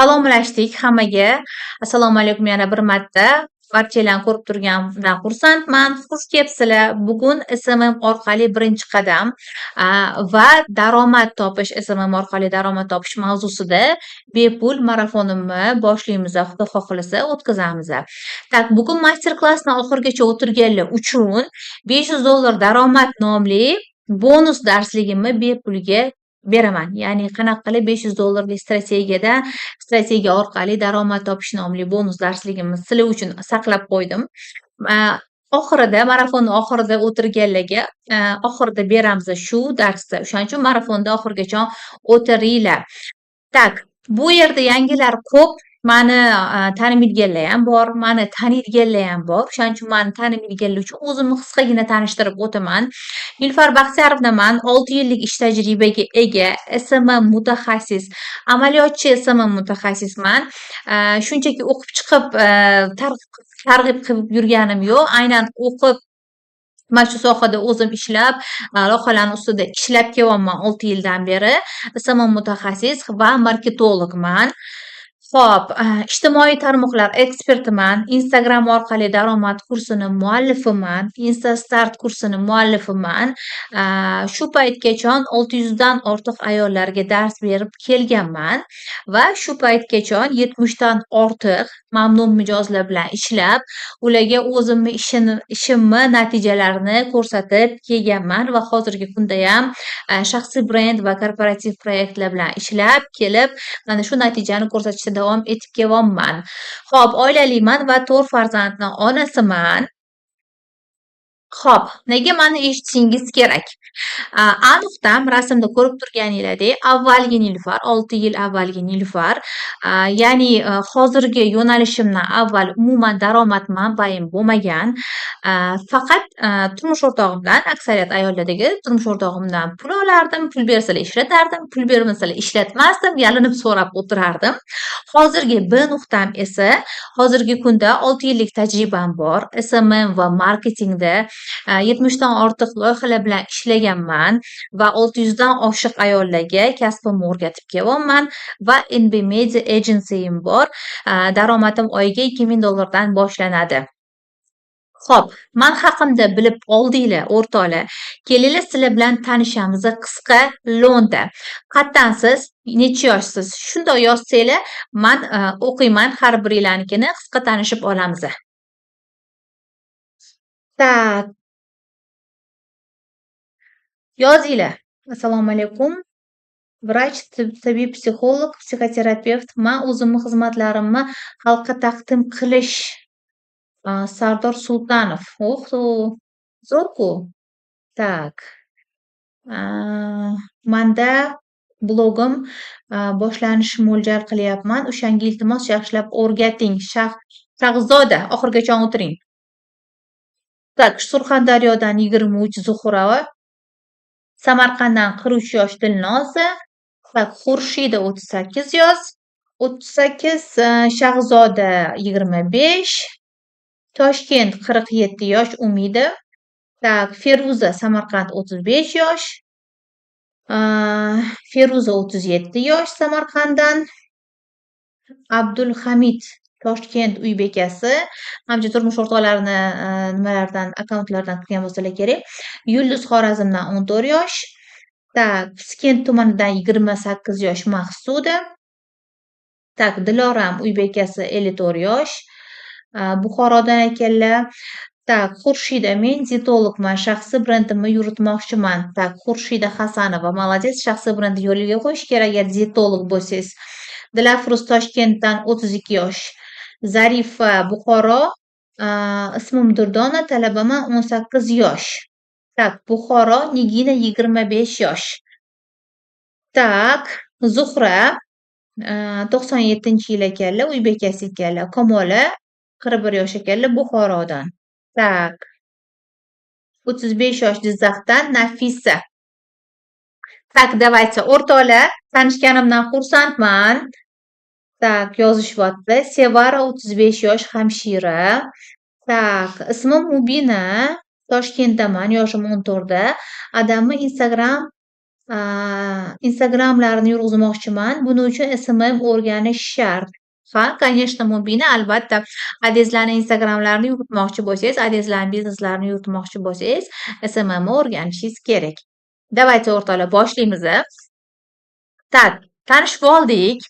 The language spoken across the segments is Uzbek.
Salomlashdik hammaga. Assalomu alaykum yana bir marta. Barchanglarni ko'rib turganimdan xursandman. Xush kelibsizlar. Bugun SMM orqali birinchi qadam va daromad topish, SMM orqali daromad topish mavzusida bepul marafonimni boshlaymiz. Xudo xohlasa, o'tkazamiz. Так, bugun master klassni oxirigacha o'tirganlar uchun $500 daromad nomli bonus darsligimni bepulga beraman. Ya'ni qanaqa qilib 500 dollarlik strategiya orqali daromad topish nomli bonus darsligimni sizlar uchun saqlab qo'ydim. Oxirida, marafonni oxirida o'tirganlarga oxirida beramiz shu darsni. O'shaning uchun marafonda oxirigacha o'tiringlar. Так, bu yerda yangilar ko'p. Mani tanimaydiganlar ham bor, mani taniydiganlar ham bor. O'shaning uchun mani tanimaydiganlar uchun o'zimni qisqagina tanishtirib o'taman. Nilufar Baxtiyorovnaman, 6 yillik ish tajribaga ega SMM mutaxassis, amaliyotchi SMM mutaxassisman. Shunchaki o'qib chiqib, targ'ib qilib yurganim yo'q. Aynan o'qib, mana shu sohada o'zim ishlab, loyihalarni ustida ishlab kelyapman 6 yildan beri. SMM mutaxassis va marketologman. Xo'p, ijtimoiy tarmoqlar ekspertiman, Instagram orqali daromad kursini muallifiman, InstaStart kursini muallifiman. Shu paytgacha 600 dan ortiq ayollarga dars berib kelganman va shu paytgacha 70 dan ortiq mamnun mijozlar bilan ishlab, ularga o'zimni ishimni natijalarini ko'rsatib kelganman va hozirgi kundayam shaxsiy brend va korporativ proyektlar bilan ishlab kelib, mana shu natijani ko'rsatishda davom etib kelyapman. Xo'p, oilaliman va 4 farzandni onasiman. Xo'p, nega mani eshitishingiz kerak? A nuqtam rasmda ko'rib turganinglardek avvalgi Nilufar, 6 yil avvalgi Nilufar, ya'ni hozirgi yo'nalishimdan avval umuman daromad manbaim bo'lmagan. Faqat turmush o'rtog'imdan, aksariyat ayollardagi turmush o'rtog'imdan pul olardim, pul bersalar ishlatardim, pul bermasalar ishlatmasdim, yalinib so'rab o'tirardim. Hozirgi B nuqtam esa hozirgi kunda 6 yillik tajribam bor. SMM va marketingda 70 dan ortiq loyihalar bilan ishlaganman va 600 dan oshiq ayollarga kasbimni o'rgatib kelyapman va NB Media Agency'im bor. Daromadim oyiga 2000 dollardan boshlanadi. Xo'p, man haqimda bilib oldinglar, o'rtoqlar. Kelinglar, sizlar bilan tanishamiz qisqa lo'nda. Qayerdansiz, necha yoshsiz? Shundoq yozsanglar, man o'qiyman har biringlarnikini, qisqa tanishib olamiz. Так. Yozinglar. Assalomu alaykum. Vrach, tabib, psixolog, psixoterapevt. Man o'zimni xizmatlarimni xalqqa taqdim qilish. Sardor Sultanov. Oho, zo'r-ku. Так. Manda blogim boshlanishni mo'ljal qilyapman. O'shanga iltimos yaxshilab o'rgating. Shahzoda, oxirigacha o'tiring. Так, Surxondaryodan 23 Zuhura. Samarqanddan 43 yosh Dilnoza. Так, Xurshida 38 yosh. 38, Shahzoda 25. Toshkent 47 yosh Umida. Так, Feruza Samarqand 35 yosh. Feruza 37 yosh Samarqanddan. Abdulhamid Toshkent uy bekasi. Manimcha, turmush o'rtoqlarini nimalardan, akkauntlardan qilgan bo'lsalar kerak. Yulduz Xorazmdan 14 yosh. Так, Piskent tumanidan 28 yosh Maqsuda. Так, Diloram uy bekasi 54 yosh. Buxorodan ekanlar. Так, Xurshida, men dietologman, shaxsiy brendimni yuritmoqchiman. Так, Xurshida Hasanova, молодец, shaxsiy brendni yo'lga qo'yish kerak agar dietolog bo'lsangiz. Dilafruz Toshkentdan 32 yosh. Zarifa Buxoro, ismim Durdona, talabaman, 18 yosh. Так, Buxoro, Nigina 25 yosh. Так, Zuhra, 97-yil ekanlar, uy bekasi ekanlar. Kamola 41 yosh ekanlar, Buxorodan. Так. 35 yosh Jizzaxdan Nafisa. Так, давайте, o'rtoqlar, tanishganimdan xursandman. Так, yozishyapti. Sevara 35 yosh, hamshira. Так, ismim Mubina, Toshkentdaman, yoshim 14 da. Adamni Instagram Instagramlarni yurg'izmoqchiman. Buning uchun SMM o'rganish shart. Ha, конечно, Mubina, albatta. Adizlarni Instagramlarini yuritmoqchi bo'lsangiz, adizlarni bizneslarini yuritmoqchi bo'lsangiz, SMMni o'rganishingiz kerak. Давайте, o'rtoqlar, boshlaymiz. Так, tanishib oldik.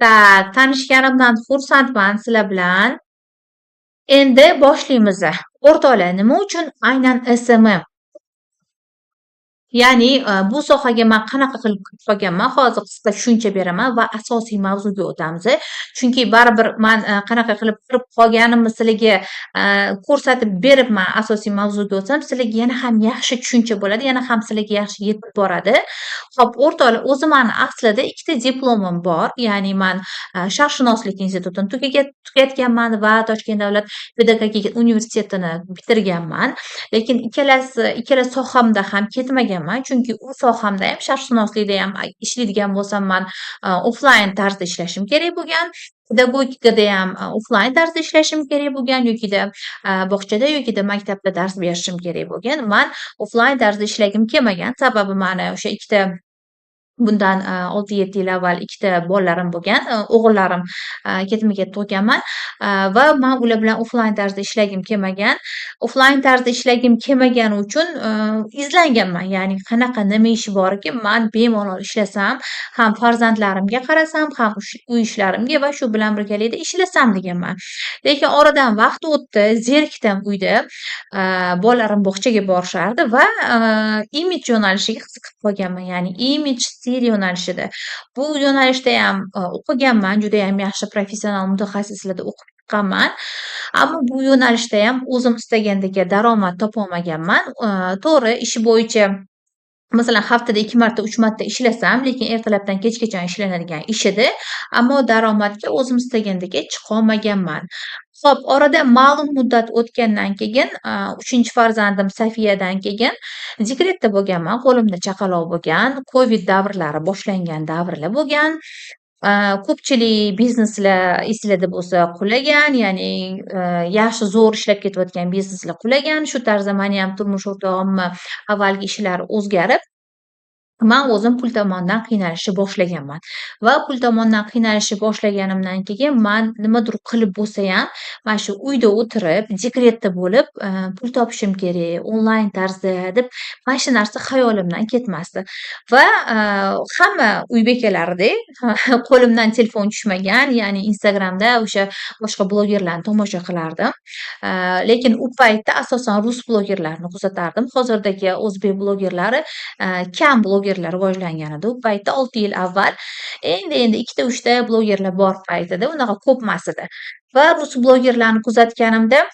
Так, tanishganimdan xursandman sizlar bilan. Endi boshlaymiz. O'rtoqlar, nima uchun aynan SMM? Ya'ni, bu sohaga man qanaqa qilib kirib qolganman, hozir qisqa tushuncha beraman va asosiy mavzuga o'tamiz. Chunki baribir man qanaqa qilib kirib qolganimni sizlarga ko'rsatib berib, man asosiy mavzuga o'tsam, sizlarga yana ham yaxshi tushuncha bo'ladi, yana ham sizlarga yaxshi yetib boradi. Xo'p, o'rtoqlar, o'zi mani aslida ikkita diplomim bor. Ya'ni man Sharqshunoslik institutini tugatganman va Toshkent davlat pedagogika universitetini bitirganman. Lekin ikkala sohamda ham ketmaganman, chunki u sohamda ham, sharqshunoslikda ham ishlaydigan bo'lsam, man offlayn tarzda ishlashim kerak bo'lgan. Pedagogikada ham offlayn tarzda ishlashim kerak bo'lgan yokida bog'chada yokida maktabda dars berishim kerak bo'lgan. Man offlayn tarzda ishlagim kelmagan. Sababi mani o'sha ikkita, bundan 6-7 yil avval ikkita bolalarim bo'lgan, o'g'illarim, ketma-ket tug'ganman va man ular bilan offlayn tarzda ishlagim kelmagan. Offlayn tarzda ishlagim kelmagani uchun izlanganman. Ya'ni qanaqa, nima ishi borki, man bemalol ishlasam, ham farzandlarimga qarasam, ham uy ishlarimga va shu bilan birgalikda ishlasam deganman. Lekin oradan vaqt o'tdi, zerikdim uyda. Bolalarim bog'chaga borishardi va imij yo'nalishiga qiziqib qolganman. Ya'ni imij, stil yo'nalishida. Bu yo'nalishdayam o'qiganman, judayam yaxshi professional mutaxassislarda o'qib chiqqanman. Ammo bu yo'nalishdayam o'zim istagandek daromad topolmaganman. To'g'ri, ish bo'yicha, masalan, haftada 2 marta, 3 marta ishlasam, lekin ertalabdan kechgacha ishlanadigan ish edi. Ammo daromadga o'zim istagandek chiqolmaganman. Xo'p, orada ma'lum muddat o'tgandan keyin, 3-farzandim Sofiyadan keyin dekretda bo'lganman. Qo'limda chaqaloq bo'lgan, Covid davrlari boshlangan davrlar bo'lgan. Ko'pchilik bizneslar, esinglarda bo'lsa, qulagan, ya'ni yaxshi, zo'r ishlab ketayotgan bizneslar qulagan. Shu tarzda maniyam turmush o'rtog'imni avvalgi ishlari o'zgarib, man o'zim pul tomondan qiynalishni boshlaganman va pul tomondan qiynalishni boshlaganimdan keyin man nimadir qilib bo'lsayam, mana shu uyda o'tirib, dekretda bo'lib, pul topishim kerak onlayn tarzda deb, mana shu narsa xayolimdan ketmasdi va hamma uy bekalaridek qo'limdan telefon tushmagan, ya'ni Instagramda o'sha boshqa blogerlarni tomosha qilardim. Lekin u paytda asosan rus blogerlarini kuzatardim. Hozirdagi o'zbek blogerlari kam, blogerlar rivojlangan edi. U paytda, 6 yil avval, endi-endi ikkita, uchta blogerlar bor paytida, unaqa ko'p emas edi va rus blogerlarni kuzatganimda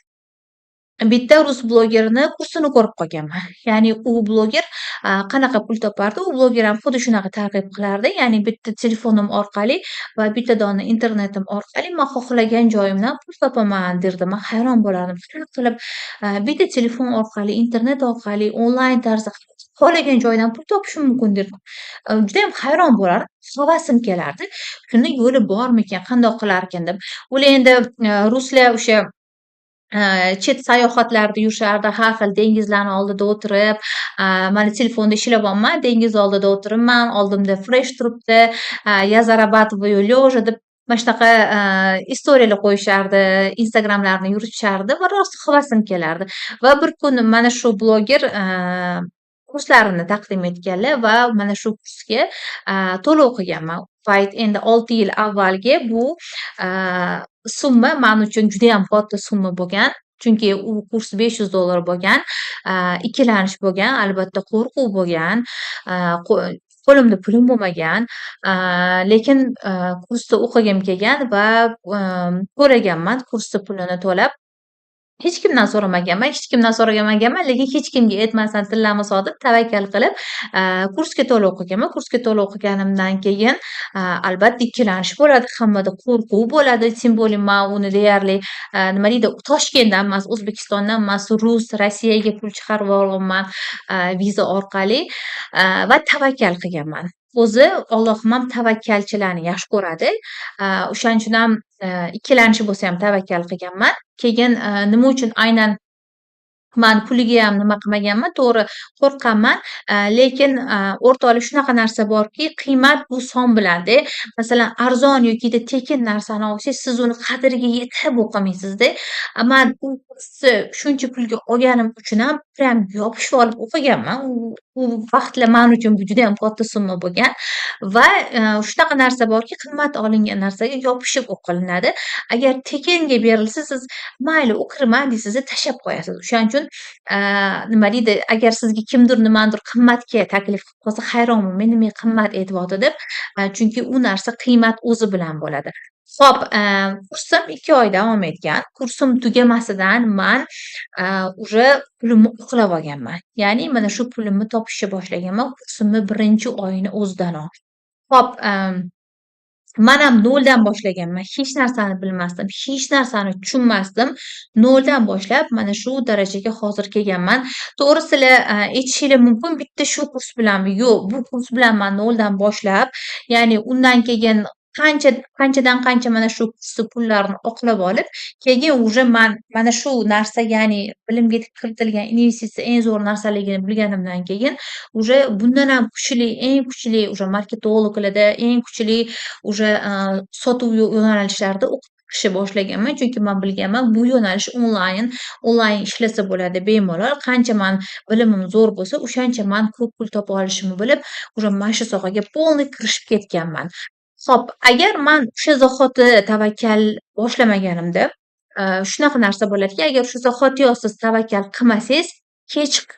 bitta rus blogerini kursini ko'rib qolganman. Ya'ni u bloger qanaqa pul topardi, u bloger ham xuddi shunaqa targ'ib qilardi. Ya'ni bitta telefonim orqali va bitta dona internetim orqali man xohlagan joyimdan pul topaman derdi. Man hayron bo'lardim. Qanaqa qilib bitta telefon orqali, internet orqali onlayn tarzda xohlagan joydan pul topishim mumkin derdim. Judayam hayron bo'lardim, havasim kelardi. Shuni yo'li bormikan, qandoq qilarkan deb. Ular endi, ruslar o'sha chet sayohatlarda yurishardi, har xil dengizlarni oldida o'tirib, mana telefonda ishlayapman, dengiz oldida o'tiribman, oldimda fresh turibdi, "Я зарабатываю лёжа" deb mana shunaqa история lar qo'yishardi, Instagramlarini yuritishardi va rosa havasim kelardi. Va bir kuni mana shu bloger kurslarini taqdim etganlar va mana shu kursga to'lov qilganman. U payt, endi 6 yil avvalgi bu summa man uchun judayam katta summa bo'lgan. Chunki u kurs $500 bo'lgan. Ikkilanish bo'lgan, albatta qo'rquv bo'lgan, qo'limda pulim bo'lmagan, lekin kursda o'qigim kelgan va to'laganman, kursni pulini to'lab. Hech kimdan so'ramaganman, hech kimdan so'ramaganman, lekin hech kimga aytmasdan tillamni sotib, tavakkal qilib, kursga to'lov qilganman. Kursga to'lov qilganimdan keyin, albatta ikkilanish bo'ladi, hammada qo'rquv bo'ladi. Тем более man uni deyarli, nima deydi, Toshkentdan emas, O'zbekistondan emas, rus, Rossiyaga pul chiqarib olganman, viza orqali, va tavakkal qilganman. O'zi Allohim ham tavakkalchilarni yaxshi ko'radi. O'shaning uchun ham ikkilanish bo'lsa ham tavakkal qilganman. Keyin nima uchun aynan Man puligayam nima qilmaganman, to'g'ri, qo'rqqanman. Lekin, o'rtoqlar, shunaqa narsa borki, qiymat bu son bilan-da. Masalan, arzon yokida tekin narsani olsangiz, siz uni qadriga yetib o'qimaysizda. Man u kursni shuncha pulga olganim uchun ham prям yopishib olib o'qiganman. U vaqtlar man uchun bu judayam katta summa bo'lgan va shunaqa narsa borki, qimmat olingan narsaga yopishib o'qilinadi. Agar tekinga berilsa, siz "Mayli, o'qirman" deysiz-da, tashlab qo'yasiz. O'shaning uchun, nima deydi, agar sizga kimdir nimanidir qimmatga taklif qilib qolsa, hayron bo'lmang, nimaga qimmat aytyapti deb. Chunki u narsa qiymat o'zi bilan bo'ladi. Xo'p, kursim 2 oy davom etgan. Kursim tugamasidan man уже pulimni oqlab olganman. Ya'ni mana shu pulimni topishni boshlaganman kursimni birinchi oyini o'zidanoq. Xo'p, man ham noldan boshlaganman. Hech narsani bilmasdim, hech narsani tushunmasdim. Noldan boshlab mana shu darajaga hozir kelganman. To'g'ri, sizlar aytishinglar mumkin, bitta shu kurs bilanmi? Yo'q, bu kurs bilan man noldan boshlab, ya'ni undan keyin qancha qanchadan qancha mana shu kursni pullarini oqlab olib, keyin уже man mana shu narsa, ya'ni bilimga kiritilgan investitsiya eng zo'r narsaligini bilganimdan keyin уже bundan ham kuchli, eng kuchli уже marketologlarda, eng kuchli уже sotuv yo'nalishlarida o'qib chiqishni boshlaganman. Chunki man bilganman, bu yo'nalish onlayn ishlasa bo'ladi bemalol. Qancha man bilimim zo'r bo'lsa, o'shancha man ko'p pul topa olishimni bilib, уже mana shu sohaga полный kirishib ketganman. Xo'p, agar man o'sha zahoti tavakkal boshlamaganimda, shunaqa narsa bo'ladiki, agar shu zahotiyoq siz tavakkal qilmasangiz,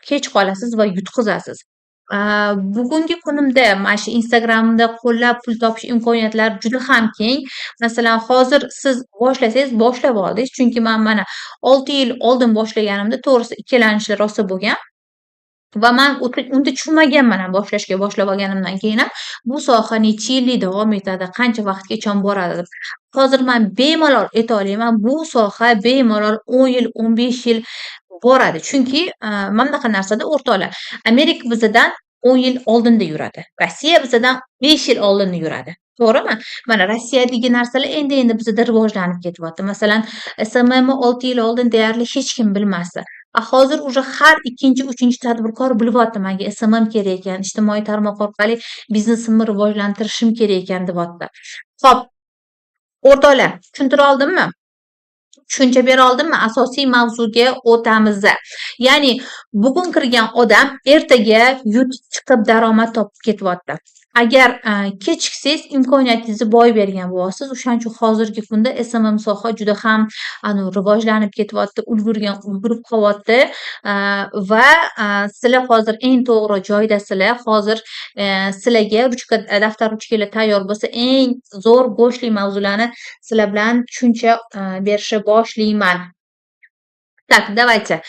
kech qolasiz va yutqizasiz. Bugungi kunimda mana shu Instagramda qo'llab pul topish imkoniyatlari juda ham keng. Masalan, hozir siz boshlasangiz, boshlab oldingiz. Chunki man mana 6 yil oldin boshlaganimda, to'g'risi, ikkilanishlar rosa bo'lgan. Va man unda tushunmaganman ham boshlashga boshlab olganimdan keyin ham bu soha necha yillik davom etadi, qancha vaqtgacha boradi deb. Hozir man bemalol ayta olaman, bu soha bemalol 10 yil, 15 yil boradi. Chunki mana bunaqa narsada, o'rtoqlar, Amerika bizadan 10 yil oldinda yuradi. Rossiya bizadan 5 yil oldinda yuradi. To'g'rimi? Mana Rossiyadagi narsalar endi-endi bizada rivojlanib ketyapti. Masalan, SMMni 6 yil oldin deyarli hech kim bilmasdi. A hozir уже har ikkinchi, uchinchi tadbirkor bilyapti, menga SMM kerak ekan, ijtimoiy tarmoq orqali biznesimni rivojlantirishim kerak ekan deyapti. Xo'p, o'rtoqlar, tushuntira oldimmi? Tushuncha bera oldimmi? Asosiy mavzuga o'tamiz. Ya'ni bugun kirgan odam ertaga yutib chiqib, daromad topib ketyapti. Agar kechiksangiz, imkoniyatingizni boy bergan bo'lasiz. O'shaning uchun hozirgi kunda SMM soha juda ham rivojlanib ketyapti, ulgurgan ulgurib qolyapti va sizlar hozir eng to'g'ri joydasizlar. Hozir sizlarga ruchka, daftar, ruchkalar tayyor bo'lsa, eng zo'r go'shtli mavzularni sizlar bilan tushuncha berishni boshlayman. Так, давайте.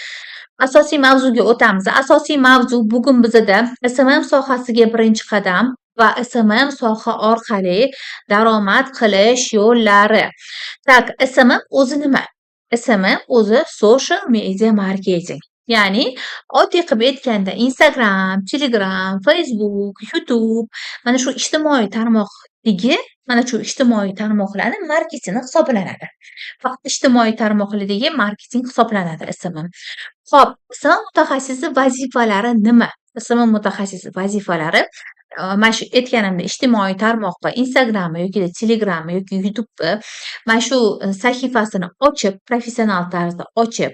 Asosiy mavzuga o'tamiz. Asosiy mavzu bugun bizada SMM sohasiga birinchi qadam va SMM soha orqali daromad qilish yo'llari. Так, SMM o'zi nima? SMM o'zi social media marketing. Ya'ni oddiy qilib aytganda, Instagram, Telegram, Facebook, YouTube, mana shu ijtimoiy tarmoqdagi mana shu ijtimoiy tarmoqlarni marketingi hisoblanadi. Faqat ijtimoiy tarmoqlardagi marketing hisoblanadi SMM. Xo'p, SMM mutaxassisi vazifalari nima? SMM mutaxassisi vazifalari mana shu aytganimdek, ijtimoiy tarmoq va Instagrammi yoki Telegrammi yoki YouTube'ni mana shu sahifasini ochib, professional tarzda ochib,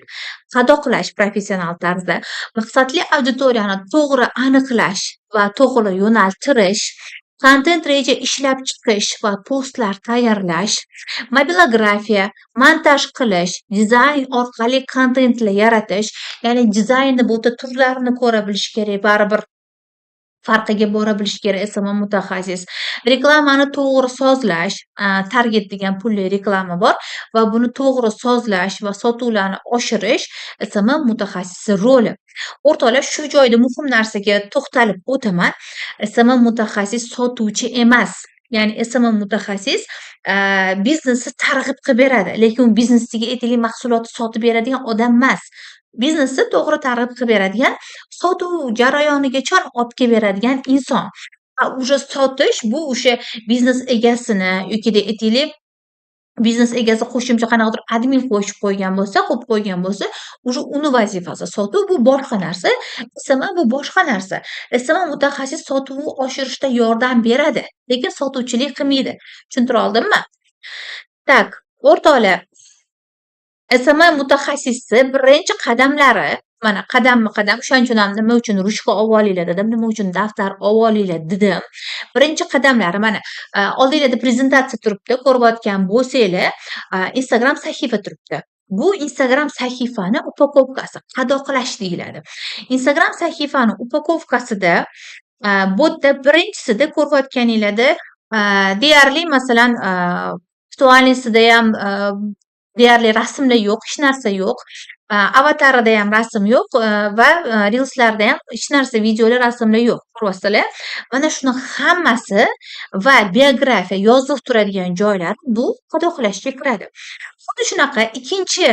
qadoqlash, professional tarzda maqsadli auditoriyani to'g'ri aniqlash va to'g'ri yo'naltirish, kontent reja ishlab chiqish va postlar tayyorlash, mobilografiya, montaj qilish, dizayn orqali kontentlar yaratish, ya'ni dizaynni bu yerda turlarini ko'ra bilish kerak, baribir farqiga bora bilish kerak SMM mutaxassis. Reklamani to'g'ri sozlash, target degan pulli reklama bor va buni to'g'ri sozlash va sotuvlarni oshirish SMM mutaxassisi roli. O'rtoqlar, shu joyda muhim narsaga to'xtalib o'taman. SMM mutaxassis sotuvchi emas. Ya'ni SMM mutaxassis biznesni targ'ib qilib beradi, lekin u biznesga, aytaylik, mahsulotni sotib beradigan odam emas. Biznesni to'g'ri targ'ib qilib beradigan, sotuv jarayonigacha olib kelib beradigan inson. A уже sotish bu o'sha biznes egasini yokida, aytaylik Biznes egasi qo'shimcha qanaqadir admin qo'shib qo'ygan bo'lsa, qo'yib qo'ygan bo'lsa, уже uni vazifasi. Sotuv bu boshqa narsa, SMM bu boshqa narsa. SMM mutaxassis sotuvni oshirishda yordam beradi, lekin sotuvchilik qilmaydi. Tushuntira oldimmi? Так, o'rtoqlar, SMM mutaxassisi birinchi qadamlari mana qadamma-qadam, o'shaning uchun ham nima uchun ruchka olib dedim, nima uchun daftar olib dedim. Birinchi qadamlari mana oldinglarda prezentatsiya turibdi, ko'rayotgan bo'lsanglar, Instagram sahifa turibdi. Bu Instagram sahifani упаковка si, qadoqlash deyiladi. Instagram sahifani упаковка sida bu yerda birinchisida ko'rayotganinglarda deyarli, masalan, актуальный sidayam deyarli rasmlar yo'q, hech narsa yo'q. Avatarida ham rasm yo'q va reelslarda ham hech narsa, videolar, rasmlar yo'q. Ko'ryapsizlar? Mana shuni hammasi va biografiya, yozuv turadigan joylar bu qadoqlashga kiradi. Xuddi shunaqa ikkinchi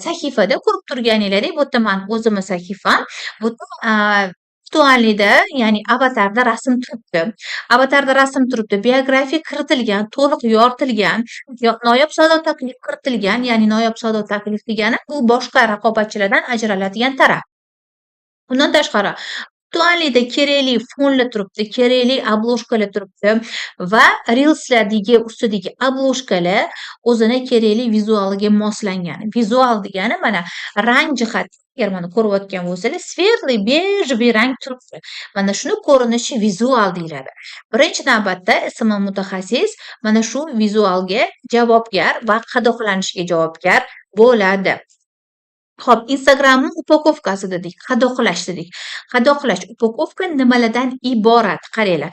sahifada ko'rib turganinglardek, bu yerda mani o'zimni sahifam. Bu yerda актуальный da, ya'ni avatarda rasm turibdi. Avatarda rasm turibdi, biografiya kiritilgan, to'liq yoritilgan, noyob savdo taklif kiritilgan, ya'ni noyob savdo taklif degani bu boshqa raqobatchilardan ajraladigan taraf. Undan tashqari, актуальный da kerakli fonlar turibdi, kerakli обложка lar turibdi va reelslardagi ustidagi обложка lar o'zini kerakli vizualiga moslangan. Vizual degani mana rang jihatdan, agar mana ko'rayotgan bo'lsanglar, светлый бежевый rang turibdi. Mana shuni ko'rinishi vizual deyiladi. Birinchi navbatda SMM mutaxassis mana shu vizualga javobgar va qadoqlanishiga javobgar bo'ladi. Xo'p, Instagramni упаковка si dedik, qadoqlash dedik. Qadoqlash, упаковка nimalardan iborat? Qaranglar.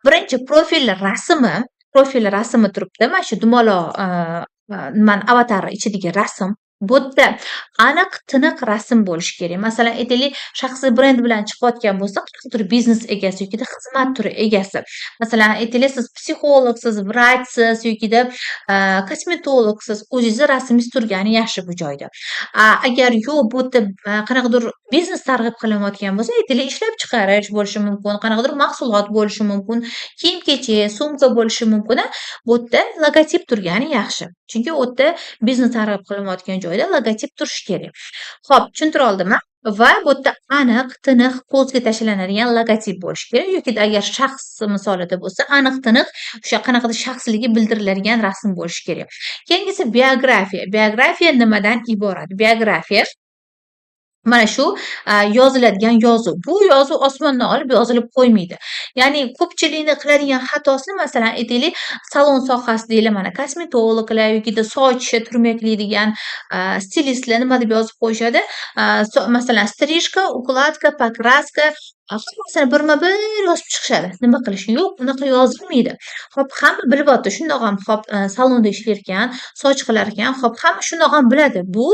Birinchi profil rasmi, profil rasmi turibdi. Mana shu dumaloq nimani, avatar ichidagi rasm. Bu yerda aniq, tiniq rasm bo'lishi kerak. Masalan, aytaylik, shaxsiy brend bilan chiqayotgan bo'lsa, qanaqadir biznes egasi yokida xizmat turi egasi. Masalan, aytaylik, siz psixologsiz, vrachsiz yokida kosmetologsiz, o'zingizni rasmingiz turgani yaxshi bu joyda. Agar yo'q, bu yerda qanaqadir biznes targ'ib qilinayotgan bo'lsa, aytaylik, ishlab chiqarish bo'lishi mumkin, qanaqadir mahsulot bo'lishi mumkin, kiyim-kechak, sumka bo'lishi mumkin, a. Bu yerda logotip turgani yaxshi. Chunki u yerda biznes targ'ib qilinayotgan joyda logotip turishi kerak. Xo'p, tushuntira oldimmi? Va bu yerda aniq, tiniq, ko'zga tashlanadigan logotip bo'lishi kerak yokida agar shaxs misolida bo'lsa, aniq, tiniq o'sha qanaqadir shaxsligi bildiriladigan rasm bo'lishi kerak. Keyingisi biografiya. Biografiya nimadan iborat? Biografiya mana shu yoziladigan yozuv. Bu yozuv osmondan olib yozilib qo'ymaydi. Ya'ni ko'pchilikni qiladigan xatosi, masalan, aytaylik, salon sohasidaglar, mana kosmetologlar yokida soch turmaklaydigan stilistlar nima deb yozib qo'yishadi? Masalan, стрижка, укладка, покраска, hammasini birma-bir yozib chiqishadi. Nima qilish? Yo'q, unaqa yozilmaydi. Xo'p, hamma bilyapti, shundoq ham, hop, salonda ishlayotgan, soch qilar ekan, hop, hamma shundoq ham biladi. Bu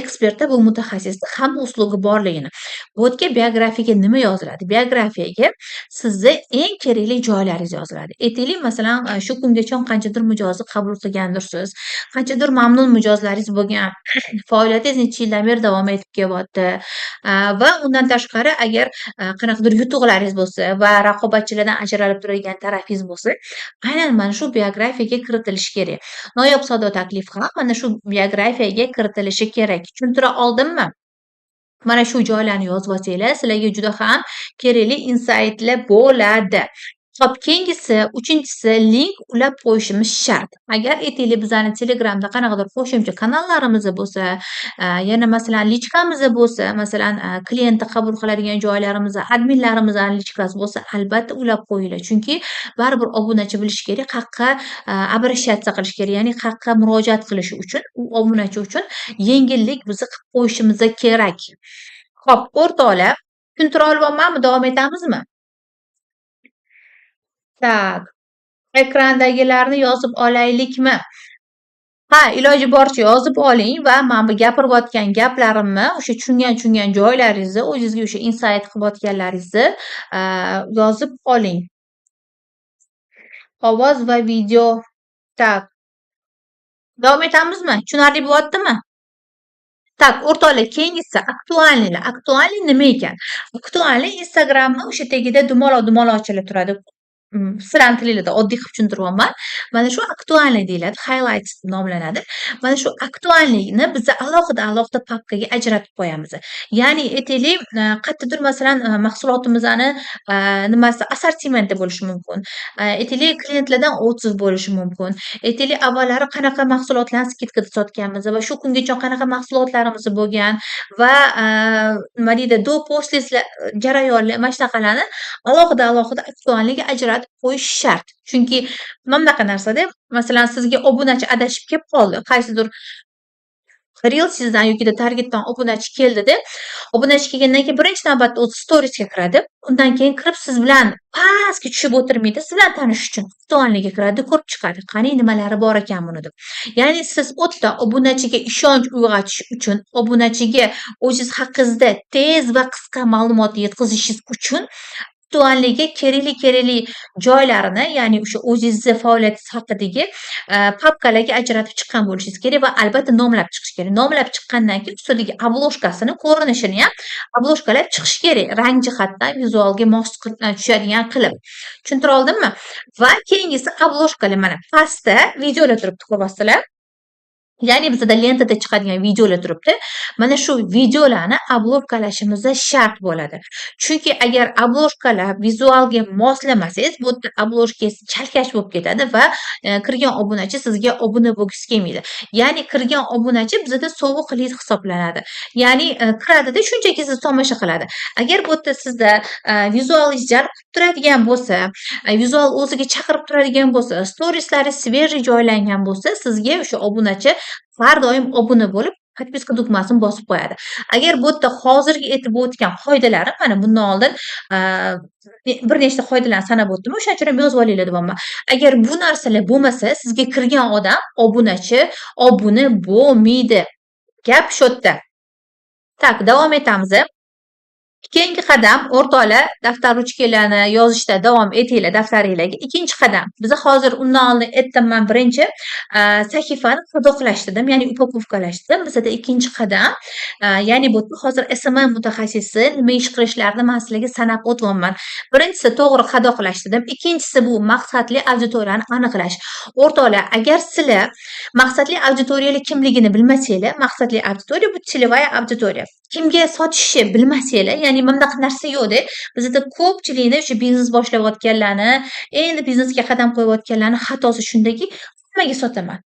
ekspertda, bu mutaxassisda hamma услуга borligini. Bu yerga, biografiyaga nima yoziladi? Biografiyaga sizni eng kerakli joylaringiz yoziladi. Aytaylik, masalan, shu kungacha qanchadir mijozni qabul qilgandirsiz, qanchadir mamnun mijozlaringiz bo'lgan, faoliyatingiz necha yildan beri davom etib kelyapti. Va undan tashqari, agar qanaqadir yutuqlaringiz bo'lsa va raqobatchilardan ajralib turadigan tarafingiz bo'lsa, aynan mana shu biografiyaga kiritilishi kerak. Noyob savdo taklifi ham mana shu biografiyaga kiritilishi kerak. Tushuntira oldimmi? Mana shu joylarni yozib olsanglar, sizlarga juda ham kerakli insaytlar bo'ladi. Xo'p, keyingisi, uchinchisi, link ulab qo'yishimiz shart. Agar, aytaylik, bizani Telegramda qanaqadir qo'shimcha kanallarimiz bo'lsa, yana, masalan, личка miz bo'lsa, masalan, klientni qabul qiladigan joylarimiz, adminlarimizni личка si bo'lsa, albatta ulab qo'yinglar. Chunki baribir obunachi bilishi kerak, qayerqa обращаться qilish kerak, ya'ni qayerqa murojaat qilishi uchun, u obunachi uchun yengillik bizni qilib qo'yishimiz kerak. Xo'p, o'rtoqlar, tushuntira olyapmanmi? Davom etamizmi? Так, ekrandagilarni yozib olaylikmi? Ha, iloji boricha yozib oling va mana bu gapirayotgan gaplarimni, o'sha tushungan joylaringizni, o'zingizga o'sha insight qilayotganlaringizni yozib oling. Ovoz va video. Так. Davom etamizmi? Tushunarli bo'lyaptimi? Так, o'rtoqlar, keyingisi актуальный lar. Актуальный nima ekan? Актуальный Instagramni o'sha tagida dumaloq dumaloqchalar turadi. Sizlarni tilinglarda oddiy qilib tushuntiryapman. Mana shu актуальный deyiladi, highlights nomlanadi. Mana shu актуальный ni biza alohida-alohida papkaga ajratib qo'yamiz. Ya'ni aytaylik, qayerdadir, masalan, mahsulotimizni nimasi assortimenti bo'lishi mumkin. Aytaylik, klientlardan отзыв bo'lishi mumkin. Aytaylik, avvallari qanaqa mahsulotlarni скидка da sotganmiz va shu kungacha qanaqa mahsulotlarimiz bo'lgan va nima deydi, до после jarayonlar, mana shunaqalarni alohida-alohida актуальный ga ajratib qo'yish shart. Chunki mana bunaqa narsada, masalan, sizga obunachi adashib kelib qoldi. Qaysidir Reelsingizdan yokida targetdan obunachi keldida, obunachi kelgandan keyin birinchi navbatda o'zi storiesga kiradi. Undan keyin kirib siz bilan pastga tushib o'tirmaydi, siz bilan tanishish uchun актуальный ga kiradi, ko'rib chiqadi. Qani, nimalari bor ekan buni deb. Ya'ni siz u yerda obunachiga ishonch uyg'otish uchun, obunachiga o'zingiz haqingizda tez va qisqa ma'lumot yetkazishingiz uchun актуальный ga kerakli-kerakli joylarini, ya'ni o'sha o'zingizni faoliyatingiz haqidagi papkalarga ajratib chiqqan bo'lishingiz kerak va albatta nomlab chiqish kerak. Nomlab chiqqandan keyin ustidagi обложка sini ko'rinishini ham обложка lab chiqish kerak. Rang jihatdan vizualga mos tushadigan qilib. Tushuntira oldimmi? Va keyingisi обложка lar, mana pastda videolar turibdi, ko'ryapsizlar. Ya'ni bizada lentada chiqadigan videolar turibdi. Mana shu videolarni обложка lashimiz shart bo'ladi. Chunki agar обложка lab vizualga moslamasangiz, bu yerda обложка ngiz chalkash bo'lib ketadi va kirgan obunachi sizga obuna bo'lgisi kelmaydi. Ya'ni kirgan obunachi bizada sovuq lid hisoblanadi. Ya'ni kiradida, shunchaki sizni tomosha qiladi. Agar bu yerda sizda vizualingiz jalb qilib turadigan bo'lsa, vizual o'ziga chaqirib turadigan bo'lsa, storieslari свежий joylangan bo'lsa, sizga o'sha obunachi har doim obuna bo'lib, подписка tugmasini bosib qo'yadi. Agar bu yerda hozirgi aytib o'tgan qoidalarim, mana bundan oldin bir nechta qoidalarni sanab o'tdim, o'shaning uchun ham yozib olinglar deyapman. Agar bu narsalar bo'lmasa, sizga kirgan odam obunachi obuna bo'lmaydi. Gap shu yerda. Так, davom etamiz. Keyingi qadam, o'rtoqlar, daftar, ruchkalarni yozishda davom etinglar daftaringlarga. Ikkinchi qadam. Biza hozir undan oldin aytdim man, birinchi sahifani qadoqlash dedim, ya'ni упаковка lash dedim. Bizada ikkinchi qadam, ya'ni bu yerda hozir SMM mutaxassisi nima ish qilishlarini man sizlarga sanab o'tyapman. Birinchisi to'g'ri qadoqlash dedim. Ikkinchisi bu maqsadli auditoriyani aniqlash. O'rtoqlar, agar sizlar maqsadli auditoriyalar kimligini bilmasanglar, maqsadli auditoriya bu целевая аудитория. Kimga sotishni bilmasanglar, ya'ni mana bunaqa narsa yo'qda. Bizada ko'pchilikni, o'sha biznes boshlayotganlarni, endi biznesga qadam qo'yayotganlarni xatosi shundaki, hammaga sotaman.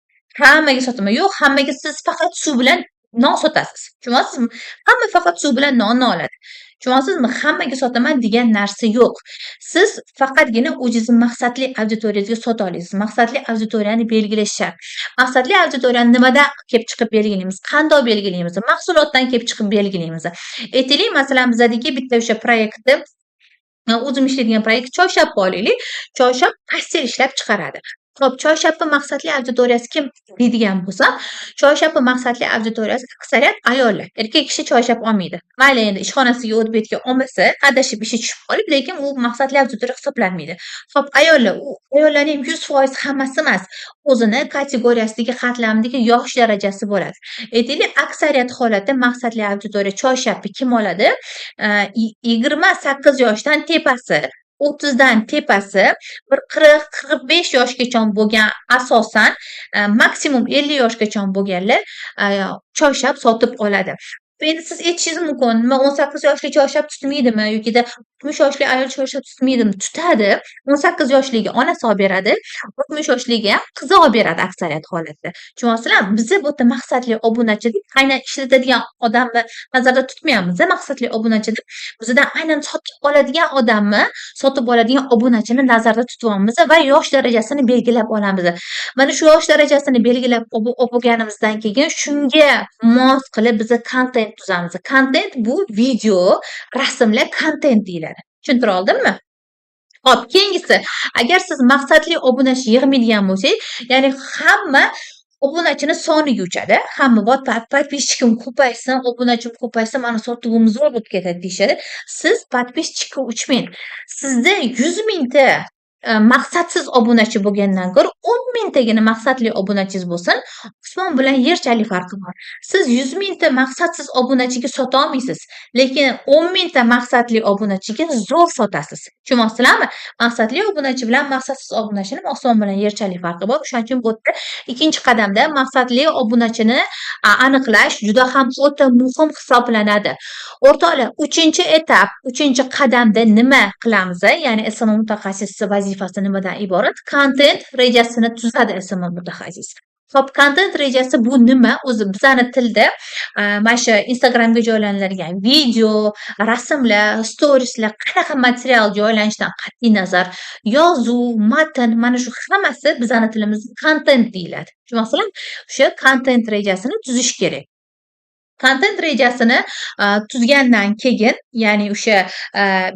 Hammaga sotaman. Yo'q, hammaga siz faqat suv bilan non sotasiz. Tushunyapsizmi? Hamma faqat suv bilan nonni oladi. Tushunyapsizmi? Hammaga sotaman degan narsa yo'q. Siz faqatgina o'zingizni maqsadli auditoriyangizga sota olasiz. Maqsadli auditoriyani belgilash shart. Maqsadli auditoriyani nimadan kelib chiqib belgilaymiz? Qandoq belgilaymiz? Mahsulotdan kelib chiqib belgilaymiz. Aytaylik, masalan, bizadagi bitta o'sha proyektni, o'zim ishlaydigan proyekt, choyshabni olaylik. Choyshab постель ishlab chiqaradi. Xo'p, choyshabni maqsadli auditoriyasi kim deydigan bo'lsam, choyshabni maqsadli auditoriyasi aksariyat ayollar. Erkak kishi choyshab olmaydi. Mayli, endi ishxonasiga o'tib etgan olmasa, adashib ishi tushib qolib, lekin u maqsadli auditoriya hisoblanmaydi. Xo'p, ayollar, u ayollarning 100% hammasi emas, o'zini kategoriyasidagi, qatlamidagi yosh darajasi bo'ladi. Aytaylik, aksariyat holatda maqsadli auditoriya choyshabni kim oladi? 28 yoshdan tepasi, 30 dan tepasi, bir 40-45 yoshgacha bo'lgan, asosan maksimum 50 yoshgacha bo'lganlar choyshab sotib oladi. Endi siz aytishingiz mumkin, nima, 18 yoshli choyshab tutmaydimi yokida 60 yoshli ayol choyshab tutmaydimi? Tutadi. 18 yoshligi onasi olib beradi, 60 yoshliga ham qizi olib beradi aksariyat holatda. Tushunyapsizlarmi? Biza bu yerda maqsadli obunachi deb aynan ishlatadigan odamni nazarda tutmayapmiz maqsadli obunachi deb. Bizdan aynan sotib oladigan odamni, sotib oladigan obunachini nazarda tutyapmiz va yosh darajasini belgilab olamiz. Mana shu yosh darajasini belgilab olib bo'lganimizdan keyin shunga mos qilib biza kontent tuzamiz. Kontent bu video, rasmlar kontent deyiladi. Tushuntira oldimmi? Hop, keyingisi, agar siz maqsadli obunachi yig'maydigan bo'lsangiz, ya'ni hamma obunachini soniga uchadi. Hamma "Вот, подписчик im ko'paysin, obunachim ko'paysin, mani sotuvim zo'r bo'lib ketadi" deyishadi. Siz подписчик ka uchmang. Sizda 100 mingta maqsadsiz obunachi bo'lgandan ko'ra 10 mingtagina maqsadli obunachingiz bo'lsin, osmon bilan yerchalik farqi bor. Siz 100 mingta maqsadsiz obunachiga sotolmaysiz, lekin 10 mingta maqsadli obunachiga zo'r sotasiz. Tushunyapsizlarmi? Maqsadli obunachi bilan maqsadsiz obunachini osmon bilan yerchalik farqi bor. O'shaning uchun bu yerda ikkinchi qadamda maqsadli obunachini aniqlash juda ham o'ta muhim hisoblanadi. O'rtoqlar, uchinchi etap, uchinchi qadamda nima qilamiz? Ya'ni SMM mutaxassisi vazifasi nimadan iborat? Kontent rejasini tuzadi SMM mutaxassis. Xo'p, kontent rejasi bu nima? O'zi bizani tilda mana shu Instagramga joylaniladigan video, rasmlar, storieslar, qanaqa material joylanishidan qat'iy nazar, yozuv, matn, mana shu hammasi bizani tilimizda kontent deyiladi. Tushunmoqsizlarmi? O'sha kontent rejasini tuzish kerak. Kontent rejasini tuzgandan keyin, ya'ni o'sha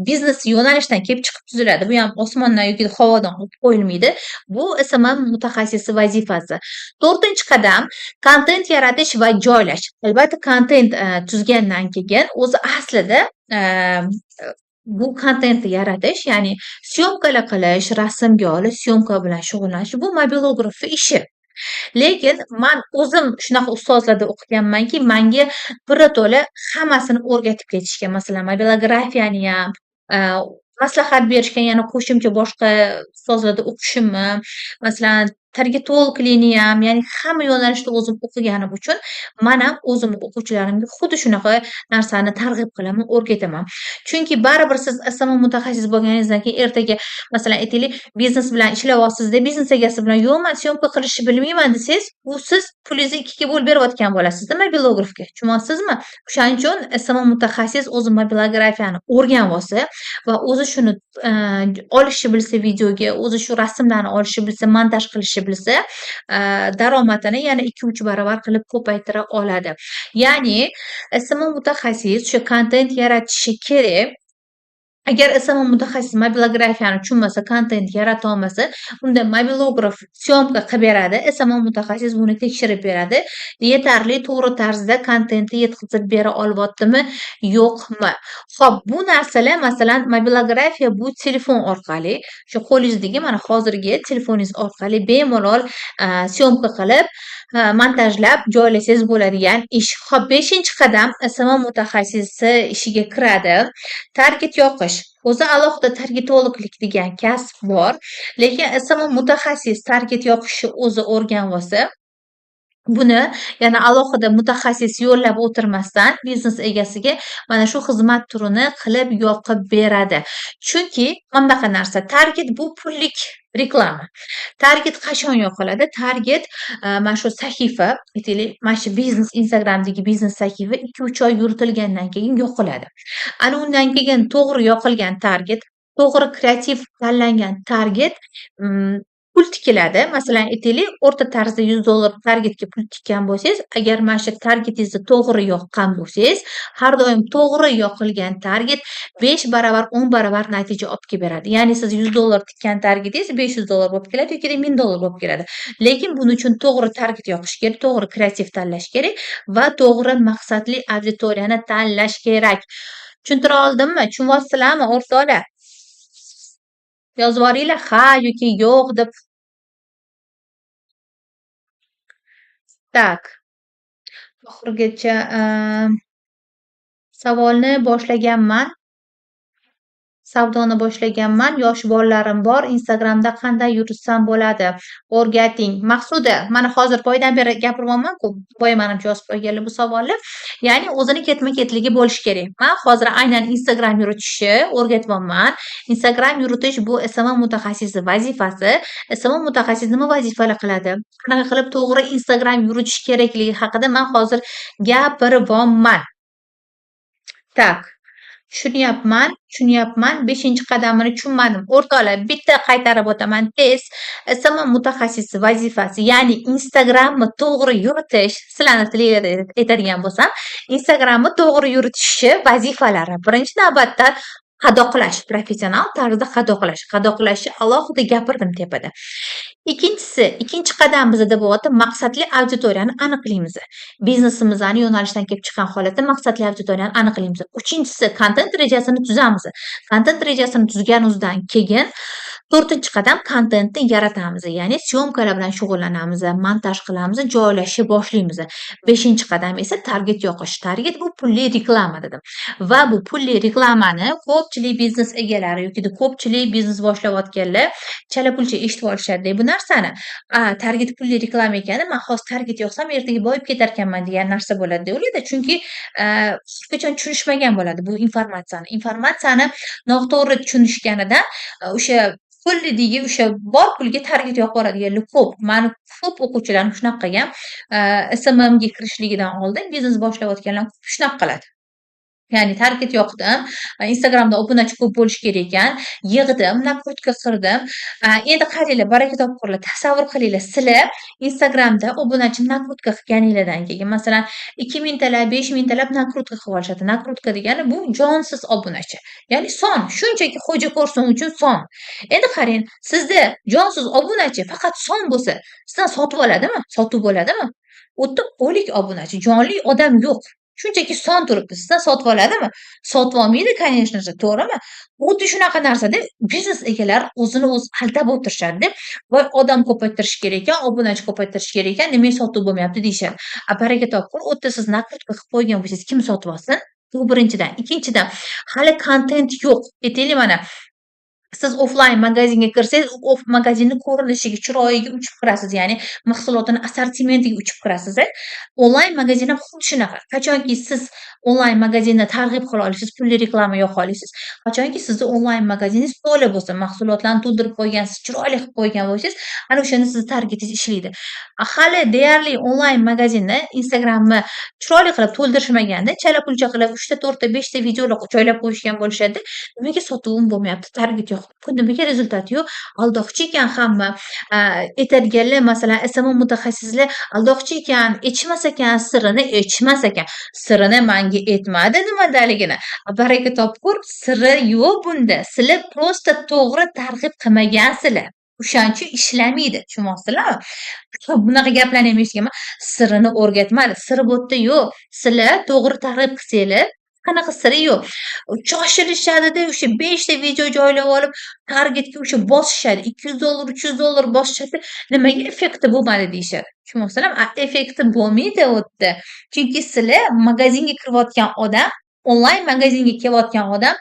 biznes yo'nalishdan kelib chiqib tuziladi. Bu ham osmondan yoki havodan olib qo'yilmaydi. Bu SMM mutaxassisi vazifasi. To'rtinchi qadam: kontent yaratish va joylash. Albatta, kontent tuzgandan keyin o'zi aslida bu kontentni yaratish, ya'ni съёмка lar qilish, rasmga olish, съёмка bilan shug'ullanish bu mobilografni ishi. Lekin man o'zim shunaqa ustozlarda o'qiganmanki, manga birato'la hammasini o'rgatib ketishgan. Masalan, mobilografiyaniyam maslahat berishgan, yana qo'shimcha boshqa ustozlarda o'qishimni, masalan, targetologlikniyam, ya'ni hamma yo'nalishda o'zim o'qiganim uchun man ham o'zimni o'quvchilarimga xuddi shunaqa narsani targ'ib qilaman, o'rgataman. Chunki baribir siz SMM mutaxassis bo'lganingizdan keyin ertaga, masalan, aytaylik, biznes bilan ishlayapsizda, biznes egasi bilan "Yo'q, man съёмка qilishni bilmayman" desangiz, u siz pulingizni ikkiga bo'lib berayotgan bo'lasizda mobilografga. Tushunyapsizmi? O'shaning uchun SMM mutaxassis o'zi mobilografiyani o'rganib olsa va o'zi shuni olishni bilsa videoga, o'zi shu rasmlarni olishni bilsa, montaj qilishni bilsa, daromadini yana 2-3 baravar qilib ko'paytira oladi. Ya'ni SMM mutaxassis o'sha kontent yaratishi kerak. Agar SMM mutaxassis mobilografiyani tushunmasa, kontent yarata olmasa, unda mobilograf съёмка qilib beradi, SMM mutaxassis buni tekshirib beradi. Yetarli, to'g'ri tarzda kontentni yetkazib bera olyaptimi, yo'qmi? Xo'p, bu narsalar, masalan, mobilografiya bu telefon orqali, shu qo'lingizdagi mana hozirgi telefoningiz orqali bemalol съёмка qilib, montajlab joylasangiz bo'ladigan ish. Xo'p, 5-qadam SMM mutaxassisi ishiga kiradi. Target yoqish. O'zi alohida targetologlik degan kasb bor, lekin SMM mutaxassis target yoqishni o'zi o'rganib olsa, buni yana alohida mutaxassis yo'llab o'tirmasdan biznes egasiga mana shu xizmat turini qilib yoqib beradi. Chunki mana bunaqa narsa, target bu pullik reklama. Target qachon yoqiladi? Target mana shu sahifa, aytaylik, mana shu biznes, Instagramdagi biznes sahifa 2-3 oy yuritilgandan keyin yoqiladi. Ana undan keyin to'g'ri yoqilgan target, to'g'ri kreativ tanlangan target pul tikiladi. Masalan, aytaylik, o'rta tarzda $100 targetga pul tikkan bo'lsangiz, agar mana shu targetingizni to'g'ri yoqqan bo'lsangiz, har doim to'g'ri yoqilgan target 5 baravar, 10 baravar natija olib kelib beradi. Ya'ni siz $100 tikkan targetingiz $500 bo'lib keladi yoki $1000 bo'lib keladi. Lekin buning uchun to'g'ri target yoqish kerak, to'g'ri kreativ tanlash kerak va to'g'ri maqsadli auditoriyani tanlash kerak. Tushuntira oldimmi? Tushunyapsizlarmi, o'rtoqlar? Yozib yuboringlar ha yoki yo'q deb. Так. Oxirigacha savolni boshlaganman. Savdoni boshlaganman. Yosh bolalarim bor. Instagramda qanday yuritsam bo'ladi? O'rgating. Maqsuda, mana hozir boyadan beri gapiryapman-ku. Boya manimcha yozib qo'yganlar bu savolni. Ya'ni o'zini ketma-ketligi bo'lishi kerak. Man hozir aynan Instagram yuritishni o'rgatyapman. Instagram yuritish bu SMM mutaxassisi vazifasi. SMM mutaxassis nima vazifalar qiladi? Qanaqa qilib to'g'ri Instagram yuritish kerakligi haqida man hozir gapiryapman. Так. Tushunyapman, tushunyapman. 5-qadamini tushunmadim. O'rtoqlar, bitta qaytarib o'taman tez. SMM mutaxassisi vazifasi, ya'ni Instagramni to'g'ri yuritish, sizlarni tilinglarda aytadigan bo'lsam, Instagramni to'g'ri yuritishni vazifalari. Birinchi navbatda qadoqlash, professional tarzda qadoqlash. Qadoqlashni alohida gapirdim tepada. Ikkinchisi, ikkinchi qadam bizada bo'lyapti, maqsadli auditoriyani aniqlaymiz. Biznesimizni yo'nalishidan kelib chiqqan holatda maqsadli auditoriyani aniqlaymiz. Uchinchisi, kontent rejasini tuzamiz. Kontent rejasini tuzganimizdan keyin To'rtinchi qadam: kontentni yaratamiz, ya'ni съёмка lar bilan shug'ullanamiz, montaj qilamiz, joylashni boshlaymiz. Beshinchi qadam esa target yoqish. Target bu pulli reklama dedim. Va bu pulli reklamani ko'pchilik biznes egalari yoki ko'pchilik biznes boshlayotganlar chala-pulcha eshitib olishadi bu narsani. A, target pulli reklama ekani, man hozir target yoqsam, ertaga boyib ketarkanman degan narsa bo'ladi ularda. Chunki hech qachon tushunishmagan bo'ladi bu informatsiyani. Informatsiyani noto'g'ri tushunishganidan o'sha pullidagi, o'sha bor pulga target yoqib yuboradiganlar ko'p. Mani ko'p o'quvchilarim shunaqa qilgan. SMMga kirishligidan oldin biznes boshlayotganlar shunaqa qiladi. Ya'ni target yoqdim, Instagramda obunachi ko'p bo'lishi kerak ekan, yig'dim, накрутка qildim. Endi qaranglar, baraka topkurlar, tasavvur qilinglar, sizlar Instagramda obunachi накрутка qilganinglardan keyin, masalan, 2000 talab, 5000 talab накрутка qilib olishadi. Накрутка degani bu jonsiz obunachi. Ya'ni son, shunchaki xo'ja ko'rsin uchun son. Endi qarang, sizda jonsiz obunachi faqat son bo'lsa, sizdan sotib oladimi? Sotuv bo'ladimi? U yerda o'lik obunachi, jonli odam yo'q. Shunchaki son turibdi. Sizdan sotib oladimi? Sotib olmaydi, конечно же, to'g'rimi? Xuddi shunaqa narsada biznes egalari o'zini o'zi aldab o'tirishadi. Voy, odam ko'paytirish kerak ekan, obunachi ko'paytirish kerak ekan, nimaga sotuv bo'lmayapti deyishadi. A baraka topgur, u yerda siz накрутка qilib qo'ygan bo'lsangiz, kim sotib olsin? Bu birinchidan. Ikkinchidan, hali kontent yo'q. Aytaylik, mana, siz offlayn magazinga kirsangiz, u magazinni ko'rinishiga, chiroyiga uchib kirasiz, ya'ni mahsulotini assortimentiga uchib kirasiz. Onlayn magazin ham xuddi shunaqa. Qachonki siz onlayn magazinni targ'ib qila olasiz, pulli reklama yoqa olasiz. Qachonki sizni onlayn magaziningiz to'la bo'lsa, mahsulotlarni to'ldirib qo'ygansiz, chiroyli qilib qo'ygan bo'lsangiz, ana o'shanda sizni targetingiz ishlaydi. Hali deyarli onlayn magazinni, Instagramni chiroyli qilib to'ldirishmaganda, chala-pulcha qilib 3 ta, 4 ta, 5 ta videolar joylab qo'yishgan bo'lishadi. Nimaga sotuvim bo'lmayapti, target yo'q, nimaga результат yo'q, aldoqchi ekan hamma. Aytadiganlar, masalan, SMM mutaxassislar aldoqchi ekan, aytishmas ekan, sirini aytishmas ekan. Sirini manga aytmadi nimadaligini. Baraka topgur, siri yo'q bunda. Sizlar просто to'g'ri targ'ib qilmagansizlar. O'shaning uchun ishlamaydi. Tushunmoqsizlarmi? Bunaqa gaplarni ham eshitganman. Sirini o'rgatmadi. Siri bu yerda yo'q. Sizlar to'g'ri targ'ib qilsanglar, qanaqa siri yo'q. Shoshilishadida, o'sha 5 ta video joylab olib, targetga o'sha bosishadi. $200, $300 bosishadi. Nimaga effekti bo'lmadi deyishadi. Tushunmoqsizlarmi? A effekti bo'lmaydi u yerda. Chunki sizlar magazinga kirayotgan odam, onlayn magazinga kelayotgan odam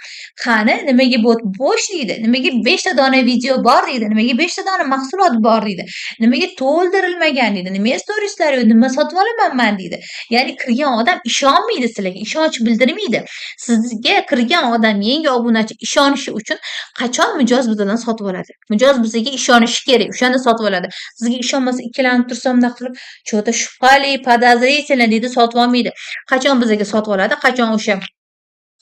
qani, nimaga bu bo'sh deydi, nimaga 5 ta dona video bor deydi, nimaga 5 ta dona mahsulot bor deydi, nimaga to'ldirilmagan deydi, nimaga storieslar yo'q, nima sotib olaman man deydi. Ya'ni kirgan odam ishonmaydi sizlarga, ishonch bildirmaydi. Sizga kirgan odam, yangi obunachi ishonishi uchun, qachon mijoz bizdan sotib oladi? Mijoz bizga ishonishi kerak, o'shanda sotib oladi. Sizga ishonmasa, ikkilanib tursa, bundoq qilib, что-то shubhali, подозрительно deydi, sotib olmaydi. Qachon bizga sotib oladi? Qachon o'sha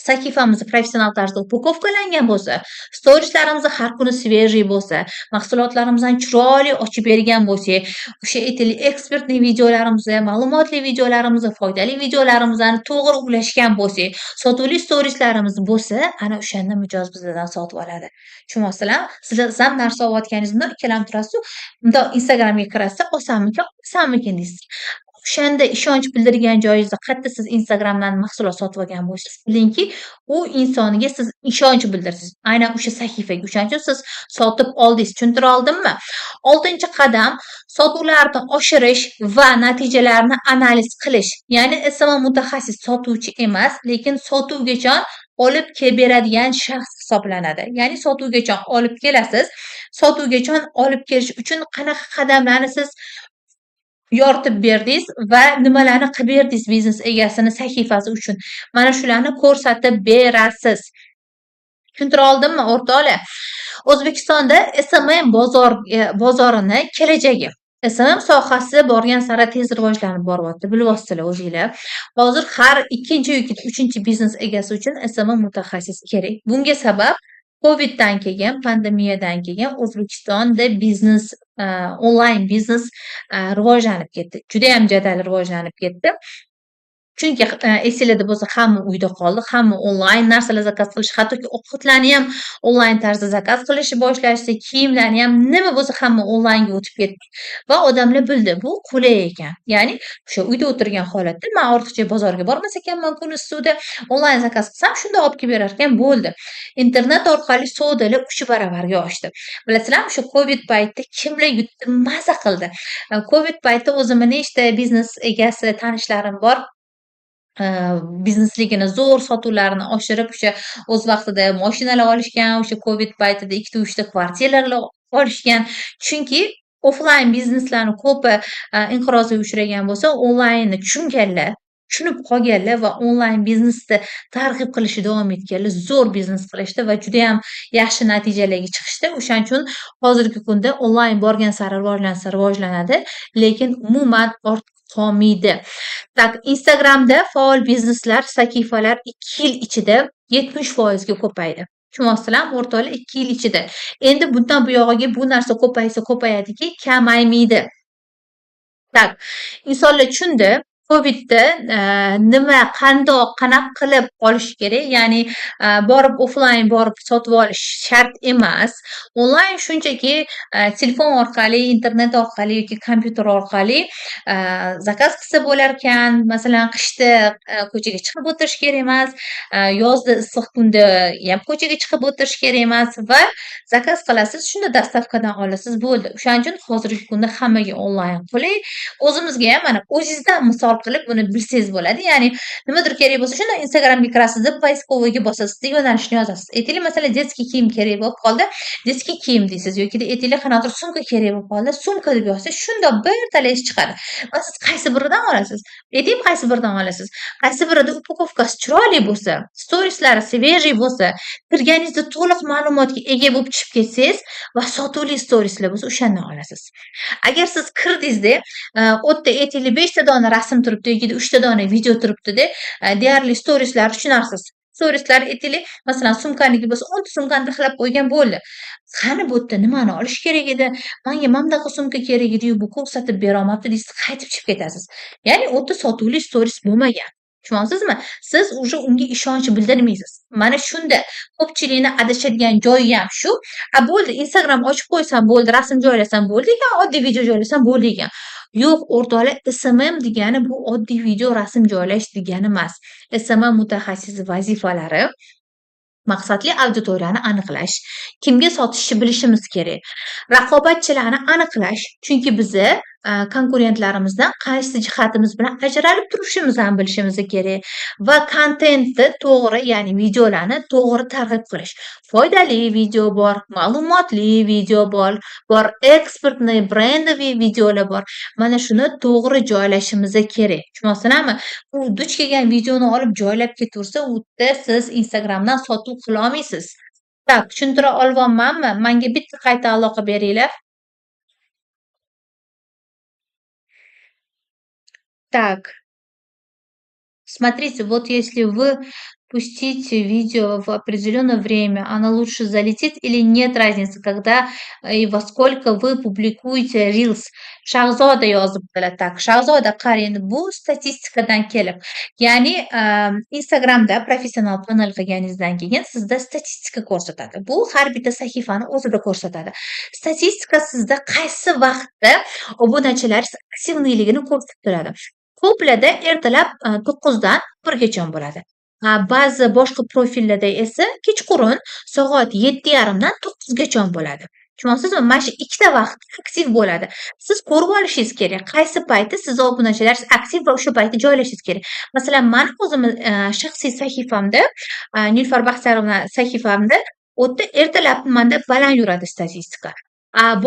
sahifamiz professional tarzda упаковка langan bo'lsa, storieslarimiz har kuni свежий bo'lsa, mahsulotlarimizni chiroyli ochib bergan bo'lsak, o'sha, aytaylik, экспертный videolarimizni, ma'lumotli videolarimizni, foydali videolarimizni to'g'ri ulashgan bo'lsak, sotuvli storieslarimiz bo'lsa, ana o'shanda mijoz bizdan sotib oladi. Tushunyapsizlarmi? Sizlar ham narsa olayotganingizda ikkilanib turasiz-u, bundoq Instagramga kirasiz, olsammikan, olmasammikin deysiz. O'shanda ishonch bildirgan joyingizda qayerda siz Instagramdan mahsulot sotib olgan bo'lsangiz, bilingki, u insonga siz ishonch bildirdingiz. Aynan o'sha sahifaga. O'shaning uchun siz sotib oldingiz. Tushuntira oldimmi? Oltinchi qadam: sotuvlarni oshirish va natijalarni analiz qilish. Ya'ni SMM mutaxassis sotuvchi emas, lekin sotuvgacha olib kelib beradigan shaxs hisoblanadi. Ya'ni sotuvgacha olib kelasiz. Sotuvgacha olib kelish uchun qanaqa qadamlarni siz yoritib berdingiz va nimalarni qilib berdingiz biznes egasini sahifasi uchun? Mana shularni ko'rsatib berasiz. Tushuntira oldimmi, o'rtoqlar? O'zbekistonda SMM bozorini kelajagi. SMM sohasi borgan sari tez rivojlanib boryapti, bilyapsizlar o'zinglar. Hozir har ikkinchi yoki uchinchi biznes egasi uchun SMM mutaxassis kerak. Bunga sabab COVIDdan keyin, pandemiyadan keyin O'zbekistonda biznes, onlayn biznes rivojlanib ketdi. Judayam jadal rivojlanib ketdi. Chunki esinglarda bo'lsa, hamma uyda qoldi, hamma onlayn narsalar zakaz qilish, hattoki ovqatlarni ham onlayn tarzda zakaz qilishni boshlashdi, kiyimlarni ham, nima bo'lsa hamma onlaynga o'tib ketdi va odamlar bildi, bu qulay ekan. Ya'ni o'sha uyda o'tirgan holatda man ortiqcha bozorga bormas ekanman kun isuvda, onlayn zakaz qilsam, shunda olib kelib berar ekan, bo'ldi. Internet orqali savdolar 3 baravarga oshdi. Bilasizlarmi, o'sha Covid paytida kimlar yutdi, maza qildi. Covid paytida o'zimni nechta biznes egasi tanishlarim bor. Biznesligini zo'r sotuvlarini oshirib, o'sha o'z vaqtida moshinalar olishgan, o'sha Covid paytida 2 ta, 3 ta kvartiralar olishgan. Chunki offlayn bizneslarni ko'pi inqirozga uchragan bo'lsa, onlaynni tushunganlar, tushunib qolganlar va onlayn biznesni targ'ib qilishni davom etganlar zo'r biznes qilishdi va judayam yaxshi natijalarga chiqishdi. O'shaning uchun hozirgi kunda onlayn borgan sari rivojlansa rivojlanadi, lekin umuman ortib qolmaydi. Так, Instagramda faol bizneslar, sahifalar 2 yil ichida 70% ga ko'paydi. Tushunyapsizlarmi, o'rtoqlar? 2 yil ichida. Endi bundan buyog'iga bu narsa ko'paysa ko'payadiki, kamaymaydi. Так, insonlar tushundi. Covidda nima, qandoq, qanaqa qilib olish kerak, ya'ni borib offlayn borib sotib olish shart emas. Onlayn shunchaki telefon orqali, internet orqali yoki kompyuter orqali zakaz qilsa bo'larkan. Masalan, qishda ko'chaga chiqib o'tirish kerak emas, yozda issiq kunda ham ko'chaga chiqib o'tirish kerak emas va zakaz qilasiz, shunda доставка dan olasiz, bo'ldi. O'shaning uchun hozirgi kunda hammaga onlayn qulay. O'zimizga ham mana o'zingizdan misol qilib buni bilsangiz bo'ladi. Ya'ni nimadir kerak bo'lsa, shunda Instagramga kirasizda, поисковый ga bosasizda, yo'nalishni yozasiz. Aytaylik, masalan, детский kiyim kerak bo'lib qoldi, детский kiyim deysiz yoki aytaylik, qanaqadir sumka kerak bo'lib qoldi, sumka deb yozsangiz, shundoq bir talayi chiqadi va siz qaysi biridan olasiz? Aytaymi, qaysi biridan olasiz? Qaysi birida упаковка si chiroyli bo'lsa, storieslari свежий bo'lsa, kirganingizda to'liq ma'lumotga ega bo'lib chiqib ketsangiz va sotuvli storieslar bo'lsa, o'shandan olasiz. Agar siz kirdingizda, u yerda aytaylik 5 ta dona rasm turibdi yoki 3 ta dona video turibdi-da, deyarli storieslari tushunarsiz. Storieslar aytaylik, masalan, sumkaniki bo'lsa, 10 ta sumkani taxlab qo'ygan, bo'ldi. Qani bu yerda nimani olish kerak edi? Manga mana bunaqa sumka kerak edi-yu, bu ko'rsatib berolmabdi deysiz, qaytib chiqib ketasiz. Ya'ni u yerda sotuvli stories bo'lmagan. Tushunyapsizmi? Siz уже unga ishonch bildirmaysiz. Mana shunda ko'pchilikni adashadigan joyi ham shu. A bo'ldi, Instagram ochib qo'ysam bo'ldi, rasm joylasam bo'ldi ekan, oddiy video joylasam bo'ldi ekan. Yo'q, o'rtoqlar, SMM degani bu oddiy video, rasm joylash degani emas. SMM mutaxassisi vazifalari maqsadli auditoriyani aniqlash, kimga sotishni bilishimiz kerak. Raqobatchilarni aniqlash, chunki biza konkurentlarimizdan qaysi jihatimiz bilan ajralib turishimizni ham bilishimiz kerak va kontentni to'g'ri, ya'ni videolarni to'g'ri targ'ib qilish. Foydali video bor, ma'lumotli video bor, экспортный, брендовый videolar bor. Mana shuni to'g'ri joylashimiz kerak. Tushunyapsizlarmi? U duch kelgan videoni olib joylab ketaversa, u yerda siz Instagramdan sotuv qilolmaysiz. Так, tushuntira olyapmanmi? Menga bitta qayta aloqa beringlar. Так. Смотрите, вот если вы пустите видео в определенное время, оно лучше залетит или нет разницы, когда и во сколько вы публикуете Reels? Shahzoda yozibdilar. Так, Shahzoda, qarang, bu statistikadan kelib, ya'ni Instagramda professional panel qilganingizdan keyin sizda statistika ko'rsatadi. Bu har bitta sahifani o'zida ko'rsatadi. Statistika sizda qaysi vaqtda obunachilaringiz активный ligini ko'rsatib turadi. Ko'plarda ertalab 9 dan 1 gacha bo'ladi. Ba'zi boshqa profillarda esa kechqurun soat 7:30 dan 9 gacha bo'ladi. Tushunyapsizmi? Mana shu ikkita vaqt aktiv bo'ladi. Siz ko'rib olishingiz kerak, qaysi payti sizni obunachilaringiz aktiv va o'sha payti joylashingiz kerak. Masalan, mani o'zimni shaxsiy sahifamda, Nilufar Baxtiyorovna sahifamda, u yerda ertalab manda baland yuradi statistika.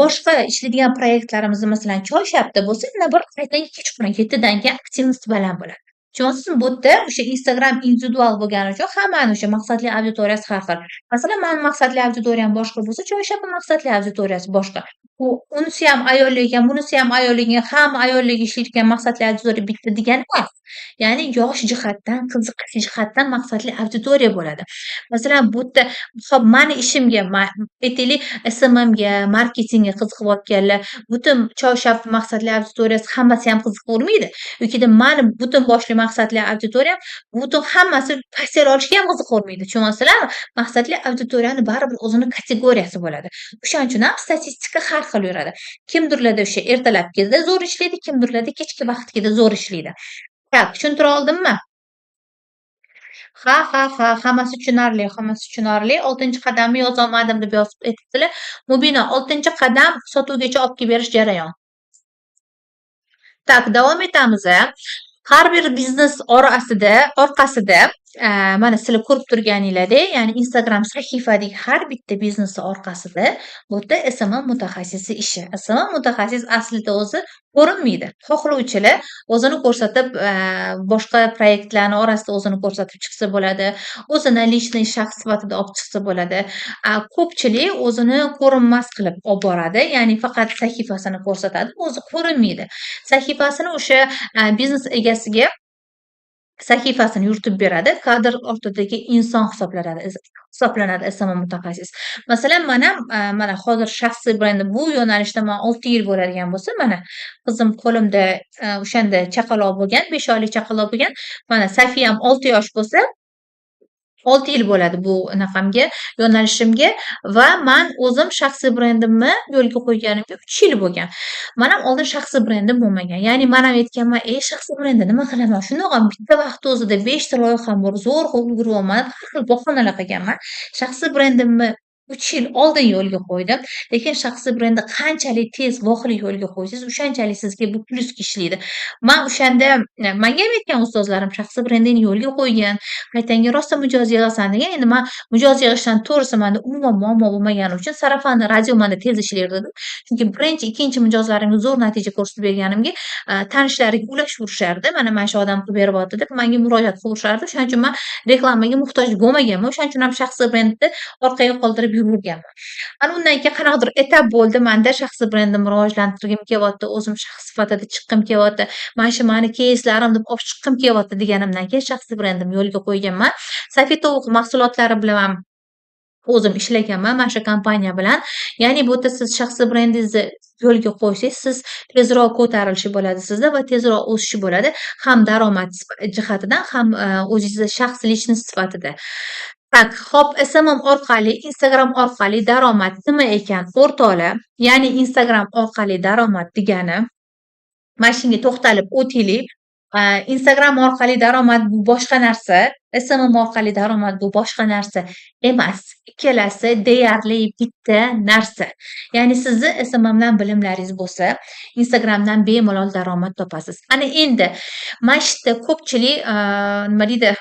Boshqa ishlaydigan proyektlarimizda, masalan, Choyshabda bo'lsa, наоборот, qaytaga kechqurun 7 dan keyin активность baland bo'ladi. Tushunyapsizmi? Bu yerda o'sha Instagram individual bo'lgani uchun hammani o'sha maqsadli auditoriyasi har xil. Masalan, mani maqsadli auditoriyam boshqa bo'lsa, Choyshabni maqsadli auditoriyasi boshqa. U unisi ham ayollik ekan, bunisi ham ayollik ekan, hamma ayollik ishlaydigan maqsadli auditoriya bitta degani emas. Ya'ni yosh jihatdan, qiziqish jihatdan maqsadli auditoriya bo'ladi. Masalan, bu yerda hop, mani ishimga, aytaylik, SMMga, marketingga qiziqayotganlar butun Choyshav maqsadli auditoriyasi hammasi ham qiziqavermaydi. Yokida mani butun boshli maqsadli auditoriyam butun hammasi постель olishga ham qiziqavermaydi. Tushunyapsizlarmi? Maqsadli auditoriyani baribir o'zini kategoriyasi bo'ladi. O'shaning uchun ham statistika har xil yuradi. Kimdirlarda o'sha ertalabkida zo'r ishlaydi, kimdirlarda kechki vaqtgida zo'r ishlaydi. Так, tushuntira oldimmi? Ha, hammasi tushunarli, hammasi tushunarli. Oltinchi qadamni yozolmadim deb yozib aytibdilar. Mubina, oltinchi qadam sotuvgacha olib kelib berish jarayon. Так, davom etamiz. Har bir biznes orqasida mana sizlar ko'rib turganinglardek, ya'ni Instagram sahifadagi har bitta biznesni orqasida bu yerda SMM mutaxassisi ishi. SMM mutaxassis aslida o'zi ko'rinmaydi. Xohlovchilar o'zini ko'rsatib, boshqa proyektlarni orasida o'zini ko'rsatib chiqsa bo'ladi. O'zini личный shaxs sifatida olib chiqsa bo'ladi. Ko'pchilik o'zini ko'rinmas qilib olib boradi. Ya'ni faqat sahifasini ko'rsatadi, o'zi ko'rinmaydi. Sahifasini o'sha biznes egasiga sahifasini yuritib beradi. Kadr ortidagi inson hisoblanadi SMM mutaxassis. Masalan, man ham mana hozir shaxsiy brendim, bu yo'nalishda man 6 yil bo'ladigan bo'lsa, mana qizim qo'limda, o'shanda chaqaloq bo'lgan, 5 oylik chaqaloq bo'lgan. Mana Safiyam 6 yosh bo'lsa, 6 yil bo'ladi bu anaqamga, yo'nalishimga va man o'zim shaxsiy brendimni yo'lga qo'yganimga 3 yil bo'lgan. Man ham oldin shaxsiy brendim bo'lmagan. Ya'ni man ham aytganman: "Ey, shaxsiy brendni nima qilaman? Shundoq ham bitta vaqtni o'zida 5 ta loyiham bor, zo'rg'a ulguryapman." Har xil bahonalar qilganman. Shaxsiy brendimni 3 yil oldin yo'lga qo'ydim. Lekin shaxsiy brendni qanchalik tez, vaqtli yo'lga qo'ysangiz, o'shanchalik sizga bu plyusga ishlaydi. Man o'shanda, manga ham aytgan ustozlarim: "Shaxsiy brendingni yo'lga qo'ygin, qaytanga rosa mijoz yig'asan", degan. Endi man mijoz yig'ishdan, to'g'risi, manda umuman muammo bo'lmagani uchun сарафанный радио manda tez ishlardi. Chunki birinchi, ikkinchi mijozlarimga zo'r natija ko'rsatib berganimga, tanishlariga ulashaverishardi. Mana shu odam qilib beryapti deb menga murojaat qilishardi. O'shaning uchun man reklamaga muhtoj bo'lmaganman. O'shaning uchun ham shaxsiy brendni orqaga qoldirib yuraverganman. Ana undan keyin qanaqadir etap bo'ldi manda, shaxsiy brendimni rivojlantirgim kelyapti, o'zim shaxs sifatida chiqqim kelyapti. Mana shu mani keyslarim deb olib chiqqim kelyapti deganimdan keyin shaxsiy brendimni yo'lga qo'yganman. Safi tovuq mahsulotlari bilan ham o'zim ishlaganman mana shu kompaniya bilan. Ya'ni bu yerda siz shaxsiy brendingizni yo'lga qo'ysangiz, siz tezroq ko'tarilishi bo'ladi sizda va tezroq o'sishi bo'ladi. Ham daromad jihatidan, ham o'zingizni shaxs, личность sifatida. Так, xo'p, SMM orqali, Instagram orqali daromad nima ekan, o'rtoqlar? Ya'ni Instagram orqali daromad degani, mana shunga to'xtalib o'taylik. Instagram orqali daromad bu boshqa narsa, SMM orqali daromad bu boshqa narsa emas. Ikkalasi deyarli bitta narsa. Ya'ni sizni SMMdan bilimlaringiz bo'lsa, Instagramdan bemalol daromad topasiz. Ana endi mana shu yerda ko'pchilik, nima deydi,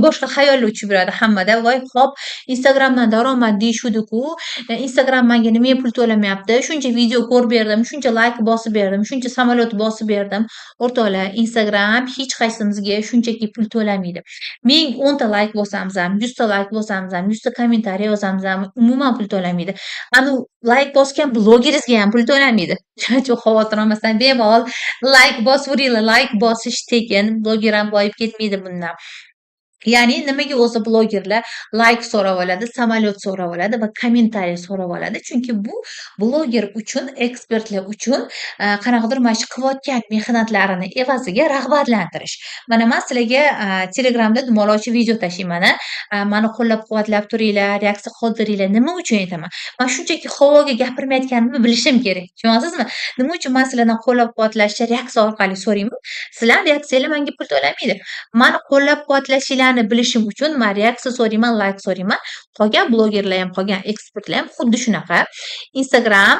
boshqa xayollar uchib yuradi hammada. "Voy, xo'p, Instagramdan daromad deyishuvdi-ku, Instagram menga nimaga pul to'lamayapti? Shuncha video ko'rib berdim, shuncha layk bosib berdim, shuncha samolyot bosib berdim." O'rtoqlar, Instagram hech qaysimizga shunchaki pul to'lamaydi. 1010 ta layk bosamiz ham, 100 ta layk bosamiz ham, 100 ta kommentariy yozamiz ham, umuman pul to'lamaydi. Anu layk bosgan blogeringizga ham pul to'lamaydi. Shuning uchun xavotir olmasdan bemalol layk bosaveringlar. Layk bosish tekin, bloger ham boyib ketmaydi bundan. Ya'ni nimaga o'zi blogerlar layk so'rab oladi, samolyot so'rab oladi va kommentariy so'rab oladi? Chunki bu bloger uchun, ekspertlar uchun qanaqadir mana shu qilayotgan mehnatlarini evaziga rag'batlantirish. Mana man sizlarga Telegramda dumaloqchi video tashlayman, a. Mani qo'llab-quvvatlab turinglar, reaksiya qoldiringlar. Nima uchun aytaman? Man shunchaki havoga gapirmayotganimni bilishim kerak. Tushunyapsizmi? Nima uchun man sizlardan qo'llab-quvvatlashni reaksiya orqali so'rayman? Sizlar reaksiyanglar menga pul to'lamaydi. Mani qo'llab-quvvatlashinglarni bilishim uchun man reaksiya so'rayman, layk so'rayman. Qolgan blogerlar ham, qolgan ekspertlar ham xuddi shunaqa. Instagram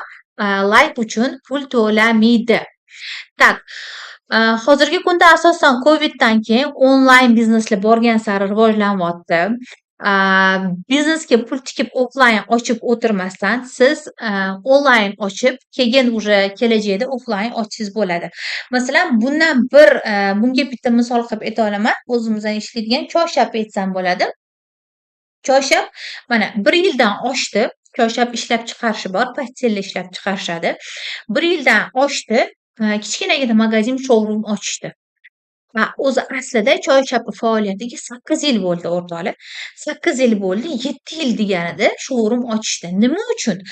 layk uchun pul to'lamaydi. Так, hozirgi kunda asosan Coviddan keyin onlayn bizneslar borgan sari rivojlanyapti. Biznesga pul tikib offlayn ochib o'tirmasdan, siz onlayn ochib, keyin уже kelajakda offlayn ochsangiz bo'ladi. Masalan, bundan bir bunga bitta misol qilib ayta olaman. O'zimizdan ishlaydigan Choyshabni aytsam bo'ladi. Choyshab mana 1 yildan oshdi. Choyshab ishlab chiqarishi bor, постель li ishlab chiqarishadi. 1 yildan oshdi, kichkinagina magazin, showroom ochishdi. Va o'zi aslida choyshabni faoliyatiga 8 yil bo'ldi, o'rtoqlar. 8 yil bo'ldi, 7 yil deganida showroom ochishdi. Nima uchun?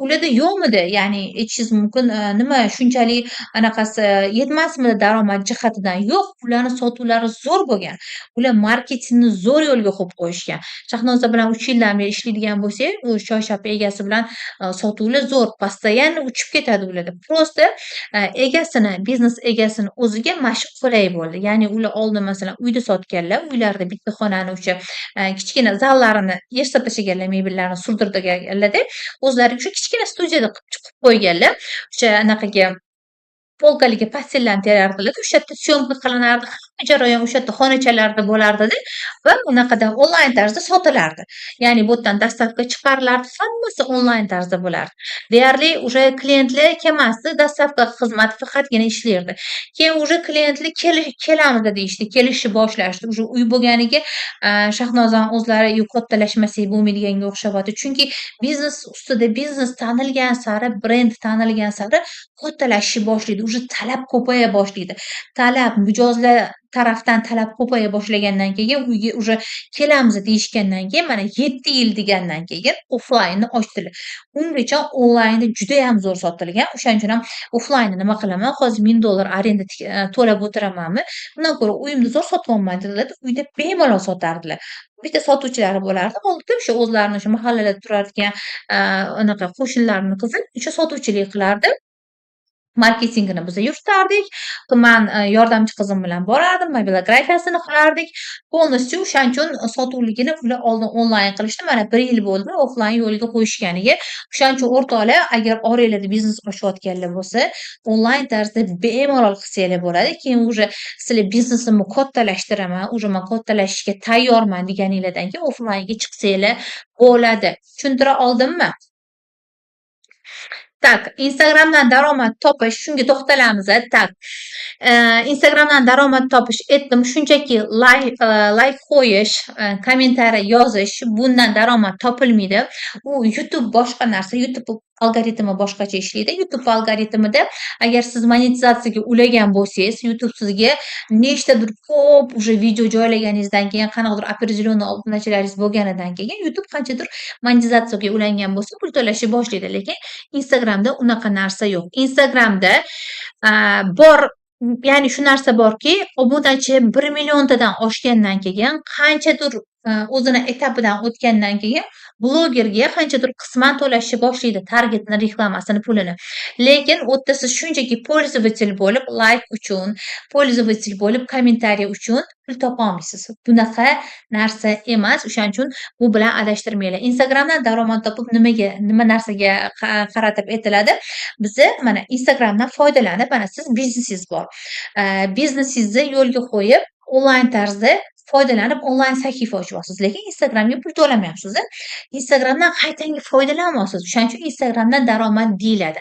Ularda yo'qmidi? Ya'ni aytishingiz mumkin, nima shunchalik anaqasi yetmasmidi daromad jihatidan? Yo'q, ularni sotuvlari zo'r bo'lgan. Ular marketingni zo'r yo'lga qo'yib qo'yishgan. Shahnoza bilan 3 yildan beri ishlaydigan bo'lsak, u choyshabni egasi bilan sotuvlar zo'r, постоянно uchib ketadi ularda. Просто egasini, biznes egasini o'ziga mana shu qulay bo'ldi. Ya'ni ular oldin, masalan, uyda sotganlar, uylarida bitta xonani o'sha kichkina zallarini yig'ishtirib tashlaganlar, mebellarni surdirganlarda, o'zlari o'sha kichkina studiyada qilib chiqib qo'yganlar. O'sha anaqaga полка larga постель larni terardilar, o'sha yerda съёмка qilinardi, hamma jarayon o'sha yerda xonachalarda bo'lardida va unaqada onlayn tarzda sotilardi. Ya'ni bu yerdan доставка chiqarilardi, hammasi onlayn tarzda bo'lardi. Deyarli уже klientlar kelmasdi, доставка xizmati faqatgina ishlardi. Keyin уже klientlar kelamiz deyishdi, kelishni boshlashdi. Уже uy bo'lganiga Shahnozani o'zlari kattalashmasak bo'lmaydiganga o'xshabyapti. Chunki biznes ustida biznes tanilgan sari, brend tanilgan sari kattalashishni boshlaydi. Уже talab ko'paya boshlaydi. Talab, mijozlar tarafdan talab ko'paya boshlagandan keyin, uyga уже kelamiz deyishgandan keyin, mana 7 yil degandan keyin offlaynni ochdilar. Ungacha onlaynda judayam zo'r sotilgan. O'shaning uchun ham offlaynni nima qilaman, hozir $1000 arenda to'lab o'tiramanmi? Undan ko'ra uyimda zo'r sotyapman dedilar. Uyda bemalol sotardilar. Bitta sotuvchilari bo'lardi. Oldida o'sha o'zlarini o'sha mahallalarda turadigan anaqa qo'shnilarini qizi o'sha sotuvchilik qilardi. Marketingini biza yuritardik. Man yordamchi qizim bilan borardim, mobilografiyasini qilardik. Полностью o'shaning uchun sotuvligini ular oldin onlayn qilishdi. Mana 1 yil bo'ldi offlayn yo'lga qo'yishganiga. O'shaning uchun, o'rtoqlar, agar oranglarda biznes ochayotganlar bo'lsa, onlayn tarzda bemalol qilsanglar bo'ladi. Keyin уже sizlar biznesimni kattalashtiraman, уже man kattalashishga tayyorman deganinglardan keyin offlaynga chiqsanglar bo'ladi. Tushuntira oldimmi? Так, Instagramdan daromad topish, shunga to'xtalamiz. Так, Instagramdan daromad topish aytdim, shunchaki layk qo'yish, kommentariy yozish, bundan daromad topilmaydi. U YouTube boshqa narsa, YouTube algoritmi boshqacha ishlaydi. YouTube algoritmida agar siz monetizatsiyaga ulagan bo'lsangiz, YouTube sizga nechtadir ko'p уже video joylaganingizdan keyin, qanaqadir определенный obunachilaringiz bo'lganidan keyin YouTube qanchadir monetizatsiyaga ulangan bo'lsa, pul to'lashni boshlaydi. Lekin Instagramda unaqa narsa yo'q. Instagramda bor, ya'ni shu narsa borki, obunachi 1 milliontadan oshgandan keyin, qanchadir o'zini etapidan o'tgandan keyin blogerga qanchadir qisman to'lashni boshlaydi targetni reklamasini pulini. Lekin u yerda siz shunchaki пользователь bo'lib layk uchun, пользователь bo'lib kommentariy uchun pul topolmaysiz. Bunaqa narsa emas. O'shaning uchun bu bilan adashtirmanglar. Instagramdan daromad topib nimaga, nima narsaga qaratib aytiladi? Biza mana Instagramdan foydalanib, mana siz biznesingiz bor. Biznesingizni yo'lga qo'yib, onlayn tarzda foydalanib, onlayn sahifa ochyapsiz, lekin Instagramga pul to'lamayapsiz. Instagramdan qaytanga foydalanyapsiz. O'shaning uchun Instagramdan daromad deyiladi.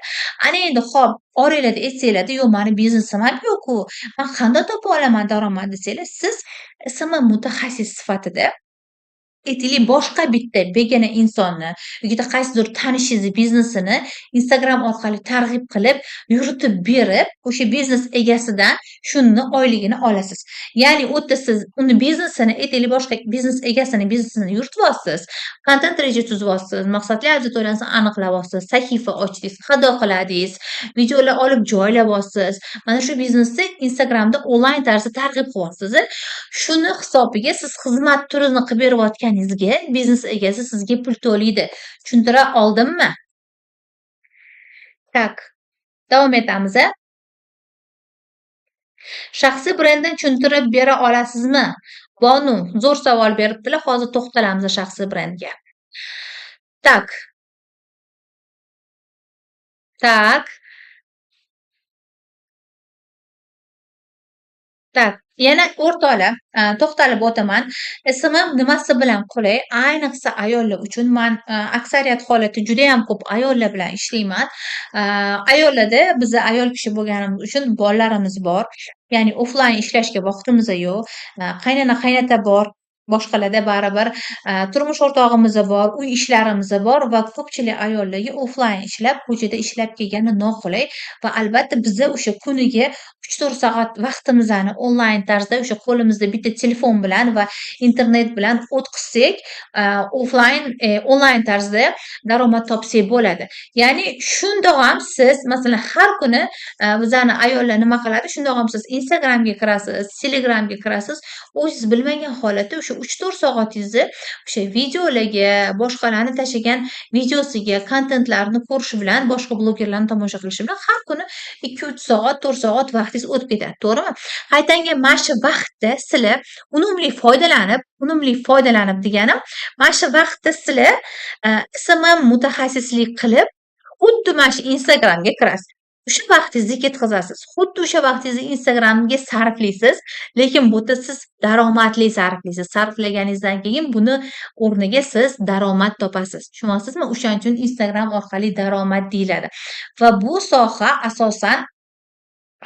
Ana endi hop, oranglarda aytsanglarda, yo'q, mani biznesim ham yo'q-ku, man qanday topa olaman daromad desanglar, siz SMM mutaxassis sifatida, aytaylik, boshqa bitta begona insonni yoki qaysidir tanishingizni biznesini Instagram orqali targ'ib qilib, yuritib berib, o'sha biznes egasidan shuni oyligini olasiz. Ya'ni u yerda siz uni biznesini, aytaylik, boshqa biznes egasini biznesini yurityapsiz, kontent reja tuzyapsiz, maqsadli auditoriyasini aniqlayapsiz, sahifa ochdingiz, xato qiladingiz, videolar olib joylayapsiz. Mana shu biznesni Instagramda onlayn tarzda targ'ib qilyapsiz. Shuni hisobiga siz xizmat turini qilib berayotganingizga biznes egasi sizga pul to'laydi. Tushuntira oldimmi? Так, davom etamiz. Shaxsiy brendni tushuntirib bera olasizmi? Bonu, zo'r savol beribdilar. Hozir to'xtalamiz shaxsiy brendga. Так. Так. Так, yana, o'rtoqlar, to'xtalib o'taman. SMM nimasi bilan qulay? Ayniqsa ayollar uchun. Man aksariyat holatda judayam ko'p ayollar bilan ishlayman. Ayollarda biza ayol kishi bo'lganimiz uchun bolalarimiz bor. Ya'ni offlayn ishlashga vaqtimiz yo'q. Qaynona, qaynota bor. Boshqalarda baribir turmush o'rtog'imiz bor, uy ishlarimiz bor va ko'pchilik ayollarga offlayn ishlab, ko'chada ishlab kelgani noqulay va albatta biza o'sha kuniga 3-4 soat vaqtimizni onlayn tarzda o'sha qo'limizda bitta telefon bilan va internet bilan o'tkazsak, offlayn, onlayn tarzda daromad topsak bo'ladi. Ya'ni shundoq ham siz, masalan, har kuni bizani ayollar nima qiladi? Shundoq ham siz Instagramga kirasiz, Telegramga kirasiz, o'zingiz bilmagan holatda o'sha 3-4 soatingizni o'sha videolarga, boshqalarni tashlagan videosiga, kontentlarini ko'rish bilan, boshqa blogerlarni tomosha qilishi bilan har kuni 2-3 soat, 4 soat vaqtingiz o'tib ketadi, to'g'rimi? Qaytanga mana shu vaqtda sizlar unumli foydalanib deganim, mana shu vaqtda sizlar SMM mutaxassislik qilib, xuddi mana shu Instagramga kirasiz. O'sha vaqtingizni ketkazasiz. Xuddi o'sha vaqtingizni Instagramga sarflaysiz, lekin bu yerda siz daromadli sarflaysiz. Sarflaganingizdan keyin buni o'rniga siz daromad topasiz. Tushunyapsizmi? O'shaning uchun Instagram orqali daromad deyiladi. Va bu soha asosan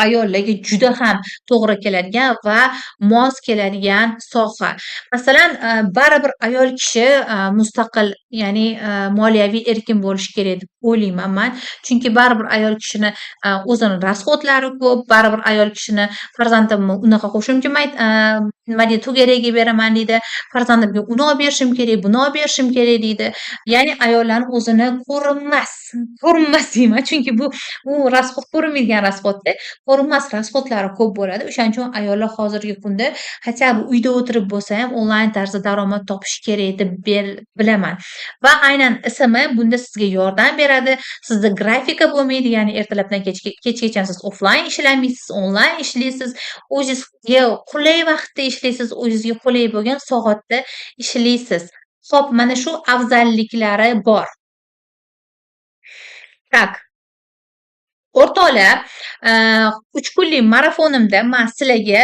ayollarga juda ham to'g'ri keladigan va mos keladigan soha. Masalan, baribir ayol kishi mustaqil, ya'ni moliyaviy erkin bo'lishi kerak deb o'ylayman man. Chunki baribir ayol kishini o'zini расход lari ko'p, baribir ayol kishini farzandimni unaqa qo'shimcha nima deydi, to'garagiga beraman deydi, farzandimga uni olib berishim kerak, buni olib berishim kerak deydi. Ya'ni ayollarni o'zini ko'rinmas, ko'rinmas deyman, chunki bu расход ko'rinmaydigan расход da. Ko'rinmas расход lari ko'p bo'ladi. O'shaning uchun ayollar hozirgi kunda хотя бы uyda o'tirib bo'lsa ham onlayn tarzda daromad topishi kerak deb bilaman. Va aynan SMM bunda sizga yordam beradi. Sizda grafika bo'lmaydi, ya'ni ertalabdan kechgacha siz offlayn ishlamaysiz, onlayn ishlaysiz. O'zingizga qulay vaqtda ishlaysiz, o'zingizga qulay bo'lgan soatda ishlaysiz. Xo'p, mana shu afzalliklari bor. Так. O'rtoqlar, 3 kunlik marafonimda man sizlarga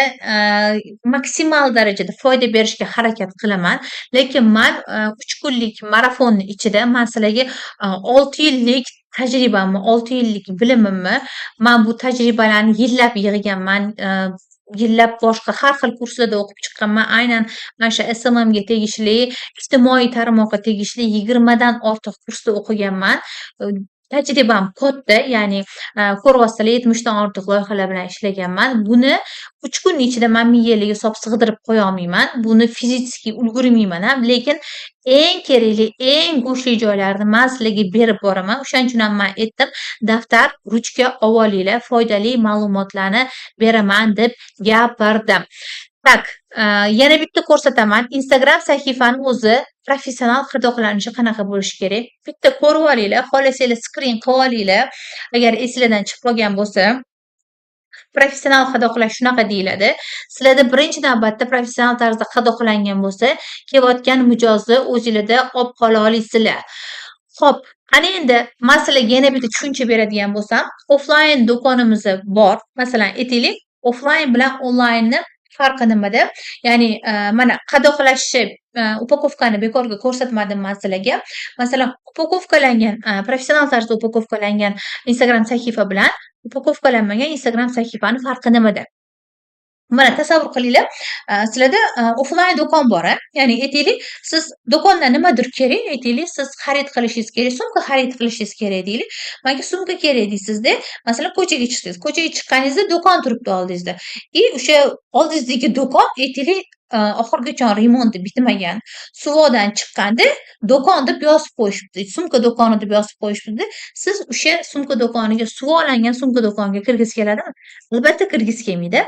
maksimal darajada foyda berishga harakat qilaman. Lekin man 3 kunlik marafonni ichida man sizlarga 6 yillik tajribamni, 6 yillik bilimimni, man bu tajribalarni yillab yig'ganman, yillab boshqa har xil kurslarda o'qib chiqqanman. Aynan mana shu SMMga tegishli, ijtimoiy tarmoqqa tegishli 20 dan ortiq kursda o'qiganman. Tajribam katta, ya'ni ko'ryapsizlar, 70 dan ortiq loyihalar bilan ishlaganman. Buni 3 kunning ichida man miyanglarga solib sig'dirib qo'yolmayman. Buni физически ulgurmayman ham, lekin eng kerakli, eng go'shtli joylarini man sizlarga berib boraman. O'shaning uchun ham man aytdim, daftar, ruchka olinglar, foydali ma'lumotlarni beraman deb gapirdim. Так, yana bitta ko'rsataman. Instagram sahifani o'zi professional qadoqlanishi qanaqa bo'lishi kerak? Bitta ko'rib olinglar, xohlasanglar skrin qilib olinglar. Agar esinglardan chiqib qolgan bo'lsa. Professional qadoqlash shunaqa deyiladi. Sizlarda birinchi navbatda professional tarzda qadoqlangan bo'lsa, kelayotgan mijozni o'zinglarda olib qola olasizlar. Xo'p, ana endi man sizlarga yana bitta tushuncha beradigan bo'lsam, offlayn do'konimiz bor. Masalan, aytaylik, offlayn bilan onlaynni farqi nimada? Ya'ni, mana qadoqlashni, упаковка ni bekorga ko'rsatmadim man sizlarga. Masalan, упаковка langan, professional tarzda упаковка langan Instagram sahifa bilan упаковка lanmagan Instagram sahifani farqi nimada? Mana tasavvur qilinglar, sizlarda offlayn do'kon bor, a? Ya'ni aytaylik, siz do'kondan nimadir kerak, aytaylik, siz xarid qilishingiz kerak, sumka xarid qilishingiz kerak deylik. Manga sumka kerak deysizda, masalan, ko'chaga chiqdingiz. Ko'chaga chiqqaningizda do'kon turibdi oldingizda. И o'sha oldingizdagi do'kon, aytaylik, oxirigacha remonti bitmagan. Suvoqdan chiqqanda do'kon deb yozib qo'yishibdi. Sumka do'koni deb yozib qo'yishibdi. Siz o'sha sumka do'koniga, suvoqlangan sumka do'koniga kirgisi keladimi? Albatta kirgisi kelmaydi.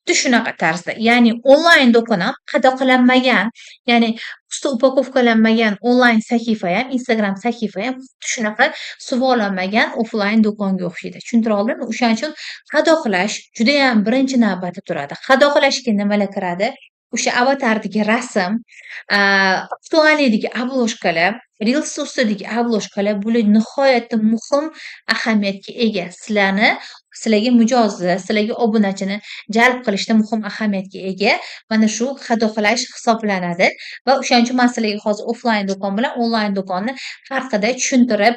Xuddi shunaqa tarzda, ya'ni onlayn do'kon ham qadoqlanmagan, ya'ni usti упаковка lanmagan onlayn sahifa ham, Instagram sahifa ham xuddi shunaqa suvoqlanmagan offlayn do'konga o'xshaydi. Tushuntira oldimmi? O'shaning uchun qadoqlash judayam birinchi navbatda turadi. Qadoqlashga nimalar kiradi? O'sha avatardagi rasm, актуальный dagi обложка lar, Reels ustidagi обложка lar, bular nihoyatda muhim ahamiyatga ega. Sizlarga mijozni, sizlarga obunachini jalb qilishda muhim ahamiyatga ega mana shu qadoqlash hisoblanadi va o'shaning uchun man sizlarga hozir offlayn do'kon bilan onlayn do'konni farqida tushuntirib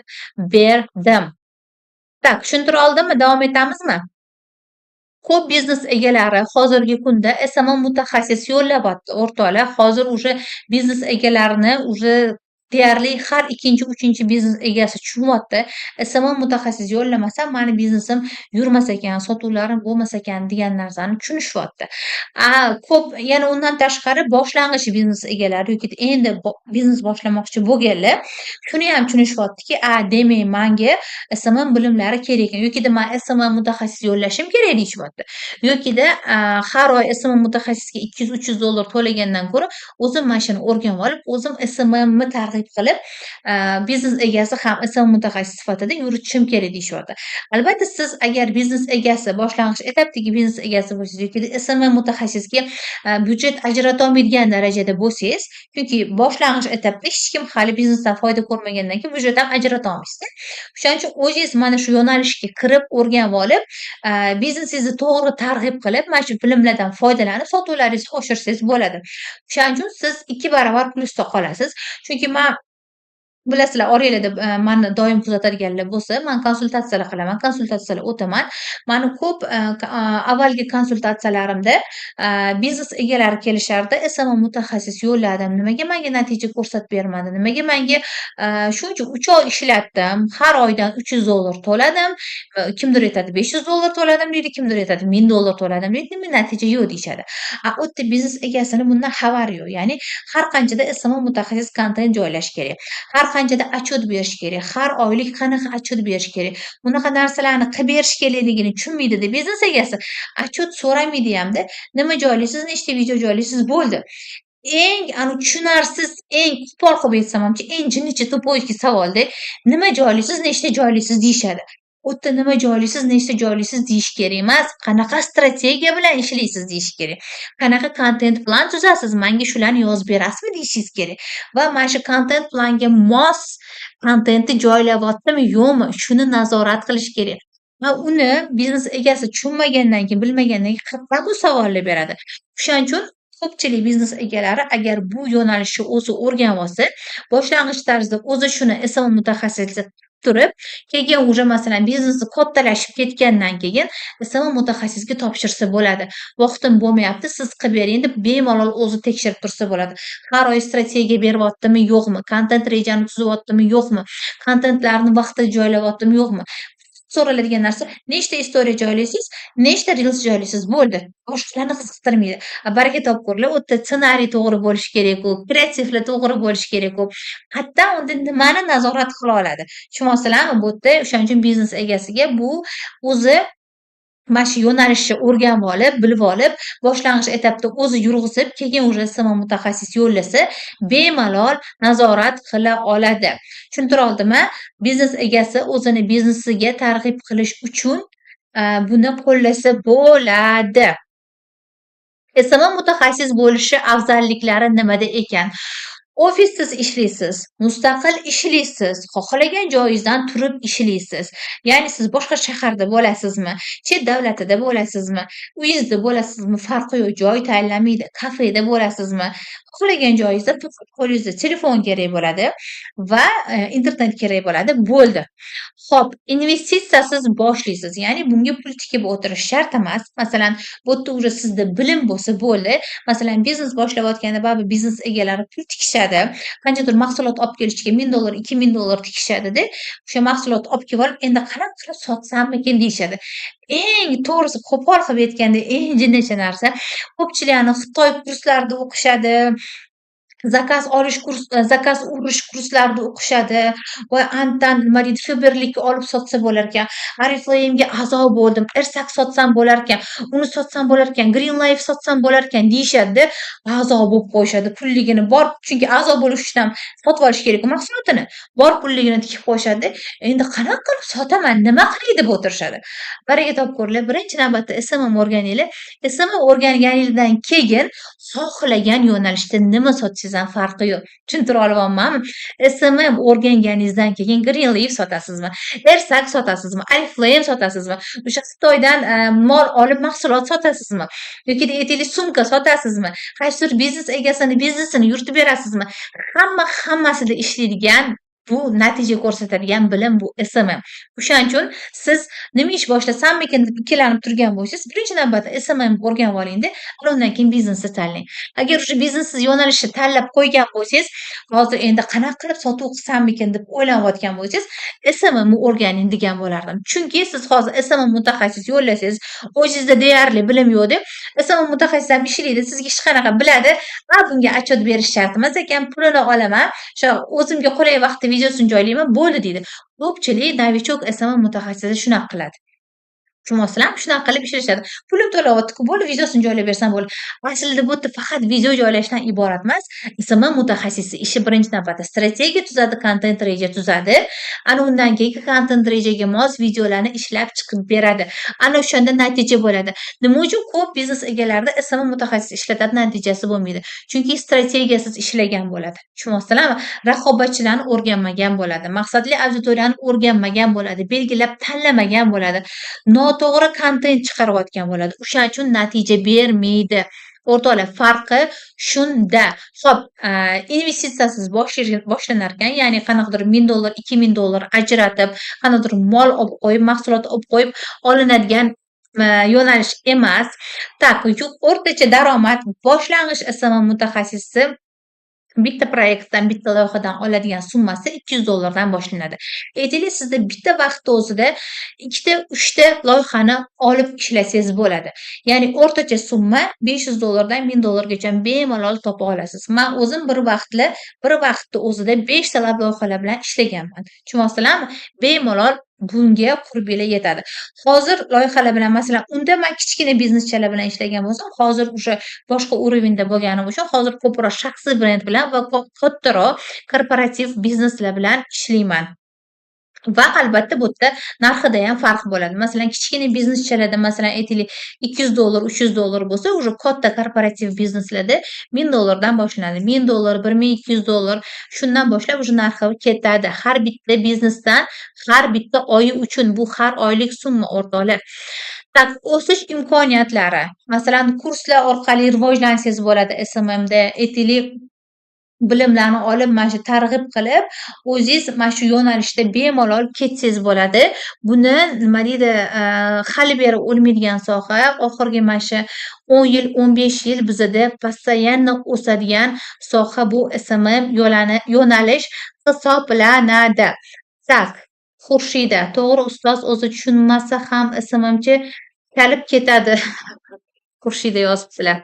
berdim. Так, tushuntira oldimmi? Davom etamizmi? Ko'p biznes egalari hozirgi kunda SMM mutaxassis yollayapti, o'rtoqlar. Hozir уже biznes egalarini уже deyarli har ikkinchi, uchinchi biznes egasi tushunyapti. SMM mutaxassis yollamasam, mani biznesim yurmas ekan, sotuvlarim bo'lmas ekan degan narsani tushunishyapti. Ko'p yana undan tashqari boshlang'ich biznes egalari yoki endi biznes boshlamoqchi bo'lganlar shuniyam tushunishyaptiki, demak, manga SMM bilimlari kerak ekan yokida man SMM mutaxassis yollashim kerak deyishyapti. Yokida har oy SMM mutaxassisga 200-300 dollar to'lagandan ko'ra o'zim mana shuni o'rganib olib, o'zim SMMni targ'ib qilib, biznes egasi ham SMM mutaxassis sifatida yuritishim kerak deyishyapti. Albatta, siz agar biznes egasi, boshlang'ich etapdagi biznes egasi bo'lsangiz yoki SMM mutaxassisga byudjet ajratolmaydigan darajada bo'lsangiz, chunki boshlang'ich etapda hech kim hali biznesdan foyda ko'rmagandan keyin byudjet ham ajrata olmaysizda. O'shaning uchun o'zingiz mana shu yo'nalishga kirib, o'rganib olib, biznesingizni to'g'ri targ'ib qilib, mana shu bilimlardan foydalanib, sotuvlaringizni oshirsangiz bo'ladi. O'shaning uchun siz 2 baravar plyusda qolasiz. Chunki man, bilasizlar, oranglarda mani doim kuzatadiganlar bo'lsa, man konsultatsiyalar qilaman, konsultatsiyalar o'taman. Mani ko'p avvalgi konsultatsiyalarimda biznes egalari kelishardi: "SMM mutaxassis yolladim, nimaga menga natija ko'rsatib bermadi? Nimaga menga shuncha 3 oy ishlatdim, har oydan 300 dollar to'ladim." Kimdir aytadi, 500 dollar to'ladim deydi, kimdir aytadi, 1000 dollar to'ladim deydi, nima natija yo'q deyishadi. U yerda biznes egasini bundan xabari yo'q. Ya'ni har qanchada SMM mutaxassis kontent joylash kerak, har qanchada отчет berish kerak, har oylik qanaqa отчет berish kerak, bunaqa narsalarni qilib berish kerakligini tushunmaydida biznes egasi. Отчет so'ramaydi hamda. Nima joylaysiz, nechta video joylaysiz, bo'ldi. Eng anavi tushunarsiz, eng qo'pol qilib aytsam hamchi, eng jinnicha тупойский savolda "Nima joylaysiz, nechta joylaysiz?" deyishadi. U yerda "Nima joylaysiz, nechta joylaysiz?" deyish kerak emas, "Qanaqa strategiya bilan ishlaysiz?" deyish kerak. "Qanaqa kontent plan tuzasiz, manga shularni yozib berasizmi?" deyishingiz kerak. Va mana shu kontent planga mos kontentni joylayaptimi, yo'qmi, shuni nazorat qilish kerak. Va uni biznes egasi tushunmagandan keyin, bilmagandan keyin qayerdan bu savolni beradi? O'shaning uchun ko'pchilik biznes egalari agar bu yo'nalishni o'zi o'rganib olsa, boshlang'ich tarzda o'zi shuni SMM mutaxassisi turib, keyin уже, masalan, biznesi kattalashib ketgandan keyin SMM mutaxassisga topshirsa bo'ladi. "Vaqtim bo'lmayapti, siz qilib bering", deb bemalol o'zi tekshirib tursa bo'ladi. Har oy strategiya beryaptimi, yo'qmi? Kontent rejani tuzyaptimi, yo'qmi? Kontentlarni vaqtida joylayaptimi, yo'qmi? So'raladigan narsa: nechta istoriya joylaysiz, nechta reels joylaysiz, bo'ldi. Boshqalarni qiziqtirmaydi. Baraka topkurlar, u yerda ssenariy to'g'ri bo'lishi kerak-ku, kreativlar to'g'ri bo'lishi kerak-ku. Qayerdan unda nimani nazorat qila oladi? Tushunyapsizlarmi? Bu yerda o'shaning uchun biznes egasiga bu o'zi mana shu yo'nalishni o'rganib olib, bilib olib, boshlang'ich etapda o'zi yurg'izib, keyin уже SMM mutaxassis yo'llasa, bemalol nazorat qila oladi. Tushuntira oldimmi? Biznes egasi o'zini biznesiga targ'ib qilish uchun buni qo'llasa bo'ladi. SMM mutaxassis bo'lishi afzalliklari nimada ekan? Ofissiz ishlaysiz, mustaqil ishlaysiz, xohlagan joyingizdan turib ishlaysiz. Ya'ni siz boshqa shaharda bo'lasizmi, chet davlatida bo'lasizmi, uyingizda bo'lasizmi, farqi yo'q, joy tanlamaydi. Kafeda bo'lasizmi, xohlagan joyingizda faqat qo'lingizda telefon kerak bo'ladi va internet kerak bo'ladi, bo'ldi. Xo'p, investitsiyasiz boshlaysiz, ya'ni bunga pul tikib o'tirish shart emas. Masalan, bu yerda уже sizda bilim bo'lsa bo'ldi. Masalan, biznes boshlayotganda baribir biznes egalari pul tikishadi. Qanchadir mahsulot olib kelishga 1000 dollar, 2000 dollar tikishadi-da. O'sha mahsulotni olib kelib olib, endi qanaqa qilib sotsammikin deyishadi. Eng to'g'risi, qo'pol qilib aytganda, eng jinnicha narsa, ko'pchilik Xitoy kurslarida o'qishadi, zakaz olish kurs, zakaz urish kurslarida o'qishadi. Voy, andan nima deydi, Faberlikka olib sotsa bo'larkan, Oriflame'ga a'zo bo'ldim, Ersak sotsam bo'larkan, uni sotsam bo'larkan, Greenlife sotsam bo'larkan deyishadi-da, a'zo bo'lib qo'yishadi. Pulligini bor, chunki a'zo bo'lish uchun ham sotib olish kerak-ku mahsulotini. Bor pulligini tikib qo'yishadi. Endi qanaqa qilib sotaman, nima qilay deb o'tirishadi. Baraka topkurlar, birinchi navbatda SMM o'rganinglar. SMM o'rganganingizdan keyin xohlagan yo'nalishda nima sotishingiz ham farqi yo'q. Tushuntira olyapmanmi? SMM o'rganganingizdan keyin Greenleaf sotasizmi, Ersak sotasizmi, Oriflame sotasizmi, o'sha Xitoydan mol olib mahsulot sotasizmi yoki aytaylik, sumka sotasizmi, qaysidir biznes egasini biznesini yuritib berasizmi, hamma hammasida ishlaydigan Bu natija ko'rsatadigan bilim bu SMM. O'shaning uchun siz nima ish boshlasammikin deb ikkilanib turgan bo'lsangiz, birinchi navbatda SMM o'rganib olingda, ana undan keyin biznesni tanlang. Agar o'sha biznes yo'nalishini tanlab qo'ygan bo'lsangiz, hozir endi qanaqa qilib sotuv qilsammikin deb o'ylanayotgan bo'lsangiz, SMMni o'rganing degan bo'lardim. Chunki siz hozir SMM mutaxassis yollasangiz, o'zingizda deyarli bilim yo'qda, SMM mutaxassis ham ishlaydi, sizga hech qanaqa biladi, "A, bunga отчет berish shart emas ekan, pulini olaman, o'sha o'zimga qulay vaqtda videosini joylayman, bo'ldi" deydi. Ko'pchilik новичок SMM mutaxassisi shunaqa qiladi. Tushunyapsizlarmi? Shunaqa qilib ishlashadi. Pulim to'layapti-ku, bo'ldi, videosini joylab bersam bo'ldi. Aslida bu yerda faqat video joylashdan iborat emas. SMM mutaxassisi ishi birinchi navbatda strategiya tuzadi, kontent reja tuzadi. Ana undan keyin kontent rejaga mos videolarni ishlab chiqib beradi. Ana o'shanda natija bo'ladi. Nima uchun ko'p biznes egalarida SMM mutaxassisi ishlatadi, natijasi bo'lmaydi? Chunki strategiyasiz ishlagan bo'ladi. Tushunyapsizlarmi? Raqobatchilarni o'rganmagan bo'ladi, maqsadli auditoriyani o'rganmagan bo'ladi, belgilab tanlamagan bo'ladi. Noto'g'ri kontent chiqarayotgan bo'ladi. O'shaning uchun natija bermaydi. O'rtoqlar, farqi shunda. Xo'p, investitsiyasiz boshlanar ekan, ya'ni qanaqadir $1000, $2000 ajratib, qanaqadir mol olib qo'yib, mahsulot olib qo'yib olinadigan yo'nalish emas. Так, o'rtacha daromad boshlang'ich SMM mutaxassisi bitta proyektdan, bitta loyihadan oladigan summasi $200 dan boshlanadi. Aytaylik, sizda bitta vaqtni o'zida ikkita, uchta loyihani olib ishlasangiz bo'ladi. Ya'ni o'rtacha summa $500 dan $1000 gacha bemalol topa olasiz. Man o'zim bir vaqtli, bir vaqtni o'zida 5 talab loyihalar bilan ishlaganman. Tushunyapsizlarmi? Bemalol bunga qurbinglar yetadi. Hozir loyihalar bilan, masalan, unda man kichkina bizneschalar bilan ishlagan bo'lsam, hozir уже boshqa уровень da bo'lganim uchun hozir ko'proq shaxsiy brend bilan va kattaroq korporativ bizneslar bilan ishlayman. Va albatta bu yerda narxida ham farq bo'ladi. Masalan, kichkina bizneschalarda, masalan, aytaylik, $200, $300 bo'lsa, уже katta korporativ bizneslarda $1000 dan boshlanadi. $1000, $1200, shundan boshlab уже narxi ketadi. Har bitta biznesdan har bitta oyi uchun bu har oylik summa, o'rtoqlar. Так, o'sish imkoniyatlari. Masalan, kurslar orqali rivojlansangiz bo'ladi SMMda. Aytaylik, bilimlarni olib, mana shu targ'ib qilib, o'zingiz mana shu yo'nalishda bemalol ketsangiz bo'ladi. Buni, nima deydi, hali beri o'lmaydigan soha. Oxirgi mana shu 10 yil, 15 yil bizada постоянно o'sadigan soha bu SMM yo'nalish hisoblanadi. Так, Xurshida, to'g'ri, ustoz o'zi tushunmasa ham SMMchi chalib ketadi. Xurshida yozibdilar.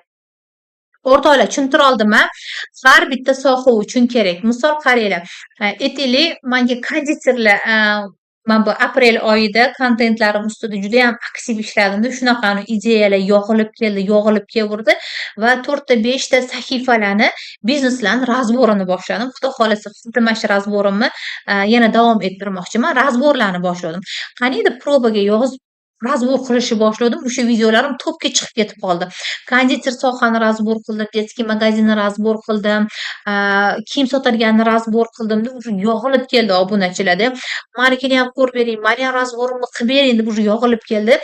O'rtoqlar, tushuntira oldimmi? Har bitta soha uchun kerak. Misol qaranglar, aytaylik, manga konditerlar, man bu aprel oyida kontentlarim ustida judayam aktiv ishladimda, shunaqani ideyalar yog'ilib keldi, yog'ilib kelaverdi va to'rtta, beshta sahifalarni, bizneslarni разбор ini boshladim. Xudo xohlasa, xuddi mana shu разбор imni yana davom ettirmoqchiman. Разбор larni boshladim. Qaniydi проба ga yozib разбор qilishni boshladim. O'sha videolarim topga chiqib ketib qoldi. Konditer sohani разбор qildim, детский magazinni разбор qildim, kiyim sotadiganni разбор qildimda, уже yog'ilib keldi obunachilarda. "Manikini ham ko'rib bering, mani ham разбор imni qilib bering" deb уже yog'ilib keldi.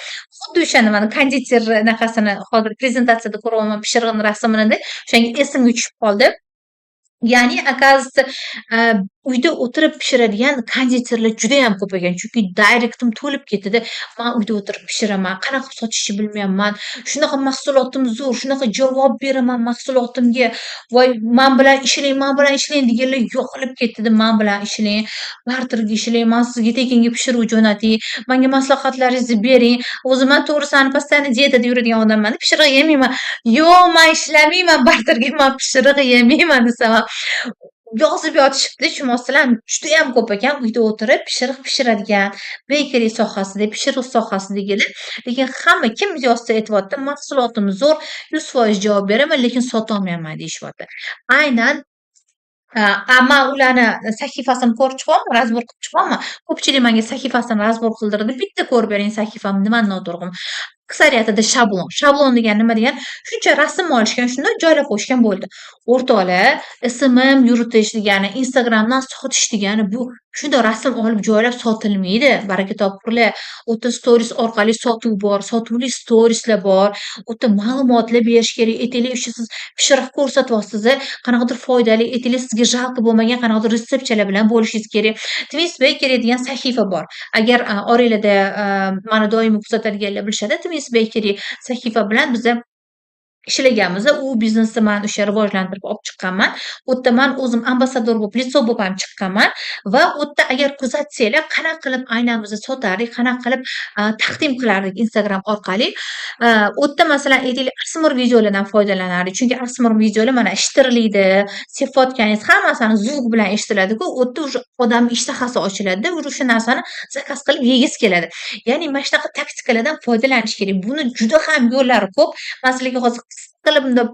Xuddi o'shani mana konditer anaqasini hozir prezentatsiyada ko'ryapman, pishirig'ini rasmini, o'shanga esimga tushib qoldi. Ya'ni, оказывается, uyda o'tirib pishiradigan konditerlar judayam ko'p ekan. Chunki directim to'lib ketdi-da. "Man uyda o'tirib pishiraman, qanaqa qilib sotishni bilmayapman. Shunaqa mahsulotim zo'r, shunaqa javob beraman mahsulotimga. Voy, man bilan ishlang, man bilan ishlang" deganlar yog'ilib ketdi-da. "Man bilan ishlang, barterga ishlang, man sizga tekinga pishiruv jo'natay, manga maslahatlaringizni bering. O'zi man to'g'risini постоянно dietada yuradigan odamman-da, pishiriq yemayman. Yo'q, man ishlamayman barterga, man pishiriq yemayman" desam ham yozib yotishibdi, tushunyapsizlarmi? Judayam ko'p ekan uyda o'tirib pishiriq pishiradigan, bakery sohasida, pishiriq sohasidagilar. Lekin hamma kim yozsa aytyapti: "Mahsulotim zo'r, 100% javob beraman, lekin sotolmayapman" deyishyapti. Aynan man ularni sahifasini ko'rib chiqyapman, разбор qilib chiqyapman. Ko'pchilik menga sahifasini разбор qildirdi. "Bitta ko'rib bering sahifamni, nimani noto'g'ri". Aksariyatida shablon. Shablon degani nima degani? Shuncha rasm olishgan, shuni joylab qo'yishgan, bo'ldi. O'rtoqlar, SMM yuritish degani, Instagramdan sotish degani bu shundoq rasm olib joylab sotilmaydi. Baraka topkurlar. U yerda stories orqali sotuv bor, sotuvli storieslar bor. U yerda ma'lumotlar berish kerak. Aytaylik, o'sha siz pishiriq ko'rsatyapsiz, qanaqadir foydali, aytaylik, sizga жалко bo'lmagan qanaqadir retseptchalar bilan bo'lishingiz kerak. Twins Bakery degan sahifa bor. Agar oranglarda mani doimiy kuzatadiganlar bilishadi, Twins Bakery sahifa bilan biza ishlaganmiz. U biznesni man o'sha rivojlantirib olib chiqqanman. U yerda man o'zim амбассадор bo'lib, лицо bo'lib ham chiqqanman va u yerda agar kuzatsanglar, qanaqa qilib aynan biza sotardik, qanaqa qilib taqdim qilardik Instagram orqali. U yerda, masalan, aytaylik, ASMR videolardan foydalanardik. Chunki ASMR videolar mana shitirlaydi, sepayotganingiz hammasini звук bilan eshitiladi-ku. U yerda уже odamni ishtahasi ochiladida, уже o'sha narsani заказ qilib yegisi keladi. Ya'ni mana shunaqa taktikalardan foydalanish kerak. Buni juda ham yo'llari ko'p. Man sizlarga hozir qisqa qilib bundoq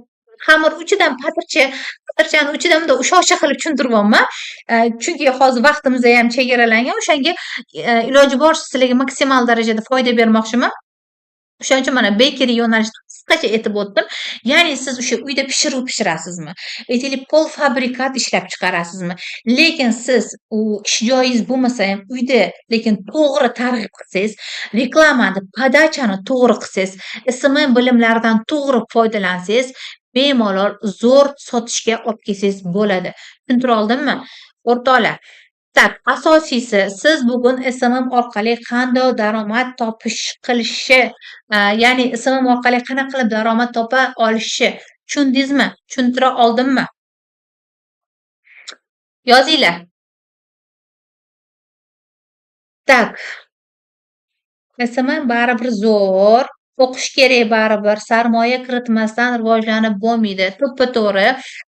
xamir uchidan patircha, patirchani uchidan bundoq ushoqcha qilib tushuntiryapman. Chunki hozir vaqtimiz ham chegaralangan. O'shanga iloji boricha sizlarga maksimal darajada foyda bermoqchiman. O'shaning uchun mana bakery yo'nalishida qisqacha aytib o'tdim. Ya'ni siz o'sha uyda pishiruv pishirasizmi, aytaylik, полуфабрикат ishlab chiqarasizmi, lekin siz u ish joyingiz bo'lmasa ham uyda, lekin to'g'ri targ'ib qilsangiz, reklamani, подача ni to'g'ri qilsangiz, SMM bilimlaridan to'g'ri foydalansangiz, bemalol zo'r sotishga olib kelsangiz bo'ladi. Tushuntira oldimmi? O'rtoqlar, так, asosiysi, siz bugun SMM orqali qanday daromad topish qilishi, ya'ni SMM orqali qanaqa qilib daromad topa olishi tushundingizmi? Tushuntira oldimmi? Yozinglar. Так. SMM baribir zo'r. O'qish kerak baribir. Sarmoya kiritmasdan rivojlanib bo'lmaydi. To'ppa-to'g'ri.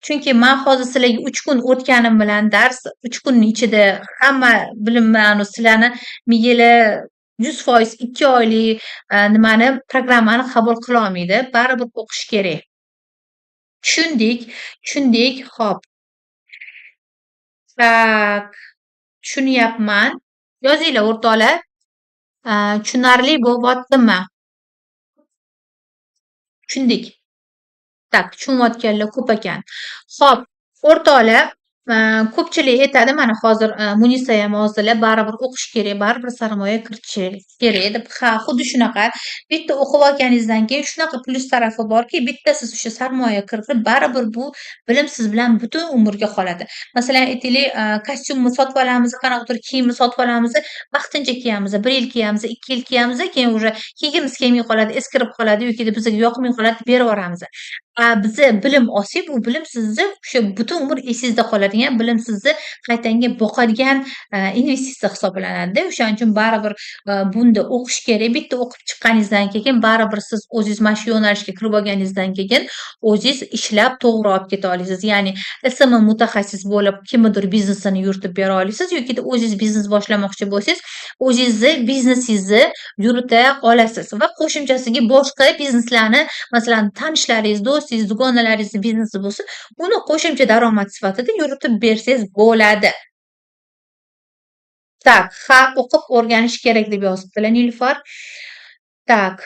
Chunki man hozir sizlarga 3 kun o'tganim bilan dars, 3 kunning ichida hamma bilimlarni sizlarni miyanglar 100% 2 oylik nimani, programmani qabul qilolmaydi. Baribir o'qish kerak. Tushundik, tushundik. Xo'p. Так, tushunyapman. Yozinglar, o'rtoqlar. Tushunarli bo'lyaptimi? Tushundik. Так, tushunayotganlar ko'p ekan. Xo'p, o'rtoqlar, ko'pchilik aytadi, mana hozir Munisa ham yozdilar, baribir o'qish kerak, baribir sarmoya kiritish kerak deb. Ha, xuddi shunaqa. Bitta o'qib olganingizdan keyin shunaqa plyus tarafi borki, bitta siz o'sha sarmoya kiritib, baribir bu bilim siz bilan butun umrga qoladi. Masalan, aytaylik, kostyumni sotib olamiz, qanaqadir kiyimni sotib olamiz, vaqtincha kiyamiz, 1 yil kiyamiz, 2 yil kiyamiz, keyin уже kiygimiz kelmay qoladi, eskirib qoladi yoki bizga yoqmay qoladi, berib yuboramiz. A biza bilim olsak, bu bilim sizni o'sha butun umr esingizda qoladigan, bilim sizni qaytanga boqadigan investitsiya hisoblanadi-da. O'shaning uchun baribir bunda o'qish kerak. Bitta o'qib chiqqaningizdan keyin baribir siz o'zingiz mana shu yo'nalishga kirib olganingizdan keyin o'zingiz ishlab to'g'ri olib keta olasiz. Ya'ni SMM mutaxassis bo'lib kimnidir biznesini yuritib bera olasiz yokida o'zingiz biznes boshlamoqchi bo'lsangiz, o'zingizni biznesingizni yurita olasiz va qo'shimchasiga boshqa bizneslarni, masalan, tanishlaringiz, do'stingiz, dugonalaringizni biznesi bo'lsa, uni qo'shimcha daromad sifatida yuritib bersangiz bo'ladi. Так, ha, o'qib o'rganish kerak deb yozibdilar Nilufar. Так.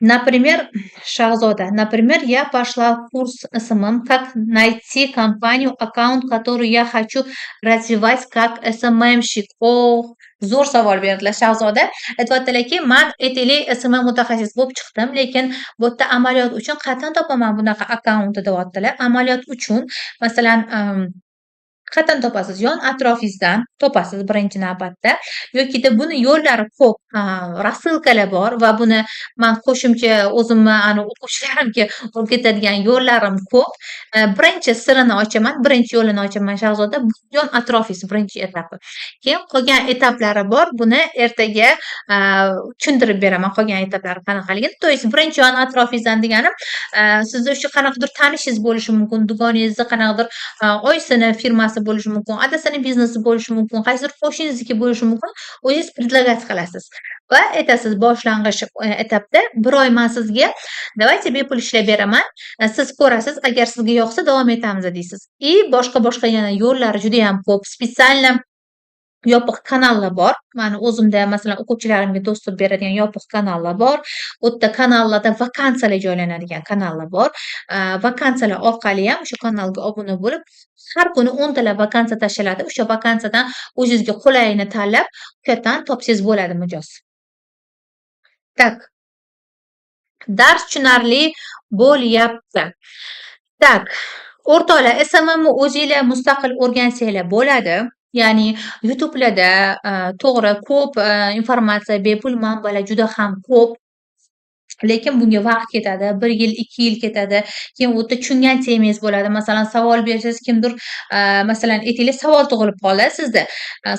Например, Shahzoda, например, я пошла в курс SMM, как найти компанию, аккаунт, который я хочу развивать как SMMщик? Oh, zo'r savol berdilar, Shahzoda. Aytyaptilarki, man, aytaylik, SMM mutaxassis bo'lib chiqdim, lekin bu yerda amaliyot uchun qayerdan topaman bunaqa akkauntni, deyaptilar. Amaliyot uchun, masalan, qayerdan topasiz? Yon atrofingizdan topasiz birinchi navbatda yokida buni yo'llari ko'p, рассылка lar bor va buni man qo'shimcha o'zimni ani o'quvchilarimga o'rgatadigan yo'llarim ko'p. Birinchi sirini ochaman, birinchi yo'lini ochaman, Shahzoda. Bu yon atrofingiz birinchi etapi. Keyin qolgan etaplari bor. Buni ertaga tushuntirib beraman qolgan etaplari qanaqaligini. То есть birinchi yon atrofingizdan deganim, sizni o'sha qanaqadir tanishingiz bo'lishi mumkin, dugoningizni qanaqadir oyisini firmasi bo'lishi mumkin, adasini biznesi bo'lishi mumkin, qaysidir qo'shningizniki bo'lishi mumkin. O'zingiz предлагать qilasiz va aytasiz: boshlang'ich etapda 1 oy man sizga, давайте, bepul ishlab beraman. Siz ko'rasiz, agar sizga yoqsa, davom etamiz, deysiz. И boshqa-boshqa yana yo'llari judayam ko'p. Специально Yopiq kanallar bor. Mani o'zimda, masalan, o'quvchilarimga доступ beradigan yopiq kanallar bor. U yerda, kanallarda vakansiyalar joylanadigan kanallar bor. Vakansiyalar orqali ham o'sha kanalga obuna bo'lib, har kuni 10 talab vakansiya tashlanadi. O'sha vakansiyadan o'zingizga qulayini tanlab, o'sha yerdan topsangiz bo'ladi mijoz. Так. Dars tushunarli bo'lyapti. Так, o'rtoqlar, SMMni o'zinglar mustaqil o'rgansanglar bo'ladi. Ya'ni YouTube'larda, to'g'ri, ko'p informatsiya, bepul manbalar juda ham ko'p. Lekin bunga vaqt ketadi. 1 yil, 2 yil ketadi. Keyin u yerda tushungan temangiz bo'ladi. Masalan, savol bersangiz kimdir, masalan, aytaylik, savol tug'ilib qoldi sizda.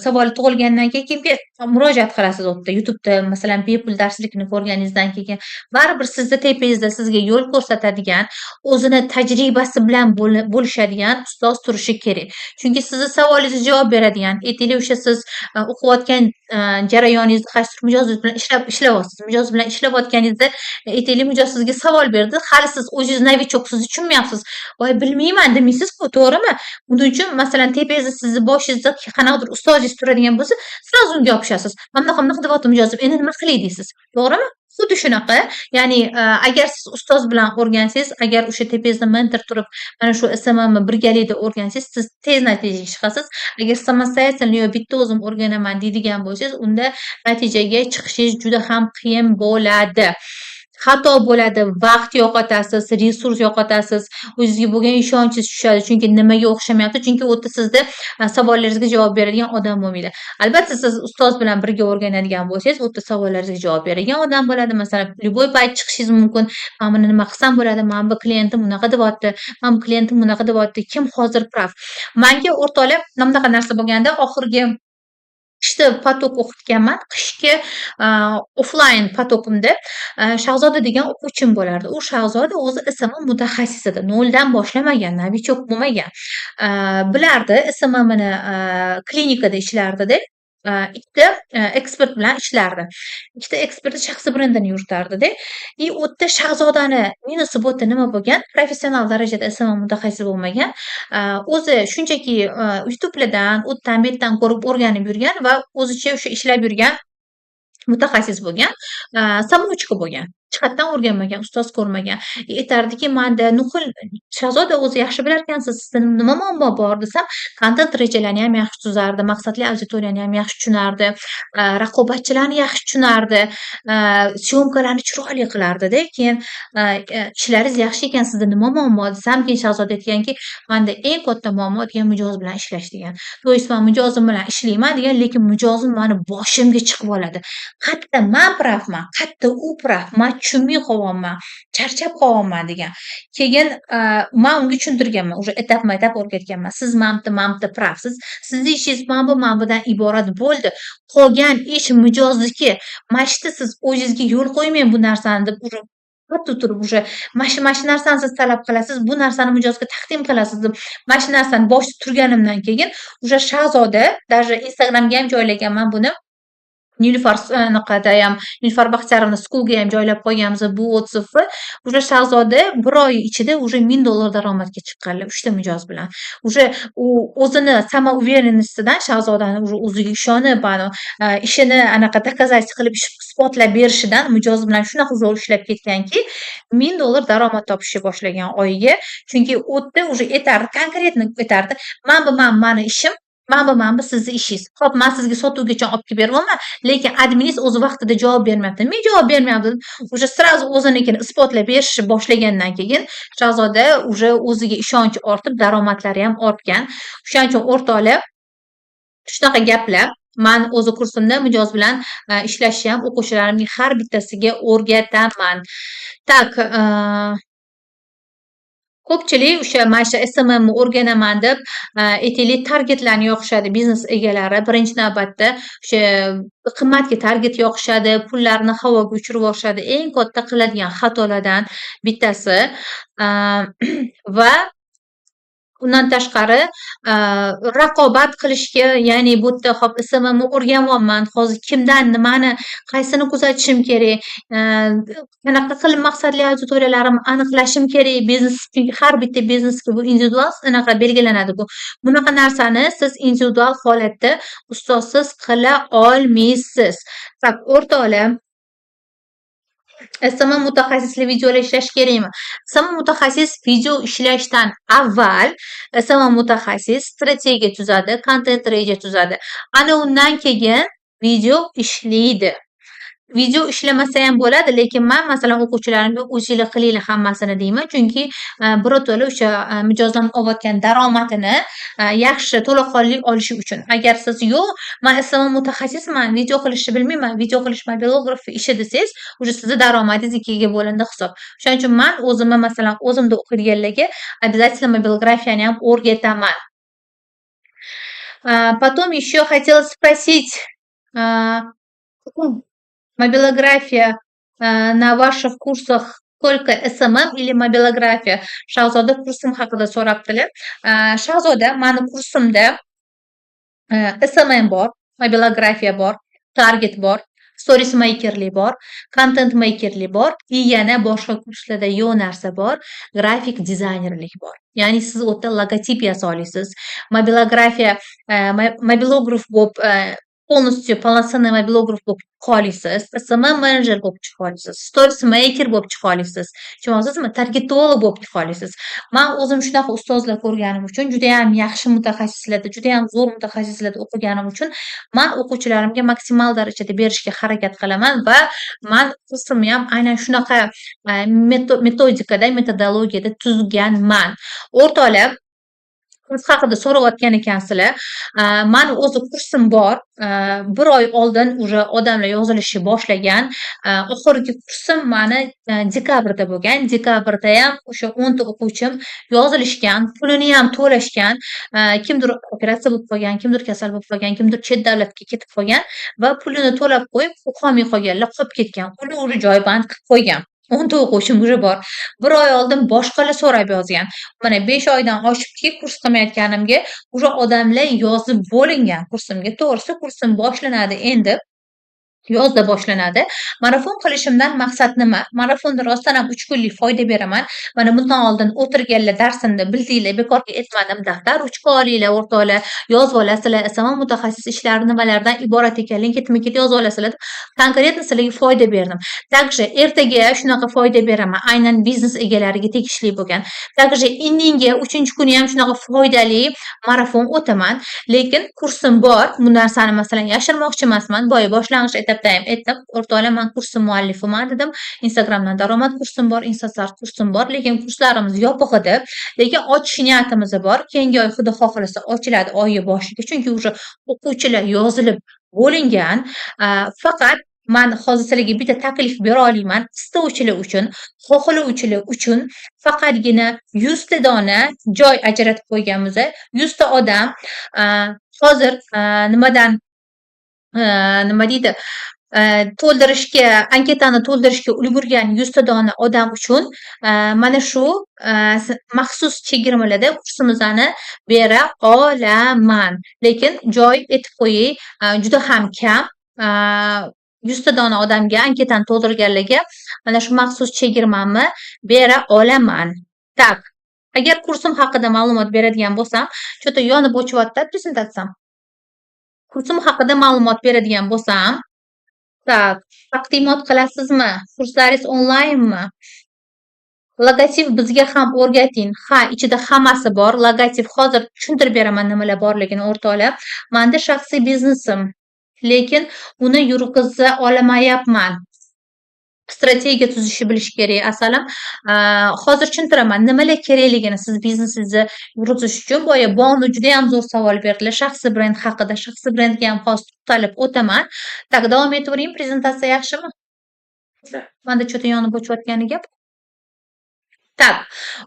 Savol tug'ilgandan keyin kimga murojaat qilasiz u yerda? YouTube'da, masalan, bepul darslikni ko'rganingizdan keyin baribir sizni tepangizda sizga yo'l ko'rsatadigan, o'zini tajribasi bilan bo'lishadigan ustoz turishi kerak. Chunki sizni savolingizga javob beradigan, aytaylik, o'sha siz o'qiyotgan jarayoningizda qaysidir mijozingiz bilan ishlayapsiz. Mijoz bilan ishlayotganingizda, aytaylik, mijoz sizga savol berdi. Hali siz o'zingiz новичок siz, tushunmayapsiz. "Voy, bilmayman" demaysiz-ku, to'g'rimi? Buning uchun, masalan, tepangizda, sizni boshingizda qanaqadir ustozingiz turadigan bo'lsa, сразу unga yopishasiz. "Mana bunaqa, bunaqa deyapti mijozim, endi nima qilay?" deysiz. To'g'rimi? Xuddi shunaqa. Ya'ni, agar siz ustoz bilan o'rgansangiz, agar o'sha tepangizda mentor turib, mana shu SMMni birgalikda o'rgansangiz, siz tez natijaga chiqasiz. Agar самостоятельно yo bitta o'zim o'rganaman deydigan bo'lsangiz, unda natijaga chiqishingiz juda ham qiyin bo'ladi. Xato bo'ladi, vaqt yo'qotasiz, resurs yo'qotasiz, o'zingizga bo'lgan ishonchingiz tushadi. Chunki nimaga o'xshamayapti? Chunki u yerda sizda savollaringizga javob beradigan odam bo'lmaydi. Albatta, siz ustoz bilan birga o'rganadigan bo'lsangiz, u yerda savollaringizga javob beradigan odam bo'ladi. Masalan, любой payt chiqishingiz mumkin. "Mana buni nima qilsam bo'ladi? Mana bu klientim bunaqa deyapti, mana bu klientim bunaqa deyapti. Kim hozir прав?" Manga, o'rtoqlar, mana bunaqa narsa bo'lganda, oxirgi qishda поток o'qitganman. Qishki offlayn поток imda Shahzoda degan o'quvchim bo'lardi. U Shahzoda o'zi SMM mutaxassis edi. Noldan boshlamagan, новичок bo'lmagan. Bilardi SMMni, klinikada ishlardida. Ikkita ekspert bilan ishlardi. Ikkita ekspertni shaxsiy brendini yuritardida. И u yerda Shahzodani minusi bu yerda nima bo'lgan? Professional darajada SMM mutaxassisi bo'lmagan. O'zi shunchaki YouTube'lardan, u yerdan, bu yerdan ko'rib o'rganib yurgan va o'zicha o'sha ishlab yurgan mutaxassis bo'lgan. Самоучка bo'lgan. Hech qayerdan o'rganmagan, ustoz ko'rmagan. И aytardiki, manda nuqul "Shahzoda, o'zi yaxshi bilarkansiz, sizda nima muammo bor?" desam, kontent rejalarni ham yaxshi tuzardi, maqsadli auditoriyani ham yaxshi tushunardi, raqobatchilarni yaxshi tushunardi, съёмка larni chiroyli qilardida. Keyin "Ishlaringiz yaxshi ekan, sizda nima muammo?" desam, keyin Shahzoda aytganki, "Manda eng katta muammo", degan, "mijoz bilan ishlash", degan. "То есть man mijozim bilan ishlayman", degan, "lekin mijozim mani boshimga chiqib oladi. Qayerda man прав man, qayerda u прав, man tushunmay qolyapman, charchab qolyapman", degan. Keyin man unga tushuntirganman, уже etapma-etap o'rgatganman. Siz mana bu yerda, mana bu yerda прав siz. Sizni ishingiz mana bu, mana budan iborat bo'ldi. Qolgan ish mijozniki. Mana shu yerda siz o'zingizga yo'l qo'ymang bu narsani deb, уже qattiq turib, уже mana shu narsani siz talab qilasiz, bu narsani mijozga taqdim qilasiz deb, mana shu narsani boshida turganimdan keyin уже Shahzoda, даже Instagramga ham joylaganman buni. Nilufar anaqadayam, Nilufar Baxtiyorovna Schoolga ham joylab qo'yganmiz bu отзыв ni. Уже Shahzoda 1 oy ichida уже $1000 daromadga chiqqanlar 3 ta mijoz bilan. Уже u o'zini самоуверенность idan, Shahzodani уже o'ziga ishonib, anavi ishini anaqa доказать qilib, isbotlab berishidan mijoz bilan shunaqa zo'r ishlab ketganki, $1000 daromad topishni boshlagan oyiga. Chunki u yerda уже aytardi, конкретно aytardi: "Mana bu mani ishim, mana bu, mana bu sizni ishingiz. Xo'p, man sizga sotuvgacha olib kelib beryapman, lekin adminingiz o'zi vaqtida javob bermayapti. Nimaga javob bermayapti?" deb, уже сразу o'zinikini isbotlab berishni boshlagandan keyin Shahzoda уже o'ziga ishonchi ortib, daromadlari ham ortgan. O'shaning uchun, o'rtoqlar, shunaqa gaplar. Man o'zi kursimda mijoz bilan ishlashni ham o'quvchilarimning har bittasiga o'rgataman. Так, ko'pchilik o'sha mana shu SMMni o'rganaman deb, aytaylik, targetlarni yoqishadi biznes egalari. Birinchi navbatda o'sha qimmatga target yoqishadi, pullarni havoga uchirib yuborishadi. Eng katta qiladigan xatolardan bittasi. Va Undan tashqari, raqobat qilishga, ya'ni bu yerda hop, SMMni o'rganyapman, hozir kimdan nimani, qaysini kuzatishim kerak, qanaqa qilib maqsadli auditoriyalarimni aniqlashim kerak, biznes, chunki har bitta biznesga bu individual anaqa belgilanadi bu. Bunaqa narsani siz individual holatda ustozsiz qila olmaysiz. Так, o'rtoqlar, SMM mutaxassisli videolar ishlash kerakmi? SMM mutaxassis video ishlashdan avval SMM mutaxassis strategiya tuzadi, kontent reja tuzadi. Ana undan keyin video ishlaydi. Video ishlamasa ham bo'ladi, lekin man, masalan, o'quvchilarimga o'zinglar qilinglar hammasini deyman. Chunki birato'la o'sha mijozdan olayotgan daromadini yaxshi, to'laqonli olishi uchun. Agar siz "Yo'q, man SMM mutaxassisman, video qilishni bilmayman, video qilish mobilograf ishi" desangiz, уже sizni daromadingiz ikkiga bo'lindi hisob. O'shaning uchun man o'zimni, masalan, o'zimda o'qiydiganlarga обязательно mobilografiyani ham o'rgataman. Потом еще хотела спросить, мобилография на ваших курсах только SMM или мобилография? Shahzoda kursim haqida so'rabdilar. Shahzoda, mani kursimda SMM bor, mobilografiya bor, target bor, stories makerlik bor, content makerlik bor и yana boshqa kurslarda yo'q narsa bor, grafik dizaynerlik bor. Ya'ni siz u yerda logotip yasa olasiz, mobilografiya, mobilograf bo'lib, полностью полноценный mobilograf bo'lib chiqa olasiz, SMM menejer bo'lib chiqa olasiz, stories maker bo'lib chiqa olasiz. Tushunyapsizmi? Targetolog bo'lib chiqa olasiz. Man o'zim shunaqa ustozlar ko'rganim uchun, judayam yaxshi mutaxassislarda, judayam zo'r mutaxassislarda o'qiganim uchun man o'quvchilarimga maksimal darajada berishga harakat qilaman va man kursimni ham aynan shunaqa metodikada, metodologiyada tuzganman. O'rtoqlar, kurs haqida so'rayotgan ekansizlar. Mani o'zi kursim bor. Bir oy oldin уже odamlar yozilishni boshlagan. Oxirgi kursim mani dekabrda bo'lgan. Dekabrdayam o'sha 10 ta o'quvchim yozilishgan, pulini ham to'lashgan. Kimdir operatsiya bo'lib qolgan, kimdir kasal bo'lib qolgan, kimdir chet davlatga ketib qolgan va pulini to'lab qo'yib, o'qolmay qolganlar qolib ketgan. Uni уже joyband qilib qo'ygan. 10 ta o'quvchim уже bor. Bir oy oldin boshqalar so'rab yozgan. Mana 5 oydan oshibdiki kurs qilmayotganimga, уже odamlar yozib bo'lingan kursimga. To'g'risi, kursim boshlanadi endi. Yozda boshlanadi. Marafon qilishimdan maqsad nima? Marafonda rostdan ham 3 kunlik foyda beraman. Mana bundan oldin o'tirganlar darsimda bildinglar, bekorga aytmadim. Daftar, ruchka olinglar, o'rtoqlar, yozib olasizlar. SMM mutaxassis ishlari nimalardan iborat ekanligini ketma-ket yozib olasizlar deb конкретно sizlarga foyda berdim. Также ertaga shunaqa foyda beraman, aynan biznes egalariga tegishli bo'lgan. Также indinga 3-kuni ham shunaqa foydali marafon o'taman. Lekin kursim bor. Bu narsani, masalan, yashirmoqchi emasman. Boya boshlang'ich etapda ham aytdim. "O'rtoqlar, man kursim muallifiman" dedim. Instagramdan daromad kursim bor, Instastart kursim bor, lekin kurslarimiz yopiq edi. Lekin ochish niyatimiz bor. Keyingi oy, Xudo xohlasa, ochiladi oyi boshiga. Chunki уже o'quvchilar yozilib bo'lingan. Faqat man hozir sizlarga bitta taklif bera olaman. Istovchilar uchun, xohlovchilar uchun faqatgina 100 ta dona joy ajratib qo'yganmiz. 100 ta odam hozir nimadan, nima deydi, to'ldirishga, anketani to'ldirishga ulgurgan 100 ta dona odam uchun mana shu maxsus chegirmalarda kursimizni bera olaman. Lekin joy, aytib qo'yay, juda ham kam. 100 ta dona odamga, anketani to'ldirganlarga mana shu maxsus chegirmamni bera olaman. Так, agar kursim haqida ma'lumot beradigan bo'lsam, чё-то yonib o'chyapti prezentatsiyam. Kursim haqida ma'lumot beradigan bo'lsam, так, taqdimot qilasizmi? Kurslaringiz onlaynmi? Logotip bizga ham o'rgating. Ha, ichida hammasi bor. Logotip hozir tushuntirib beraman nimalar borligini, o'rtoqlar. Manda shaxsiy biznesim, lekin uni yurg'iza olmayapman. Strategiya tuzishni bilish kerak, asalim. Hozir tushuntiraman nimalar kerakligini siz biznesingizni yurg'izish uchun. Boya Bonu judayam zo'r savol berdilar shaxsiy brend haqida. Shaxsiy brendga ham hozir to'xtalib o'taman. Так, davom etaveraymi, prezentatsiya yaxshimi? Manda чё-то yonib o'chayotgani gap. Так,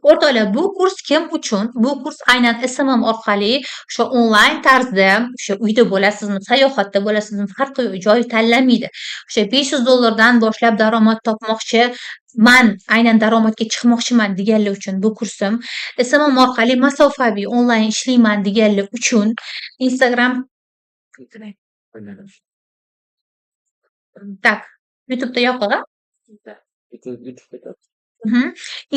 o'rtoqlar, bu kurs kim uchun? Bu kurs aynan SMM orqali o'sha onlayn tarzda, o'sha uyda bo'lasizmi, sayohatda bo'lasizmi, farqi yo'q, joy tanlamaydi. O'sha $500 dan boshlab daromad topmoqchi man, aynan daromadga chiqmoqchiman deganlar uchun bu kursim. SMM orqali masofaviy onlayn ishlayman deganlar uchun Instagram. Так, YouTube'da yoqiq a?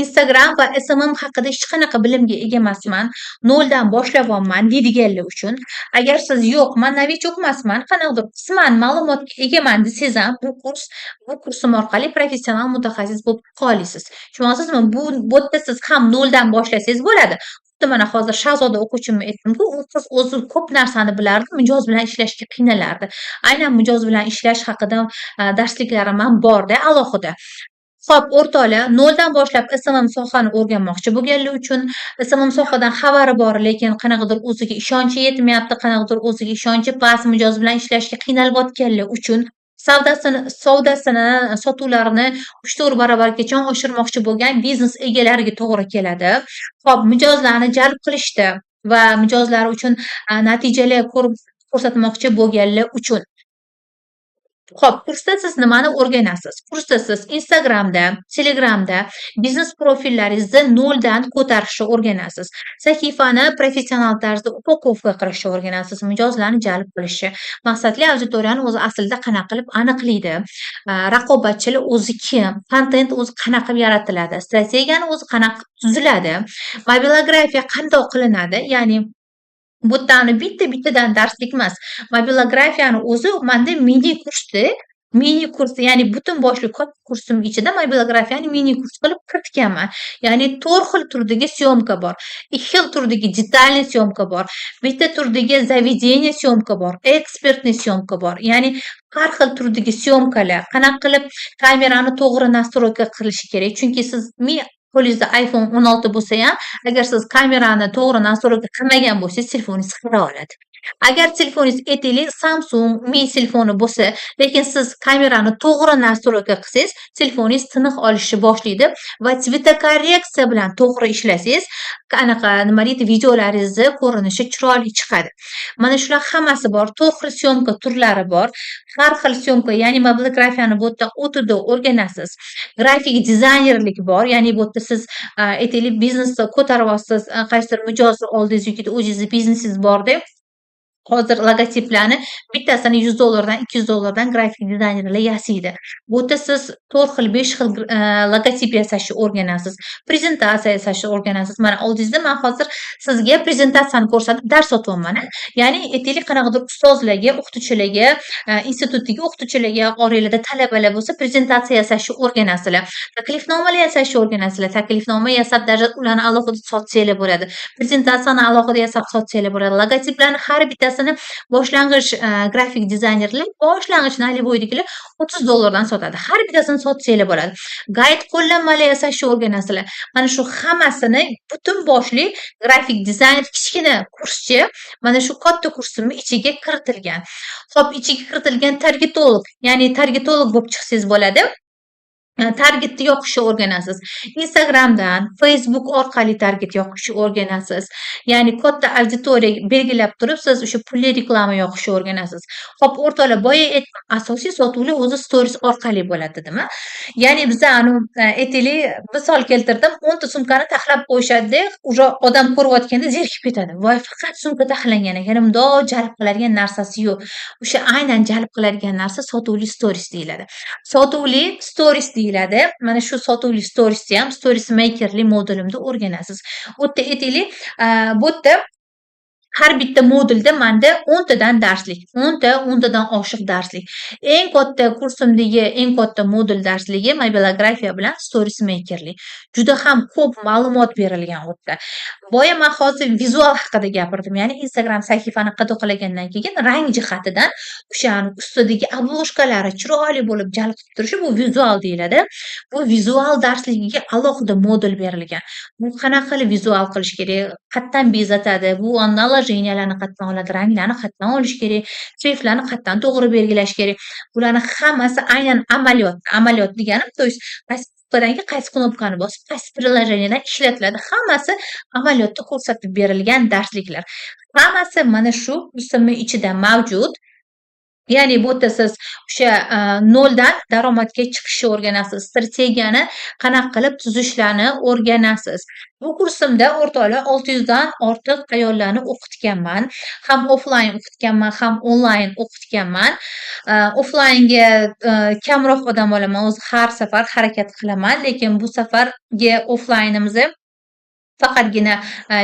Instagram va SMM haqida hech qanaqa bilimga ega emasman, noldan boshlayapman deydiganlar uchun. Agar siz yo'q, man новичок emasman, qanaqadir qisman ma'lumotga egaman desangiz ham, bu kursim orqali professional mutaxassis bo'lib chiqa olasiz. Tushunyapsizmi? Bu yerda siz ham noldan boshlasangiz bo'ladi. Xuddi mana hozir Shahzoda o'quvchimni aytdimku, u qiz o'zi ko'p narsani bilardi, mijoz bilan ishlashga qiynalardi. Aynan mijoz bilan ishlash haqida darsliklarim ham borda alohida. Xo'p, o'rtoqlar, noldan boshlab SMM sohani o'rganmoqchi bo'lganlar uchun, SMM sohadan xabari bor, lekin qanaqadir o'ziga ishonchi yetmayapti, qanaqadir o'ziga ishonchi past, mijoz bilan ishlashga qiynalayotganlar uchun, savdosini, sotuvlarini 3-4 barobargacha oshirmoqchi bo'lgan biznes egalariga to'g'ri keladi. Xo'p, mijozlarni jalb qilishda va mijozlar uchun natijalar ko'rsatmoqchi bo'lganlar uchun. Xo'p, kursda siz nimani o'rganasiz? Kursda siz Instagramda, Telegramda biznes profillaringizni noldan ko'tarishni o'rganasiz. Sahifani professional tarzda упаковка qilishni o'rganasiz, mijozlarni jalb qilishni, maqsadli auditoriyani o'zi aslida qanaqa qilib aniqlaydi, raqobatchilar o'zi kim, kontent o'zi qanaqa qilib yaratiladi, strategiyani o'zi qanaqa qilib tuziladi, mobilografiya qandoq qilinadi, ya'ni bu yerdani bitta-bittadan darslik emas. Mobilografiyani o'zi manda mini kursda, mini kurs, ya'ni butun boshli katta kursim ichida mobilografiyani mini kurs qilib kiritganman. Ya'ni 4 xil turdagi съёмка bor, 2 xil turdagi детальный съёмка bor, bitta turdagi заведение съёмка bor, экспертный съёмка bor. Ya'ni har xil turdagi съёмка lar, qanaqa qilib kamerani to'g'ri настройка qilish kerak. Chunki siz qo'lingizda iPhone 16 bo'lsayam, agar siz kamerani to'g'ri настройка qilmagan bo'lsangiz, telefoningiz xira oladi. Agar telefoningiz, aytaylik, Samsung, Mi telefoni bo'lsa, lekin siz kamerani to'g'ri настройка qilsangiz, telefoningiz tiniq olishni boshlaydi va цветокоррекция bilan to'g'ri ishlasangiz, anaqa, nima deydi, videolaringizni ko'rinishi chiroyli chiqadi. Mana shular hammasi bor. 4 xil съёмка turlari bor. Har xil съёмка, ya'ni mobilografiyani bu yerda o'tida o'rganasiz. Grafik dizaynerlik bor, ya'ni bu yerda siz, aytaylik, biznesni ko'taryapsiz, qaysidir mijozni oldingiz yoki o'zingizni biznesingiz borda, hozir logotiplarni bittasini $100 dan, $200 dan grafik dizaynerlar yasaydi. Bu yerda siz 4 xil, 5 xil logotip yasashni o'rganasiz, prezentatsiya yasashni o'rganasiz. Mana oldingizda man hozir sizga prezentatsiyani ko'rsatib dars o'tyapman a. Ya'ni aytaylik, qanaqadir ustozlarga, o'qituvchilarga, institutdagi o'qituvchilarga, oranglarda talabalar bo'lsa, prezentatsiya yasashni o'rganasizlar. Taklifnomalar yasashni o'rganasizlar. Taklifnoma yasab, даже ularni alohida sotsanglar bo'ladi. Prezentatsiyani alohida yasab sotsanglar bo'ladi. Logotiplarni har bittasini boshlang'ich grafik dizaynerlar, boshlang'ich нулевой dagilar $30 dan sotadi. Har bittasini sotsanglar bo'ladi. Gayd qo'llanmalar yasashni o'rganasizlar. Mana shu hammasini butun boshli grafik dizayner kichkina kurscha mana shu katta kursimni ichiga kiritilgan. Xo'p, ichiga kiritilgan targetolog, ya'ni targetolog bo'lib chiqsangiz bo'ladi. Targetni yoqishni o'rganasiz. Instagramdan, Facebook orqali target yoqishni o'rganasiz. Ya'ni katta auditoriya belgilab turib, siz o'sha pulli reklama yoqishni o'rganasiz. Xo'p, o'rtoqlar, boya aytdim, asosiy sotuvlar o'zi stories orqali bo'ladi dedim a. Ya'ni biza anavi, aytaylik, misol keltirdim, 10 ta sumkani taxlab qo'yishadi-da, уже odam ko'rayotganda zerikib ketadi. Voy, faqat sumka taxlangan ekan, mundoq jalb qiladigan narsasi yo'q. O'sha aynan jalb qiladigan narsa sotuvli stories deyiladi. Sotuvli stories deyiladi. Mana shu sotuvli storiesni ham stories makerli modulimda o'rganasiz. U yerda, aytaylik, bu yerda har bitta modulda manda 10 tadan darslik, 10 ta, 10 tadan oshiq darslik. Eng katta kursimdagi eng katta modul darsligi mobilografiya bilan stories makerlik. Juda ham ko'p ma'lumot berilgan u yerda. Boya man hozir vizual haqida gapirdim. Ya'ni Instagram sahifani qadoqlagandan keyin rang jihatidan o'shani ustidagi обложка lari chiroyli bo'lib jalb qilib turishi, bu vizual deyiladi. Bu vizual darsligiga alohida modul berilgan. Bu qanaqa qilib vizual qilish kerak, qayerdan bezatadi, bu наложения larni qayerdan oladi, ranglarni qayerdan olish kerak, shriftlarni qayerdan to'g'ri belgilash kerak. Bularni hammasi aynan amaliyot. Amaliyot deganim, то есть qaysi Nuqtadan keyin qaysi knopkani bosib, qaysi приложение dan ishlatiladi. Hammasi amaliyotda ko'rsatib berilgan darsliklar. Hammasi mana shu kursimni ichida mavjud. Ya'ni bu yerda siz o'sha noldan daromadga chiqishni o'rganasiz. Strategiyani qanaqa qilib tuzishlarni o'rganasiz. Bu kursimda, o'rtoqlar, 600 dan ortiq ayollarni o'qitganman. Ham offlayn o'qitganman, ham onlayn o'qitganman. Offlaynga kamroq odam olaman, o'zi har safar harakat qilaman, lekin bu safargi offlaynimiz faqatgina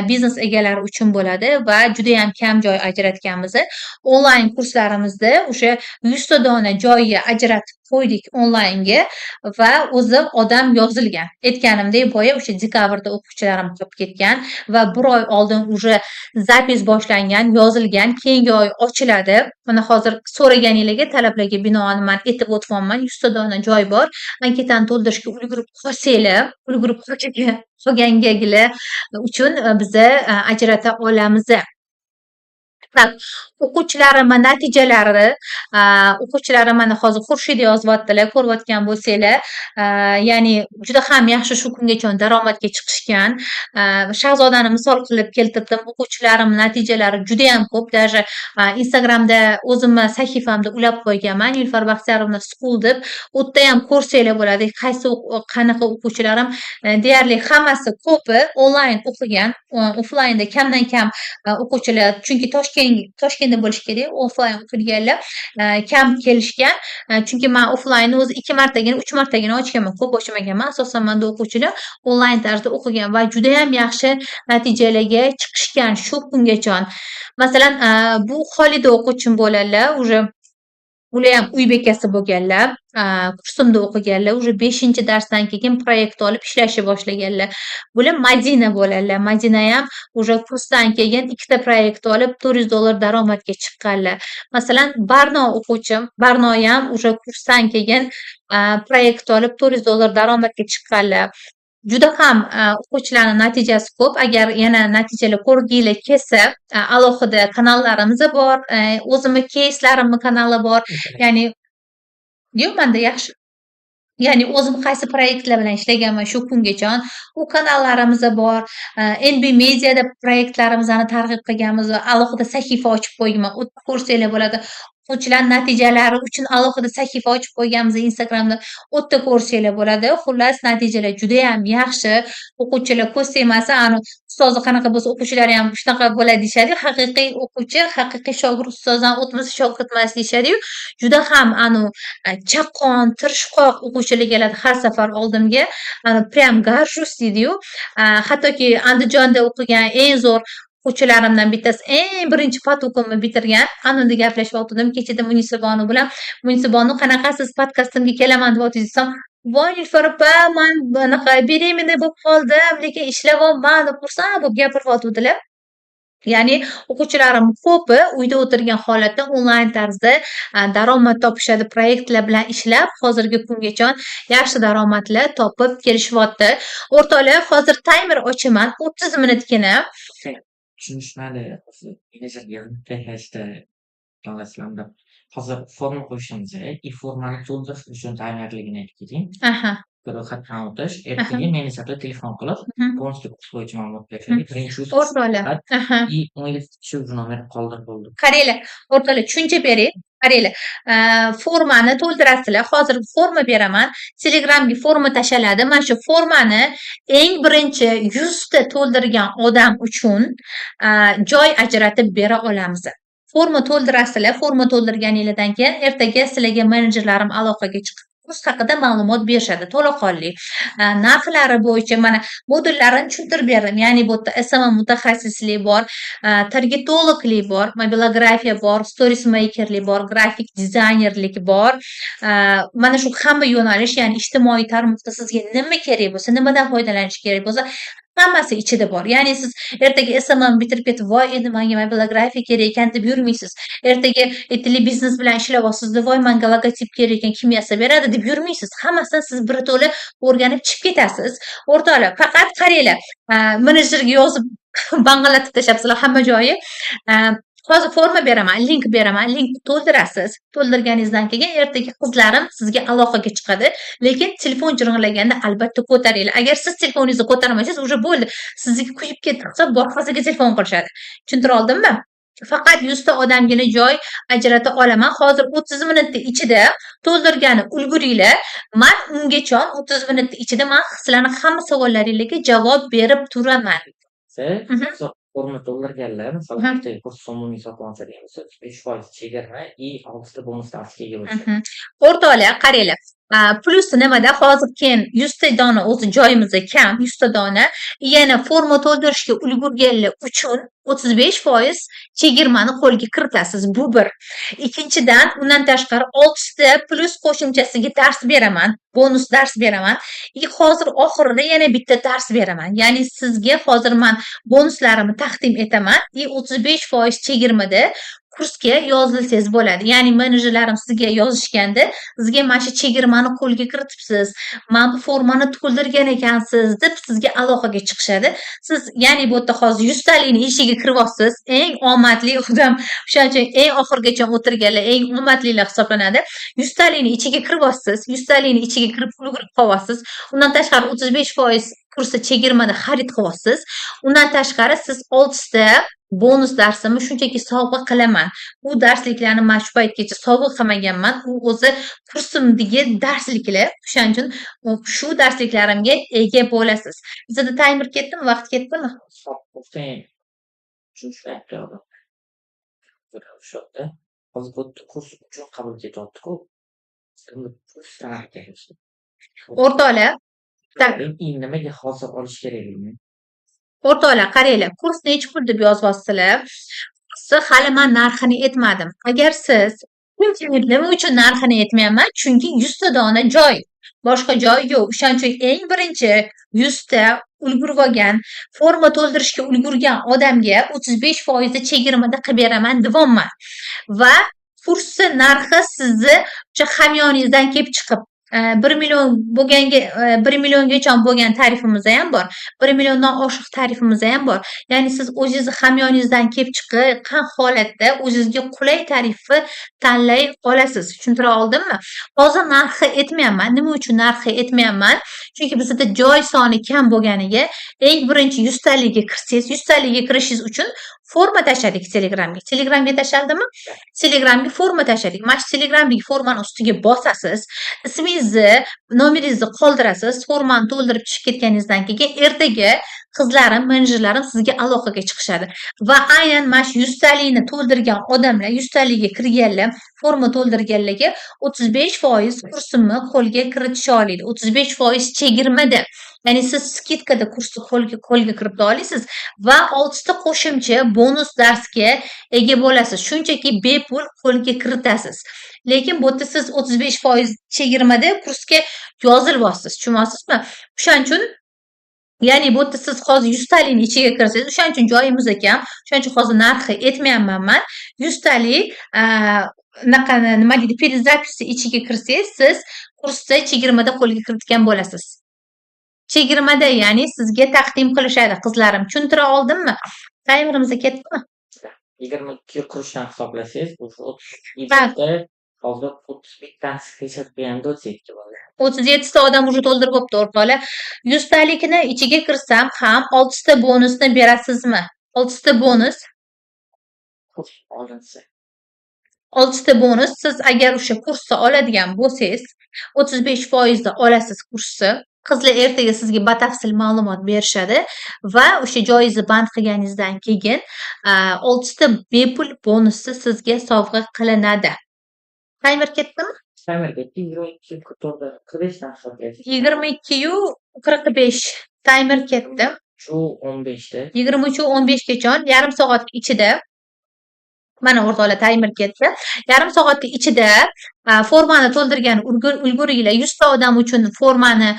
biznes egalari uchun bo'ladi va judayam kam joy ajratganmiz. Onlayn kurslarimizda o'sha 100 ta dona joyga ajratib qo'ydik onlaynga va o'zi odam yozilgan. Aytganimdek, boya o'sha dekabrda o'quvchilarim qolib ketgan va bir oy oldin уже запись boshlangan, yozilgan, keyingi oy ochiladi. Mana hozir so'raganinglarga, talablarga binoan man aytib o'tyapman. 100 ta dona joy bor. Anketani to'ldirishga ulgurib qolsanglar, ulgurib qolgangagilar uchun biza ajrata olamiz. Так, o'quvchilarimni natijalari, o'quvchilarim mana hozir Xurshida yozyaptilar, ko'rayotgan bo'lsanglar, ya'ni juda ham yaxshi shu kungacha daromadga chiqishgan. Shahzodani misol qilib keltirdim. O'quvchilarim natijalari judayam ko'p. Даже Instagramda o'zimni sahifamda ulab qo'yganman, Nilufar Baxtiyorovna School deb. U yerdayam ko'rsanglar bo'ladi, qaysi, qanaqa o'quvchilarim, deyarli hammasi, ko'pi onlayn o'qigan, offlaynda kamdan kam o'quvchilar, chunki Toshkentda bo'lishi kerak, offlayn o'qiydiganlar kam kelishgan. Chunki man offlaynni o'zi 2 martagina, 3 martagina ochganman, ko'p ochmaganman. Asosan manda o'quvchilar onlayn tarzda o'qigan va judayam yaxshi natijalarga chiqishgan shu kungacha. Masalan, bu Xolida o'quvchim bo'ladilar, уже ularham uy bekasi bo'lganlar, kursimda o'qiganlar, уже 5-darsdan keyin proyekt olib ishlashni boshlaganlar. Bular Madina bo'ladilar. Madinayam уже kursdan keyin ikkita proyekt olib, $400 daromadga chiqqanlar. Masalan, Barno o'quvchim, Barnoyam уже kursdan keyin proyekt olib, $400 daromadga chiqqanlar. Juda ham o'quvchilarni natijasi ko'p. Agar yana natijalar ko'rginglar kelsa, alohida kanallarimiz bor, o'zimni keyslarimni kanali bor. Ya'ni yo'q, manda yaxshi. Ya'ni o'zim qaysi proyektlar bilan ishlaganman shu kungacha, u kanallarimiz bor. NB Mediada proyektlarimizni targ'ib qilganmiz va alohida sahifa ochib qo'yganman. U yerda ko'rsanglar bo'ladi. O'quvchilar natijalari uchun alohida sahifa ochib qo'yganmiz Instagramda. U yerda ko'rsanglar bo'ladi. Xullas, natijalar judayam yaxshi. O'quvchilar ko'z tegmasin, anavi ustozi qanaqa bo'lsa, o'quvchilari ham shunaqa bo'ladi deyishadi-yu. Haqiqiy o'quvchi, haqiqiy shogird ustozdan o'tmasa shogird emas deyishadi-yu. Juda ham anavi chaqqon, tirishqoq o'quvchilar keladi har safar oldimga. Ana прям горжусь deydi-yu. Hattoki Andijonda o'qigan eng zo'r o'quvchilarimdan bittasi eng birinchi поток imni bitirgan. Anunda gaplashayotgandim kechada Munisabonu bilan. "Munisabonu, qanaqasiz, podkastimga kelaman deyapsiz" desam, "Voy, Nilufar opa, man anaqa беременный bo'lib qoldim, lekin ishlayapman" deb xursand bo'lib gapiryotgandilar. Ya'ni o'quvchilarim ko'pi uyda o'tirgan holatda onlayn tarzda daromad topishadi, proyektlar bilan ishlab, hozirgi kungacha yaxshi daromadlar topib kelishyapti. O'rtoqlar, hozir taymer ochaman 30 minutgina. Tushunishmadi. Hozir hozir forma qo'yishimiz и formani to'ldirish uchun tayyorgarligini aytib keting. Ro'yxatdan o'tish, ertaga menejerlar telefon qilib, полностью kurs bo'yicha ma'lumot berishadi. Birinchi yuz O'rtoqlar, и 17 kishi уже nomer qoldirib bo'ldi. Qaranglar, o'rtoqlar, tushuncha bering. Qaranglar, formani to'ldirasizlar. Hozir forma beraman. Telegramga forma tashaladi. Mana shu formani eng birinchi 100 ta to'ldirgan odam uchun joy ajratib bera olamiz. Forma to'ldirasizlar. Forma to'ldirganinglardan keyin ertaga sizlarga menejerlarim aloqaga chiqib, kurs haqida ma'lumot berishadi to'laqonli. Narxlari bo'yicha mana modullarini tushuntirib berdim. Ya'ni bu yerda SMM mutaxassislik bor, targetologlik bor, mobilografiya bor, stories makerlik bor, grafik dizaynerlik bor. Mana shu hamma yo'nalish, ya'ni ijtimoiy tarmoqda sizga nima kerak bo'lsa, nimadan foydalanish kerak bo'lsa, hammasi ichida bor. Ya'ni siz ertaga SMM bitirib ketib, "Voy, endi menga mobilografiya kerak ekan" deb yurmaysiz. Ertaga aytaylik, biznes bilan ishlayapsizda, "Voy, menga logotip kerak ekan, kim yasab beradi" deb yurmaysiz. Hammasini siz birato'la o'rganib chiqib ketasiz. O'rtoqlar, faqat qaranglar, menejerga yozib bang'illatib tashlabsizlar hamma joyi. Hozir forma beraman, link beraman, linkni to'ldirasiz. To'ldirganingizdan keyin ertaga qizlarim sizga aloqaga chiqadi. Lekin telefon jiringlaganda albatta ko'taringlar. Agar siz telefoningizni ko'tarmasangiz, уже bo'ldi. Sizniki kuyib ketdi hisob, boshqasiga telefon qilishadi. Tushuntira oldimmi? Faqat 100 ta odamgina joy ajrata olaman. Hozir 30 minutni ichida to'ldirgani ulguringlar. Man ungacha, 30 minutni ichida man sizlarni hamma savollaringlarga javob berib turaman. Forma to'ldirganlar, misol, ertaga kurs umumiy sotib olsa deymiz, 35% chegirma и 6 ta bonus darsga ega bo'lishadi. O'rtoqlar, qaranglar. Plusi nimada? Hozir keyin 100 ta dona o'zi joyimiz kam, 100 ta dona. Yana forma to'ldirishga ulgurganlar uchun 35% chegirmani qo'lga kiritasiz. Bu bir. Ikkinchidan, undan tashqari 6 ta plyus qo'shimchasiga dars beraman, bonus dars beraman. И hozir oxirida yana bitta dars beraman. Ya'ni sizga hozir man bonuslarimni taqdim etaman и 35% chegirmada kursga yozilsangiz bo'ladi. Ya'ni menejerlarim sizga yozishganda, sizga mana shu chegirmani qo'lga kiritibsiz, mana bu formani to'ldirgan ekansiz, deb sizga aloqaga chiqishadi. Siz, ya'ni bu yerda hozir 100 talikni eshigiga kiryapsiz. Eng omadli odam, o'shaning uchun eng oxirigacha o'tirganlar eng omadlilar hisoblanadi. 100 talikni ichiga kiryapsiz, 100 talikni ichiga kirib ulgurib qolyapsiz. Undan tashqari 35% kursda chegirmada xarid qilyapsiz. Undan tashqari siz 6 ta bonus darsimni shunchaki sovg'a qilaman. U darsliklarni man shu paytgacha sovg'a qilmaganman. U o'zi kursimdagi darsliklar. O'shaning uchun shu darsliklarimga ega bo'lasiz. Bizada taymer ketdimi? Vaqt ketdimi? Shu yerda hozir bu kurs uchun qabul ketyapti-ku. Kurs. O'rtoqlar, так. Nimaga hozir olish kerakligini. O'rtoqlar, qaranglar, kurs nechi pul deb yozyapsizlar. Kursni hali man narxini aytmadim. Agar siz, nima uchun narxini aytmayapman? Chunki 100 ta dona joy, boshqa joy yo'q. O'shaning uchun eng birinchi 100 ta ulgurib olgan, forma to'ldirishga ulgurgan odamga 35% chegirmada qilib beraman deyapman. Va kursni narxi sizni o'sha hamyoningizdan kelib chiqib, 1 million bo'lganga, 1 milliongacha bo'lgan tarifimiz ham bor. 1 milliondan oshiq tarifimiz ham bor. Ya'ni siz o'zingizni hamyoningizdan kelib chiqqan holatda o'zingizga qulay tarifni tanlay olasiz. Tushuntira oldimmi? Hozir narxi aytmayapman. Nima uchun narxi aytmayapman? Chunki bizda joy soni kam bo'lganiga eng birinchi 100 taliga kirsangiz, 100 taliga kirishingiz uchun forma tashladik Telegramga. Telegramga tashladimi? Telegramga forma tashladik. Mana shu Telegramdagi formani ustiga bosasiz, ismingizni, nomeringizni qoldirasiz. Formani to'ldirib chiqib ketganingizdan keyin ertaga qizlarim, menejerlarim sizga aloqaga chiqishadi. Va aynan mana shu 100 talikni to'ldirgan odamlar, 100 taliga kirganlar, forma to'ldirganlarga 35% kursimni qo'lga kiritisha oladi. 35% chegirmada. Ya'ni siz скидка da kursni qo'lga kirita olasiz va 6 ta qo'shimcha bonus darsga ega bo'lasiz. Shunchaki bepul qo'lga kiritasiz. Lekin bu yerda siz 35% chegirmada kursga yozilyapsiz. Tushunyapsizmi? O'shaning uchun, ya'ni bu yerda siz hozir 100 talikni ichiga kirsangiz, o'shaning uchun joyimiz kam. O'shaning uchun hozir narxi aytmayapman man. 100 talik anaqani, nima deydi, перезапись ichiga kirsangiz, siz kursda chegirmada qo'lga kiritgan bo'lasiz. Chegirmada, ya'ni sizga taqdim qilishadi qizlarim. Tushuntira oldimmi? Taymerimiz ketdimi? 22 qurushdan hisoblasangiz, o'sha 32 Так. ta, hozir 31 tani skrinshot qilganda 37 bo'ldi. 37 ta odam уже to'ldirib bo'pti, o'rtoqlar. 100 talikni ichiga kirsam ham 6 ta bonusni berasizmi? 6 ta bonus. Kurs olinsa. 6 ta bonus. Siz agar o'sha kursni oladigan bo'lsangiz, 35% da olasiz kursni. Qizlar ertaga sizga batafsil ma'lumot berishadi va o'sha joyingizni band qilganingizdan keyin 6 ta bepul bonusni sizga sovg'a qilinadi. Taymer ketdimi? Taymer ketdi. 22 to'g'ri, 45 dan hisoblaysiz. 22:45 taymer ketdi. Shu 15 da. 23:15 gacha, yarim soat ichida. Mana, o'rtoqlar, taymer ketdi. Yarim soatni ichida formani to'ldirgan ulguringlar. 100 ta odam uchun formani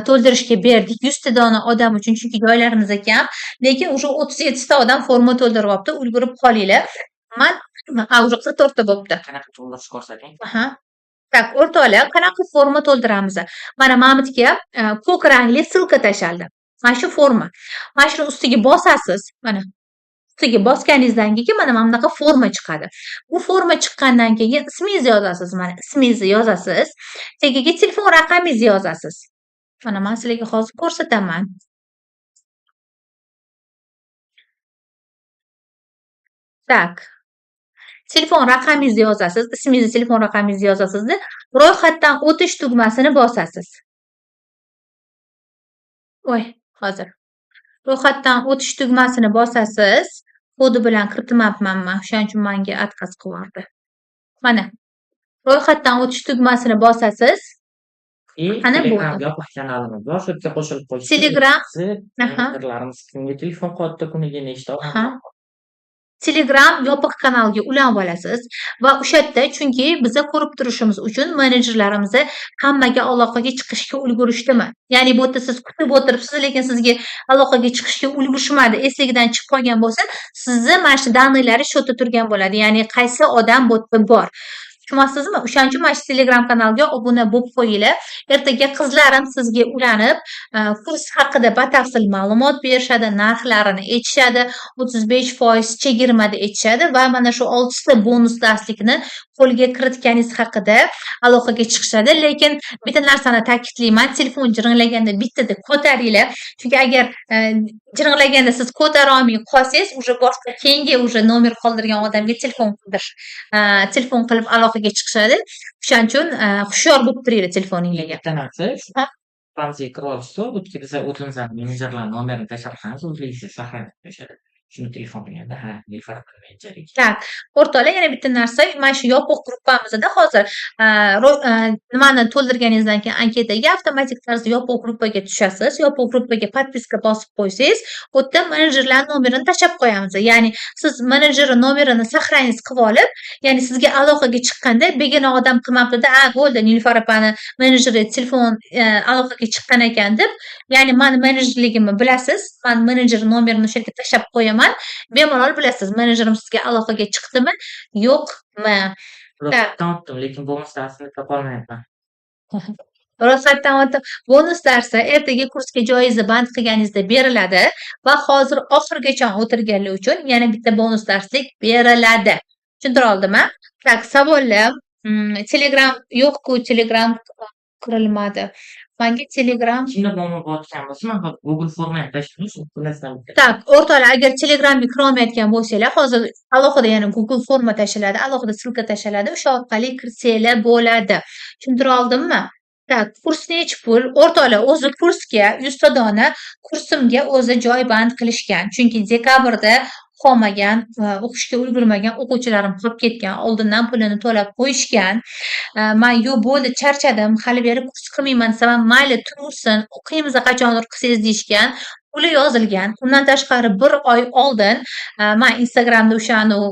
to'ldirishga berdik. 100 ta dona odam uchun, chunki joylarimiz kam. Lekin уже 37 ta odam forma to'ldiryapti. Ulgurib qolinglar. Man уже 44 ta bo'pti. Qanaqa to'ldirish ko'rsating. Aha. Так, o'rtoqlar, qanaqa forma to'ldiramiz? Mana Mamitga ko'k rangli ссылка tashaldi. Mana shu forma. Mana shuni ustiga bosasiz. Mana. Ustiga bosganingizdan keyin mana bunaqa forma chiqadi. Bu forma chiqqandan keyin ismingizni yozasiz, mana ismingizni yozasiz. Tagiga telefon raqamingizni yozasiz. Mana men sizlarga hozir ko'rsataman. Так. Telefon raqamingizni yozasiz, ismingizni, telefon raqamingizni yozasizda, ro'yxatdan o'tish tugmasini bosasiz. Voy, hozir. Ro'yxatdan o'tish tugmasini bosasiz. Kodi bilan kiritmabman man, o'shaning uchun menga отказ qilyapti. Mana. Ro'yxatdan o'tish tugmasini bosasiz. И Qani Telegram bo'ldi. yopiq kanalimiz bor. Shu yerga qo'shilib qo'yishdi. Telegram. Menejerlarimiz kimga telefon qilyapti, kuniga nechta Aha. Telegram yopiq kanalga ulanib olasiz va o'sha yerda, chunki biza ko'rib turishimiz uchun menejerlarimiz hammaga aloqaga chiqishga ulgurishdimi? Ya'ni bu yerda siz kutib o'tiribsiz, lekin sizga aloqaga chiqishga ulgurishmadi, esligidan chiqib qolgan bo'lsa, sizni mana shu данные lari shu yerda turgan bo'ladi. Ya'ni qaysi odam bu yerda bor. Tushunasizmi? O'shaning uchun mana shu Telegram kanalga obuna bo'lib qo'yinglar. Ertaga qizlarim sizga ulanib, kurs haqida batafsil ma'lumot berishadi, narxlarini aytishadi, 35% chegirmada aytishadi va mana shu 6 ta bonus darslikni qo'lga kiritganingiz haqida aloqaga chiqishadi. Lekin bitta narsani ta'kidlayman, telefon jiringlaganda bittada ko'taringlar. Chunki agar jiringlaganda siz ko'tara olmay qolsangiz, уже boshqa keyingi уже nomer qoldirgan odamga telefon qildirish, telefon qilib aloqaga chiqishadi. O'shaning uchun hushyor bo'lib turinglar telefoninglarga. Bitta narsa, gruppamizga kirib olishsa, u yerga biza o'zimizni menejerlarning nomerini tashlab qo'yamiz, o'zligicha saqlanib qo'yishadi. Shuni telefon qilganda, ha, Nilufar menejer ekan. Так, o'rtoqlar, yana bitta narsa, mana shu yopiq gruppamizda hozir nimani to'ldirganingizdan keyin anketaga avtomatik tarzda yopiq gruppaga tushasiz. Yopiq gruppaga подписка bosib qo'ysangiz, u yerda menejerlar nomerini tashlab qo'yamiz. Ya'ni siz menejer nomerini сохранить qilib olib, ya'ni sizga aloqaga chiqqanda begona odam qilmabdida, a bo'ldi, Nilufar opani menejeri telefon aloqaga chiqqan ekan deb, ya'ni mani menejerligimni bilasiz, man menejer nomerini o'sha yerga tashlab qo'yaman. Bemalol bilasiz, menejerim sizga aloqaga chiqdimi, yo'qmi. Так. Ro'yxatdan o'tdim, lekin bonus darsini topolmayapman. Ro'yxatdan o'tib, bonus darsi ertaga kursga joyingizni band qilganingizda beriladi va hozir oxirigacha o'tirganlar uchun yana bitta bonus darslik beriladi. Tushuntira oldimmi? Так, savollar. Telegram yo'q-ku, Telegram kirilmadi. Manga Telegram Kimda muammo bo'layotgan bo'lsa, man hozir Google forma ham tashladim, shu bilasizlar. Так, o'rtoqlar, agar Telegramga kirolmayotgan bo'lsanglar, hozir alohida yana Google forma tashlanadi, alohida ссылка tashlanadi, o'sha orqali kirsanglar bo'ladi. Tushuntira oldimmi? Так, kurs nechi pul? O'rtoqlar, o'zi kursga 100 ta dona kursimga o'zi joy band qilishgan. Chunki dekabrda o'qolmagan, o'qishga ulgurmagan o'quvchilarim qolib ketgan, oldindan pulini to'lab qo'yishgan. Man yo'q bo'ldi, charchadim, hali beri kurs qilmayman desam ham, mayli tursin, o'qiymiz qachondir qilsangiz deyishgan. Puli yozilgan. Undan tashqari 1 oy oldin man Instagramda o'sha anavi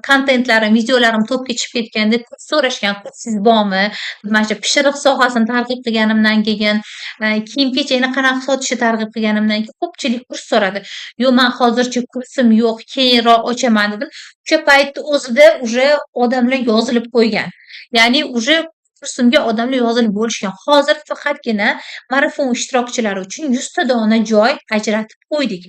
kontentlarim, videolarim topga chiqib ketganda kurs so'rashgan, kursingiz bormi? Mana shu pishiriq sohasini targ'ib qilganimdan keyin, kiyim-kechakni qanaqa sotishni targ'ib qilganimdan keyin ko'pchilik kurs so'radi. Yo'q, man hozircha kursim yo'q, keyinroq ochaman dedim. O'sha paytni o'zida уже odamlar yozilib qo'ygan. Ya'ni уже kursimga odamlar yozilib bo'lishgan. Hozir faqatgina marafon ishtirokchilari uchun 100 ta dona joy ajratib qo'ydik.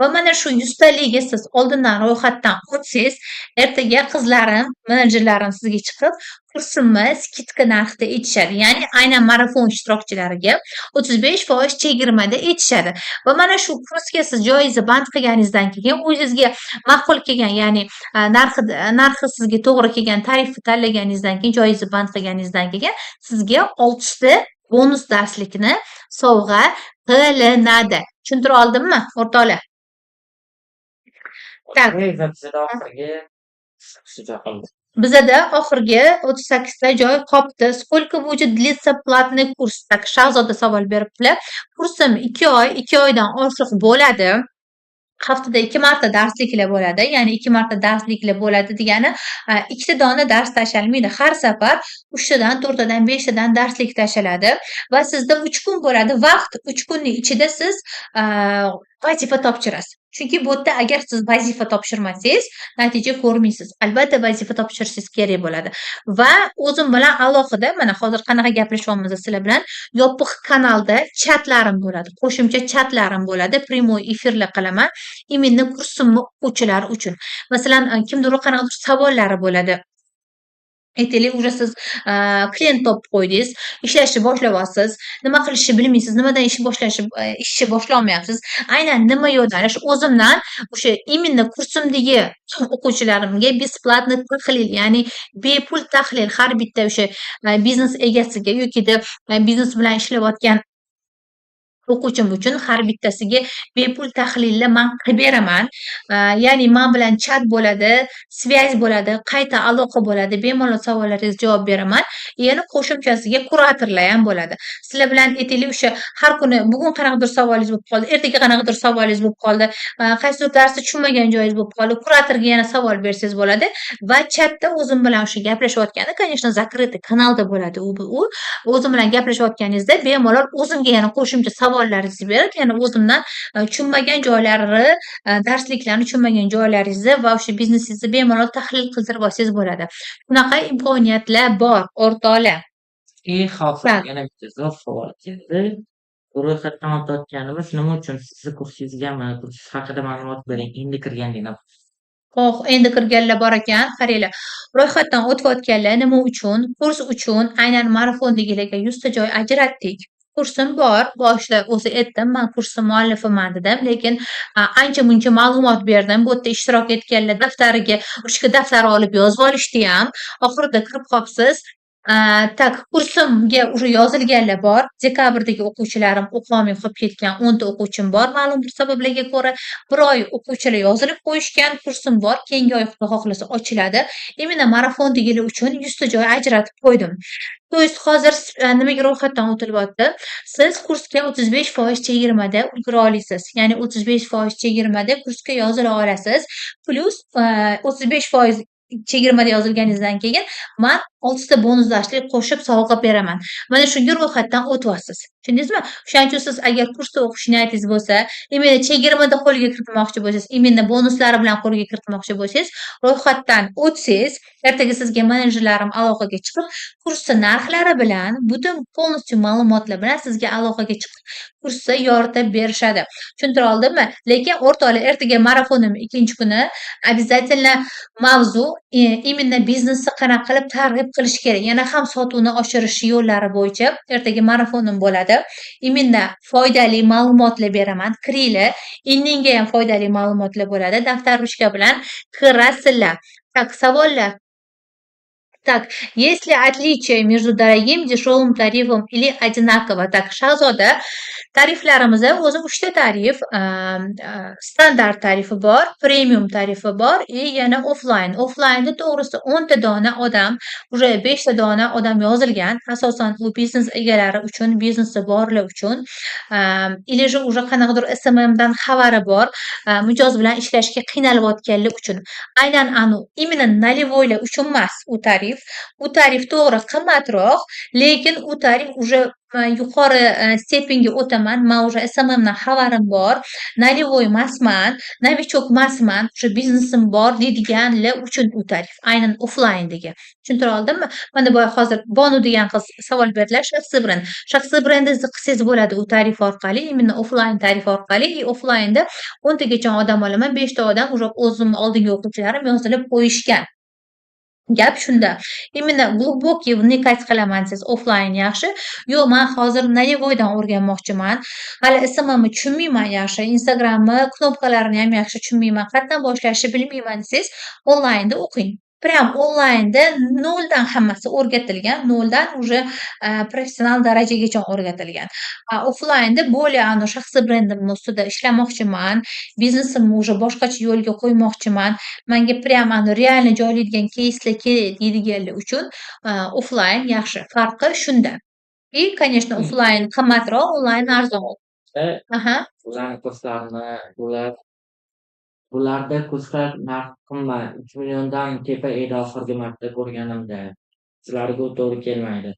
Va mana shu 100 taliga siz oldindan ro'yxatdan o'tsangiz, ertaga qizlarim, menejerlarim sizga chiqib, kursimni скидка narxida aytishadi. Ya'ni aynan marafon ishtirokchilariga 35% chegirmada aytishadi. Va mana shu kursga siz joyingizni band qilganingizdan keyin o'zingizga ma'qul kelgan, ya'ni narxi sizga to'g'ri kelgan tarifni tanlaganingizdan keyin, joyingizni band qilganingizdan keyin sizga 6 ta bonus darslikni sovg'a qilinadi. Tushuntira oldimmi, o'rtoqlar? Так. Va bizada oxirgi joy qoldi. Bizada oxirgi 38 ta joy qolibdi. Сколько будет длиться платный курс? Так, Shahzoda savol beribdilar. Kursim 2 oy, 2 oydan oshiq bo'ladi. Haftada 2 marta darsliklar bo'ladi. Ya'ni 2 marta darsliklar bo'ladi degani, 2 ta dona dars tashlanmaydi. Har safar 3 tadan, 4 tadan, 5 tadan darslik tashlanadi va sizda 3 kun bo'ladi. Vaqt 3 kunning ichida siz Vazifa topshirasiz. Chunki bu yerda agar siz vazifa topshirmasangiz, natija ko'rmaysiz. Albatta vazifa topshirishingiz kerak bo'ladi. Va o'zim bilan alohida, mana hozir qanaqa gaplashyapmiz sizlar bilan, yopiq kanalda chatlarim bo'ladi. Qo'shimcha chatlarim bo'ladi. Прямой efirlar qilaman. Именно kursimni o'quvchilari uchun. Masalan, kimdir qanaqadir savollari bo'ladi. Aytaylik, уже siz klient topib qo'ydingiz, ishlashni boshlayapsiz, nima qilishni bilmaysiz, nimadan ish boshlashni, ishni boshlolmayapsiz. Aynan nima yo'nalish, o'zimdan o'sha именно kursimdagi o'quvchilarimga бесплатный tahlil, ya'ni bepul tahlil har bitta o'sha biznes egasiga yokida biznes bilan ishlayotgan o'quvchim uchun har bittasiga bepul tahlilni man qilib beraman. Ya'ni man bilan chat bo'ladi, связь bo'ladi, qayta aloqa bo'ladi, bemalol savollaringizga javob beraman. Yana qo'shimchasiga kuratorlar ham bo'ladi. Sizlar bilan, aytaylik, o'sha har kuni bugun qanaqadir savolingiz bo'lib qoldi, ertaga qanaqadir savolingiz bo'lib qoldi, qaysidir darsda tushunmagan joyingiz bo'lib qoldi, kuratorga yana savol bersangiz bo'ladi va chatda o'zim bilan o'sha gaplashayotganda, конечно, закрытый kanalda bo'ladi u. O'zim bilan gaplashayotganingizda bemalol o'zimga yana qo'shimcha savollaringizni berib, yana o'zimdan tushunmagan joylari, darsliklarni tushunmagan joylaringizni va o'sha biznesingizni bemalol tahlil qildirib olsangiz bo'ladi. Shunaqa imkoniyatlar bor, o'rtoqlar. И hozir Так. yana bitta zo'r savol keldi. Ro'yxatdan o'tayotganimiz nima uchun sizni kursingizgami? Kursingiz haqida ma'lumot bering. Endi kirgan dedim. Oh, endi kirganlar bor ekan, qaranglar. Ro'yxatdan o'tayotganlar nima uchun? Kurs uchun aynan marafondagilarga 100 ta joy ajratdik. Kursim bor, boshida o'zi aytdim, man kursni muallifiman dedim, lekin ancha-muncha ma'lumot berdim. Bu yerda ishtirok etganlar daftariga ruchka daftar olib yozib olishdiyam. Oxirida kirib qolibsiz. Так, kursimga уже yozilganlar bor. Dekabrdagi o'quvchilarim o'qolmay qolib ketgan 10 ta o'quvchim bor ma'lum bir sabablarga ko'ra. Bir oy o'quvchilar yozilib qo'yishgan, kursim bor. Keyingi oy Xudo xohlasa ochiladi. Именно marafondagilar uchun 100 ta joy ajratib qo'ydim. То есть hozir nimaga ro'yxatdan o'tilyapti? Siz kursga 35% chegirmada ulgura olasiz. Ya'ni 35% chegirmada kursga yozila olasiz. Plyus 35% chegirmada yozilganingizdan keyin man 6 ta bonus darslik qo'shib sovg'a beraman. Mana shunga ro'yxatdan o'tyapsiz. Tushundingizmi? O'shaning uchun siz agar kursda o'qish niyatingiz bo'lsa, именно chegirmada qo'lga kiritmoqchi bo'lsangiz, именно bonuslari bilan qo'lga kiritmoqchi bo'lsangiz, ro'yxatdan o'tsangiz, ertaga sizga menejerlarim aloqaga chiqib, kursni narxlari bilan, butun полностью ma'lumotlar bilan sizga aloqaga chiqib, kursni yoritib berishadi. Tushuntira oldimmi? Lekin o'rtoqlar, ertaga marafonim 2-kuni обязательно mavzu именно biznesni qanaqa qilib targ'ib qilish kerak, yana ham sotuvni oshirish yo'llari bo'yicha ertaga marafonim bo'ladi. Именно foydali ma'lumotlar beraman. Kiringlar, indinga ham foydali ma'lumotlar bo'ladi. Daftar, ruchka bilan kirasizlar. Так, savollar. Так, есть ли отличие между дорогим, дешевым тарифом или одинаково? Так, Shahzoda, tariflarimiz o'zi 3 ta tarif, standart tarifi bor, premium tarifi bor и yana offline. Offlineda to'g'risi 10 ta dona odam, уже 5 ta dona odam yozilgan. Asosan u biznes egalari uchun, biznesi borlar uchun, или же уже qanaqadir SMMdan xabari bor, mijoz bilan ishlashga qiynalayotganlar uchun. Aynan anu именно нулевой lar uchun emas u tarif. U tarif to'g'ri qimmatroq, lekin u tarif уже yuqori степень ga o'taman. Man уже SMMdan xabarim bor, нулевой emasman, новичок emasman, уже biznesim bor deydiganlar uchun u tarif. Aynan offlayndagi. Tushuntira oldimmi? Mana boya hozir Bonu degan qiz savol berdilar, shaxsiy brend. Shaxsiy brendingizni qilsangiz bo'ladi u tarif orqali, именно offlayn tarif orqali и offlaynda 10 tagacha odam olaman, 5 ta odam уже o'zimni oldingi o'quvchilarim yozilib qo'yishgan. Gap shunda. Именно глубокий вникать qilaman desangiz offlayn yaxshi. Yo'q, man hozir нулевой dan o'rganmoqchiman. Hali SMMni tushunmayman yaxshi, Instagramni knopkalarini ham yaxshi tushunmayman, qayerdan boshlashni bilmayman desangiz, onlaynda o'qing. Прям onlaynda noldan hammasi o'rgatilgan, noldan уже professional darajagacha o'rgatilgan. Offlaynda более anu shaxsiy brendimni ustida ishlamoqchiman, biznesimni уже boshqacha yo'lga qo'ymoqchiman, manga прям anu реально joylaydigan keyslar kerak deydiganlar uchun offlayn yaxshi. Farqi shunda. И конечно, offlayn qimmatroq, onlayn arzonroq. Aha. Ularni kurslarini bularda kurslar narxi qimmat, 3 milliondan tepa edi oxirgi marta ko'rganimda. Sizlarga u to'g'ri kelmaydi.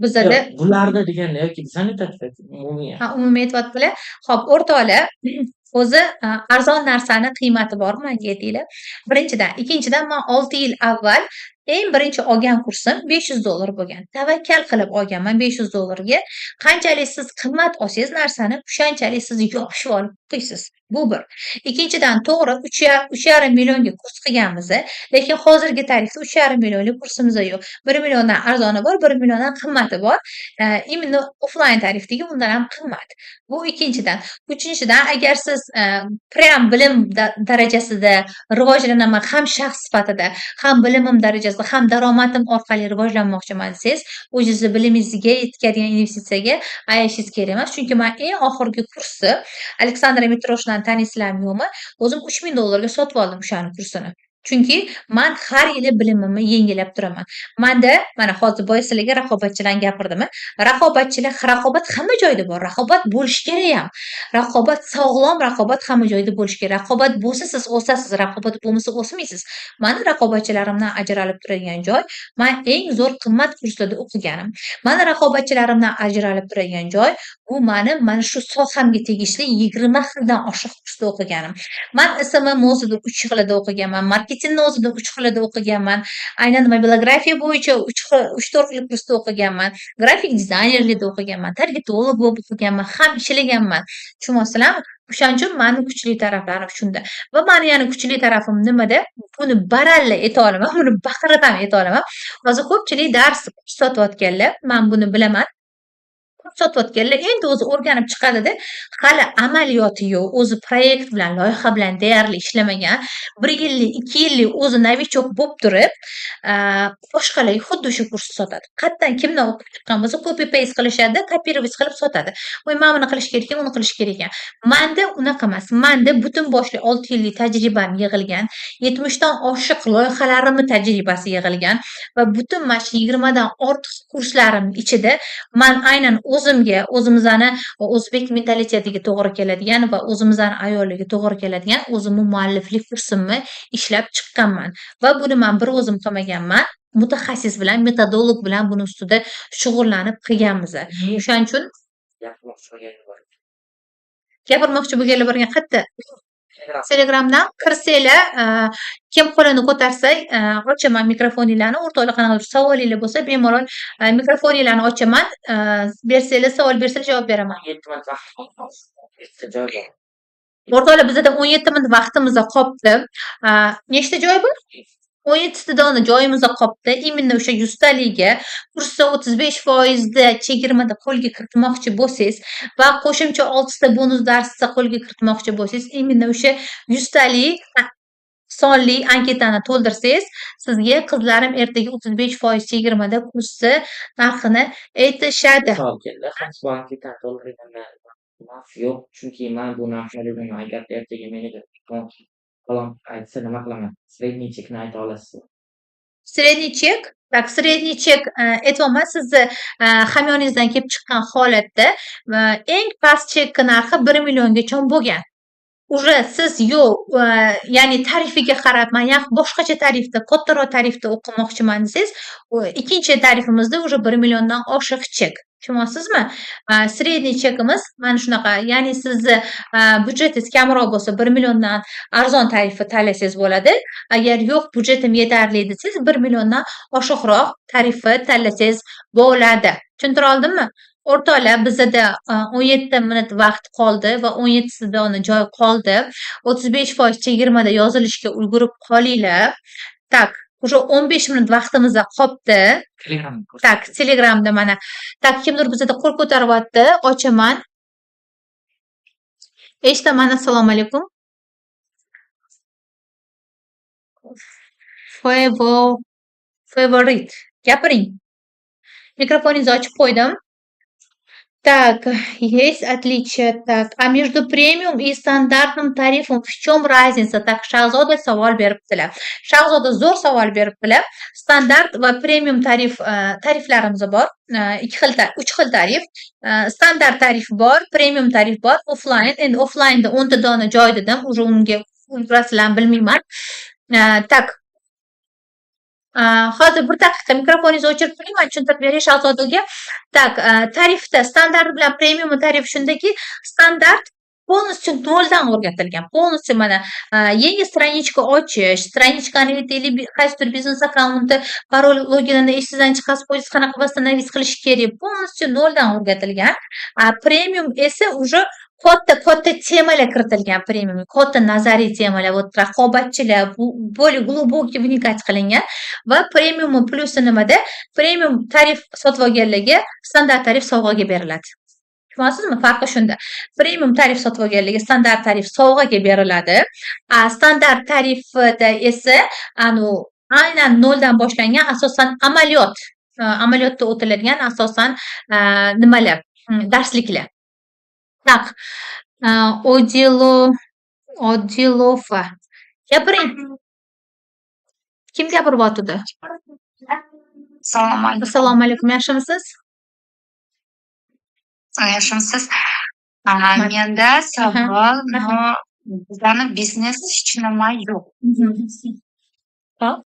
Bizada Yo'q, bularda deganda yoki bizani aytyapti, umumiy. Ha, umumiy aytyaptilar. Xo'p, o'rtoqlar, o'zi arzon narsani qiymati bor, manga aytinglar. Birinchidan, ikkinchidan, man 6 yil avval eng birinchi olgan kursim $500 bo'lgan. Tavakkal qilib olganman $500 ga. Qanchalik siz qimmat olsangiz narsani, o'shanchalik siz yopishib olib o'qiysiz. Bu bir. Ikkinchidan, to'g'ri, 3,5 millionga kurs qilganmiz, lekin hozirgi tarifda 3,5 millionlik kursimiz yo'q. 1 milliondan arzoni bor, 1 milliondan qimmati bor. Именно offline tarifdagi undan ham qimmat. Bu ikkinchidan. Uchinchidan, agar siz prям bilim darajasida rivojlanaman, ham shaxs sifatida, ham bilimim darajasida, ham daromadim orqali rivojlanmoqchiman desangiz, o'zingizni bilimingizga yetkazadigan investitsiyaga ayashingiz kerak emas. Chunki man eng oxirgi kursni, Aleksandra Mitroshinani taniysizlarmi, yo'qmi, o'zim $3000 ga sotib oldim o'shani kursini. Chunki man har yili bilimimni yangilab turaman. Manda mana hozir boya sizlarga raqobatchilarni gapirdim. Raqobatchilar, raqobat hamma joyda bor. Raqobat bo'lishi kerak ham. Raqobat, sog'lom raqobat hamma joyda bo'lishi kerak. Raqobat bo'lsa, siz o'sasiz, raqobat bo'lmasa, o'smaysiz. Mani raqobatchilarimdan ajralib turadigan joy, man eng zo'r qimmat kurslarda o'qiganim. Mani raqobatchilarimdan ajralib turadigan joy, bu mani mana shu sohamga tegishli 20 xildan oshiq kursda o'qiganim. Man SMM o'zida 3 xilida o'qiganman, marketingni o'zida 3 xilida o'qiganman. Aynan mobilografiya bo'yicha 3 xil, 3-4 xil kursda o'qiganman. Grafik dizaynerlikda o'qiganman, targetolog bo'lib o'qiganman, ham ishlaganman. Tushunyapsizlarmi? O'shaning uchun mani kuchli taraflarim shunda. Va mani yana kuchli tarafim nimada? Buni baralla ayta olaman, buni baqirib ham ayta olaman. Hozir ko'pchilik dars sotayotganlar, man buni bilaman. Sotayotganlar endi o'zi o'rganib chiqadida, hali amaliyoti yo'q, o'zi proyekt bilan, loyiha bilan deyarli ishlamagan, 1 yillik, 2 yillik o'zi новичок bo'lib turib, boshqalarga xuddi o'sha kursni sotadi. Qayerdan, kimdan o'qib chiqqan bo'lsa, copy paste qilishadi, копировать qilib sotadi. "Voy, mana buni qilish kerak ekan, uni qilish kerak ekan." Manda unaqa emas. Manda butun boshli 6 yillik tajribam yig'ilgan, 70 dan oshiq loyihalarimni tajribasi yig'ilgan va butun mana shu 20 dan ortiq kurslarim ichida man aynan o'zimga, o'zimizni o'zbek mentalitetiga to'g'ri keladigan va o'zimizni ayollarga to'g'ri keladigan o'zimni mualliflik kursimni ishlab chiqqanman. Va buni man bir o'zim qilmaganman. Mutaxassis bilan, metodolog bilan buni ustida shug'ullanib qilganmiz. O'shaning uchun Gapirmoqchi bo'lganim bor. Gapirmoqchi bo'lganlar bor ekan, qayerda? Telegram. Telegramdan kirsanglar, kim qo'lini ko'tarsa, ochaman mikrofoninglarni. O'rtoqlar, qanaqadir savolinglar bo'lsa, bemalol mikrofoninglarni ochaman. Bersanglar, savol bersanglar, javob beraman. 7 minut vaqt qoldi. Bitta joy bor. O'rtoqlar, bizada 17 minut vaqtimiz qolibdi. Nechta joy bor? 17 ta dona joyimiz qolibdi. Именно o'sha 100 taliga kursda 35% da chegirmada qo'lga kiritmoqchi bo'lsangiz va qo'shimcha 6 ta bonus darsni qo'lga kiritmoqchi bo'lsangiz, именно o'sha 100 talik sonli anketani to'ldirsangiz, sizga qizlarim ertaga 35% chegirmada kursni narxini aytishadi. Savol keldi. Ham bu anketani to'ldirganda naf yo'q, chunki man bu narxni dedim, agar ertaga menejer falon aytsa, nima qilaman? Средний chekni ayta olasizmi? Средний chek? Так, средний chek aytyapman, sizni hamyoningizdan kelib chiqqan holatda eng past chekka narxi 1 milliongacha bo'lgan. Уже siz yo'q, ya'ni tarifiga qarab, man boshqacha tarifda, kattaroq tarifda o'qimoqchiman desangiz, u ikkinchi tarifimizda уже 1 milliondan oshiq chek. Tushunyapsizmi? Средний chekimiz mana shunaqa, ya'ni sizni byudjetingiz kamroq bo'lsa, 1 milliondan arzon tarifni tanlasangiz bo'ladi. Agar yo'q, byudjetim yetarli desangiz, 1 milliondan oshiqroq tarifni tanlasangiz bo'ladi. Tushuntira oldimmi? O'rtoqlar, bizada 17 minut vaqt qoldi va 17 dona joy qoldi. 35% chegirmada yozilishga ulgurib qolinglar. Так, уже 15 minut vaqtimiz qolibdi. Telegramda. Так, Telegramda mana. Так, kimdir bizada qo'l ko'taryapti. Ochaman. Eshitaman, assalomu alaykum. Favorite. Gapiring. Mikrofoningizni ochib qo'ydim. Так, есть отличие. Так, а между премиум и стандартным тарифом в чем разница? Так, Shahzoda savol beribdilar. Shahzoda zo'r savol beribdilar. Standart va premium tarif, tariflarimiz bor. Ikki xil, uch xil tarif. Standart tarif bor, premium tarif bor, offline. Endi offlineda 10 ta dona joy dedim. Уже unga ulgurasizlarmi, bilmayman. Так. Hozir bir daqiqa mikrofoningizni o'chirib turing, man tushuntirib beray Shahzodaga. Так, tarifda standart bilan premium tarif shundaki, standart полностью noldan o'rgatilgan. Полностью mana yangi страничка ochish, страничка ni, aytaylik, qaysidir biznes akkaunti parol, loginini esingizdan chiqarib qo'ysangiz, qanaqa восстановить qilish kerak, полностью noldan o'rgatilgan. A premium esa уже katta-katta temalar kiritilgan premium, katta nazariy temalar, вот raqobatchilar, bu более глубокий вникать qilingan va premiumni plyusi nimada? Premium tarif sotib olganlarga standart tarif sovg'aga beriladi. Tushunyapsizmi? Farqi shunda. Premium tarif sotib olganlarga standart tarif sovg'aga beriladi. A standart tarifda esa anu aynan noldan boshlangan, asosan amaliyot, amaliyotda o'tiladigan asosan nimalar, darsliklar. Так, Odilo Odilova. Gapiring. Kim gapiryotidi? Assalomu alaykum. Assalomu alaykum, yaxshimisiz? Yaxshimisiz? Rahmat. Menda savol, но bizani biznes hech nima yo'q. Hop.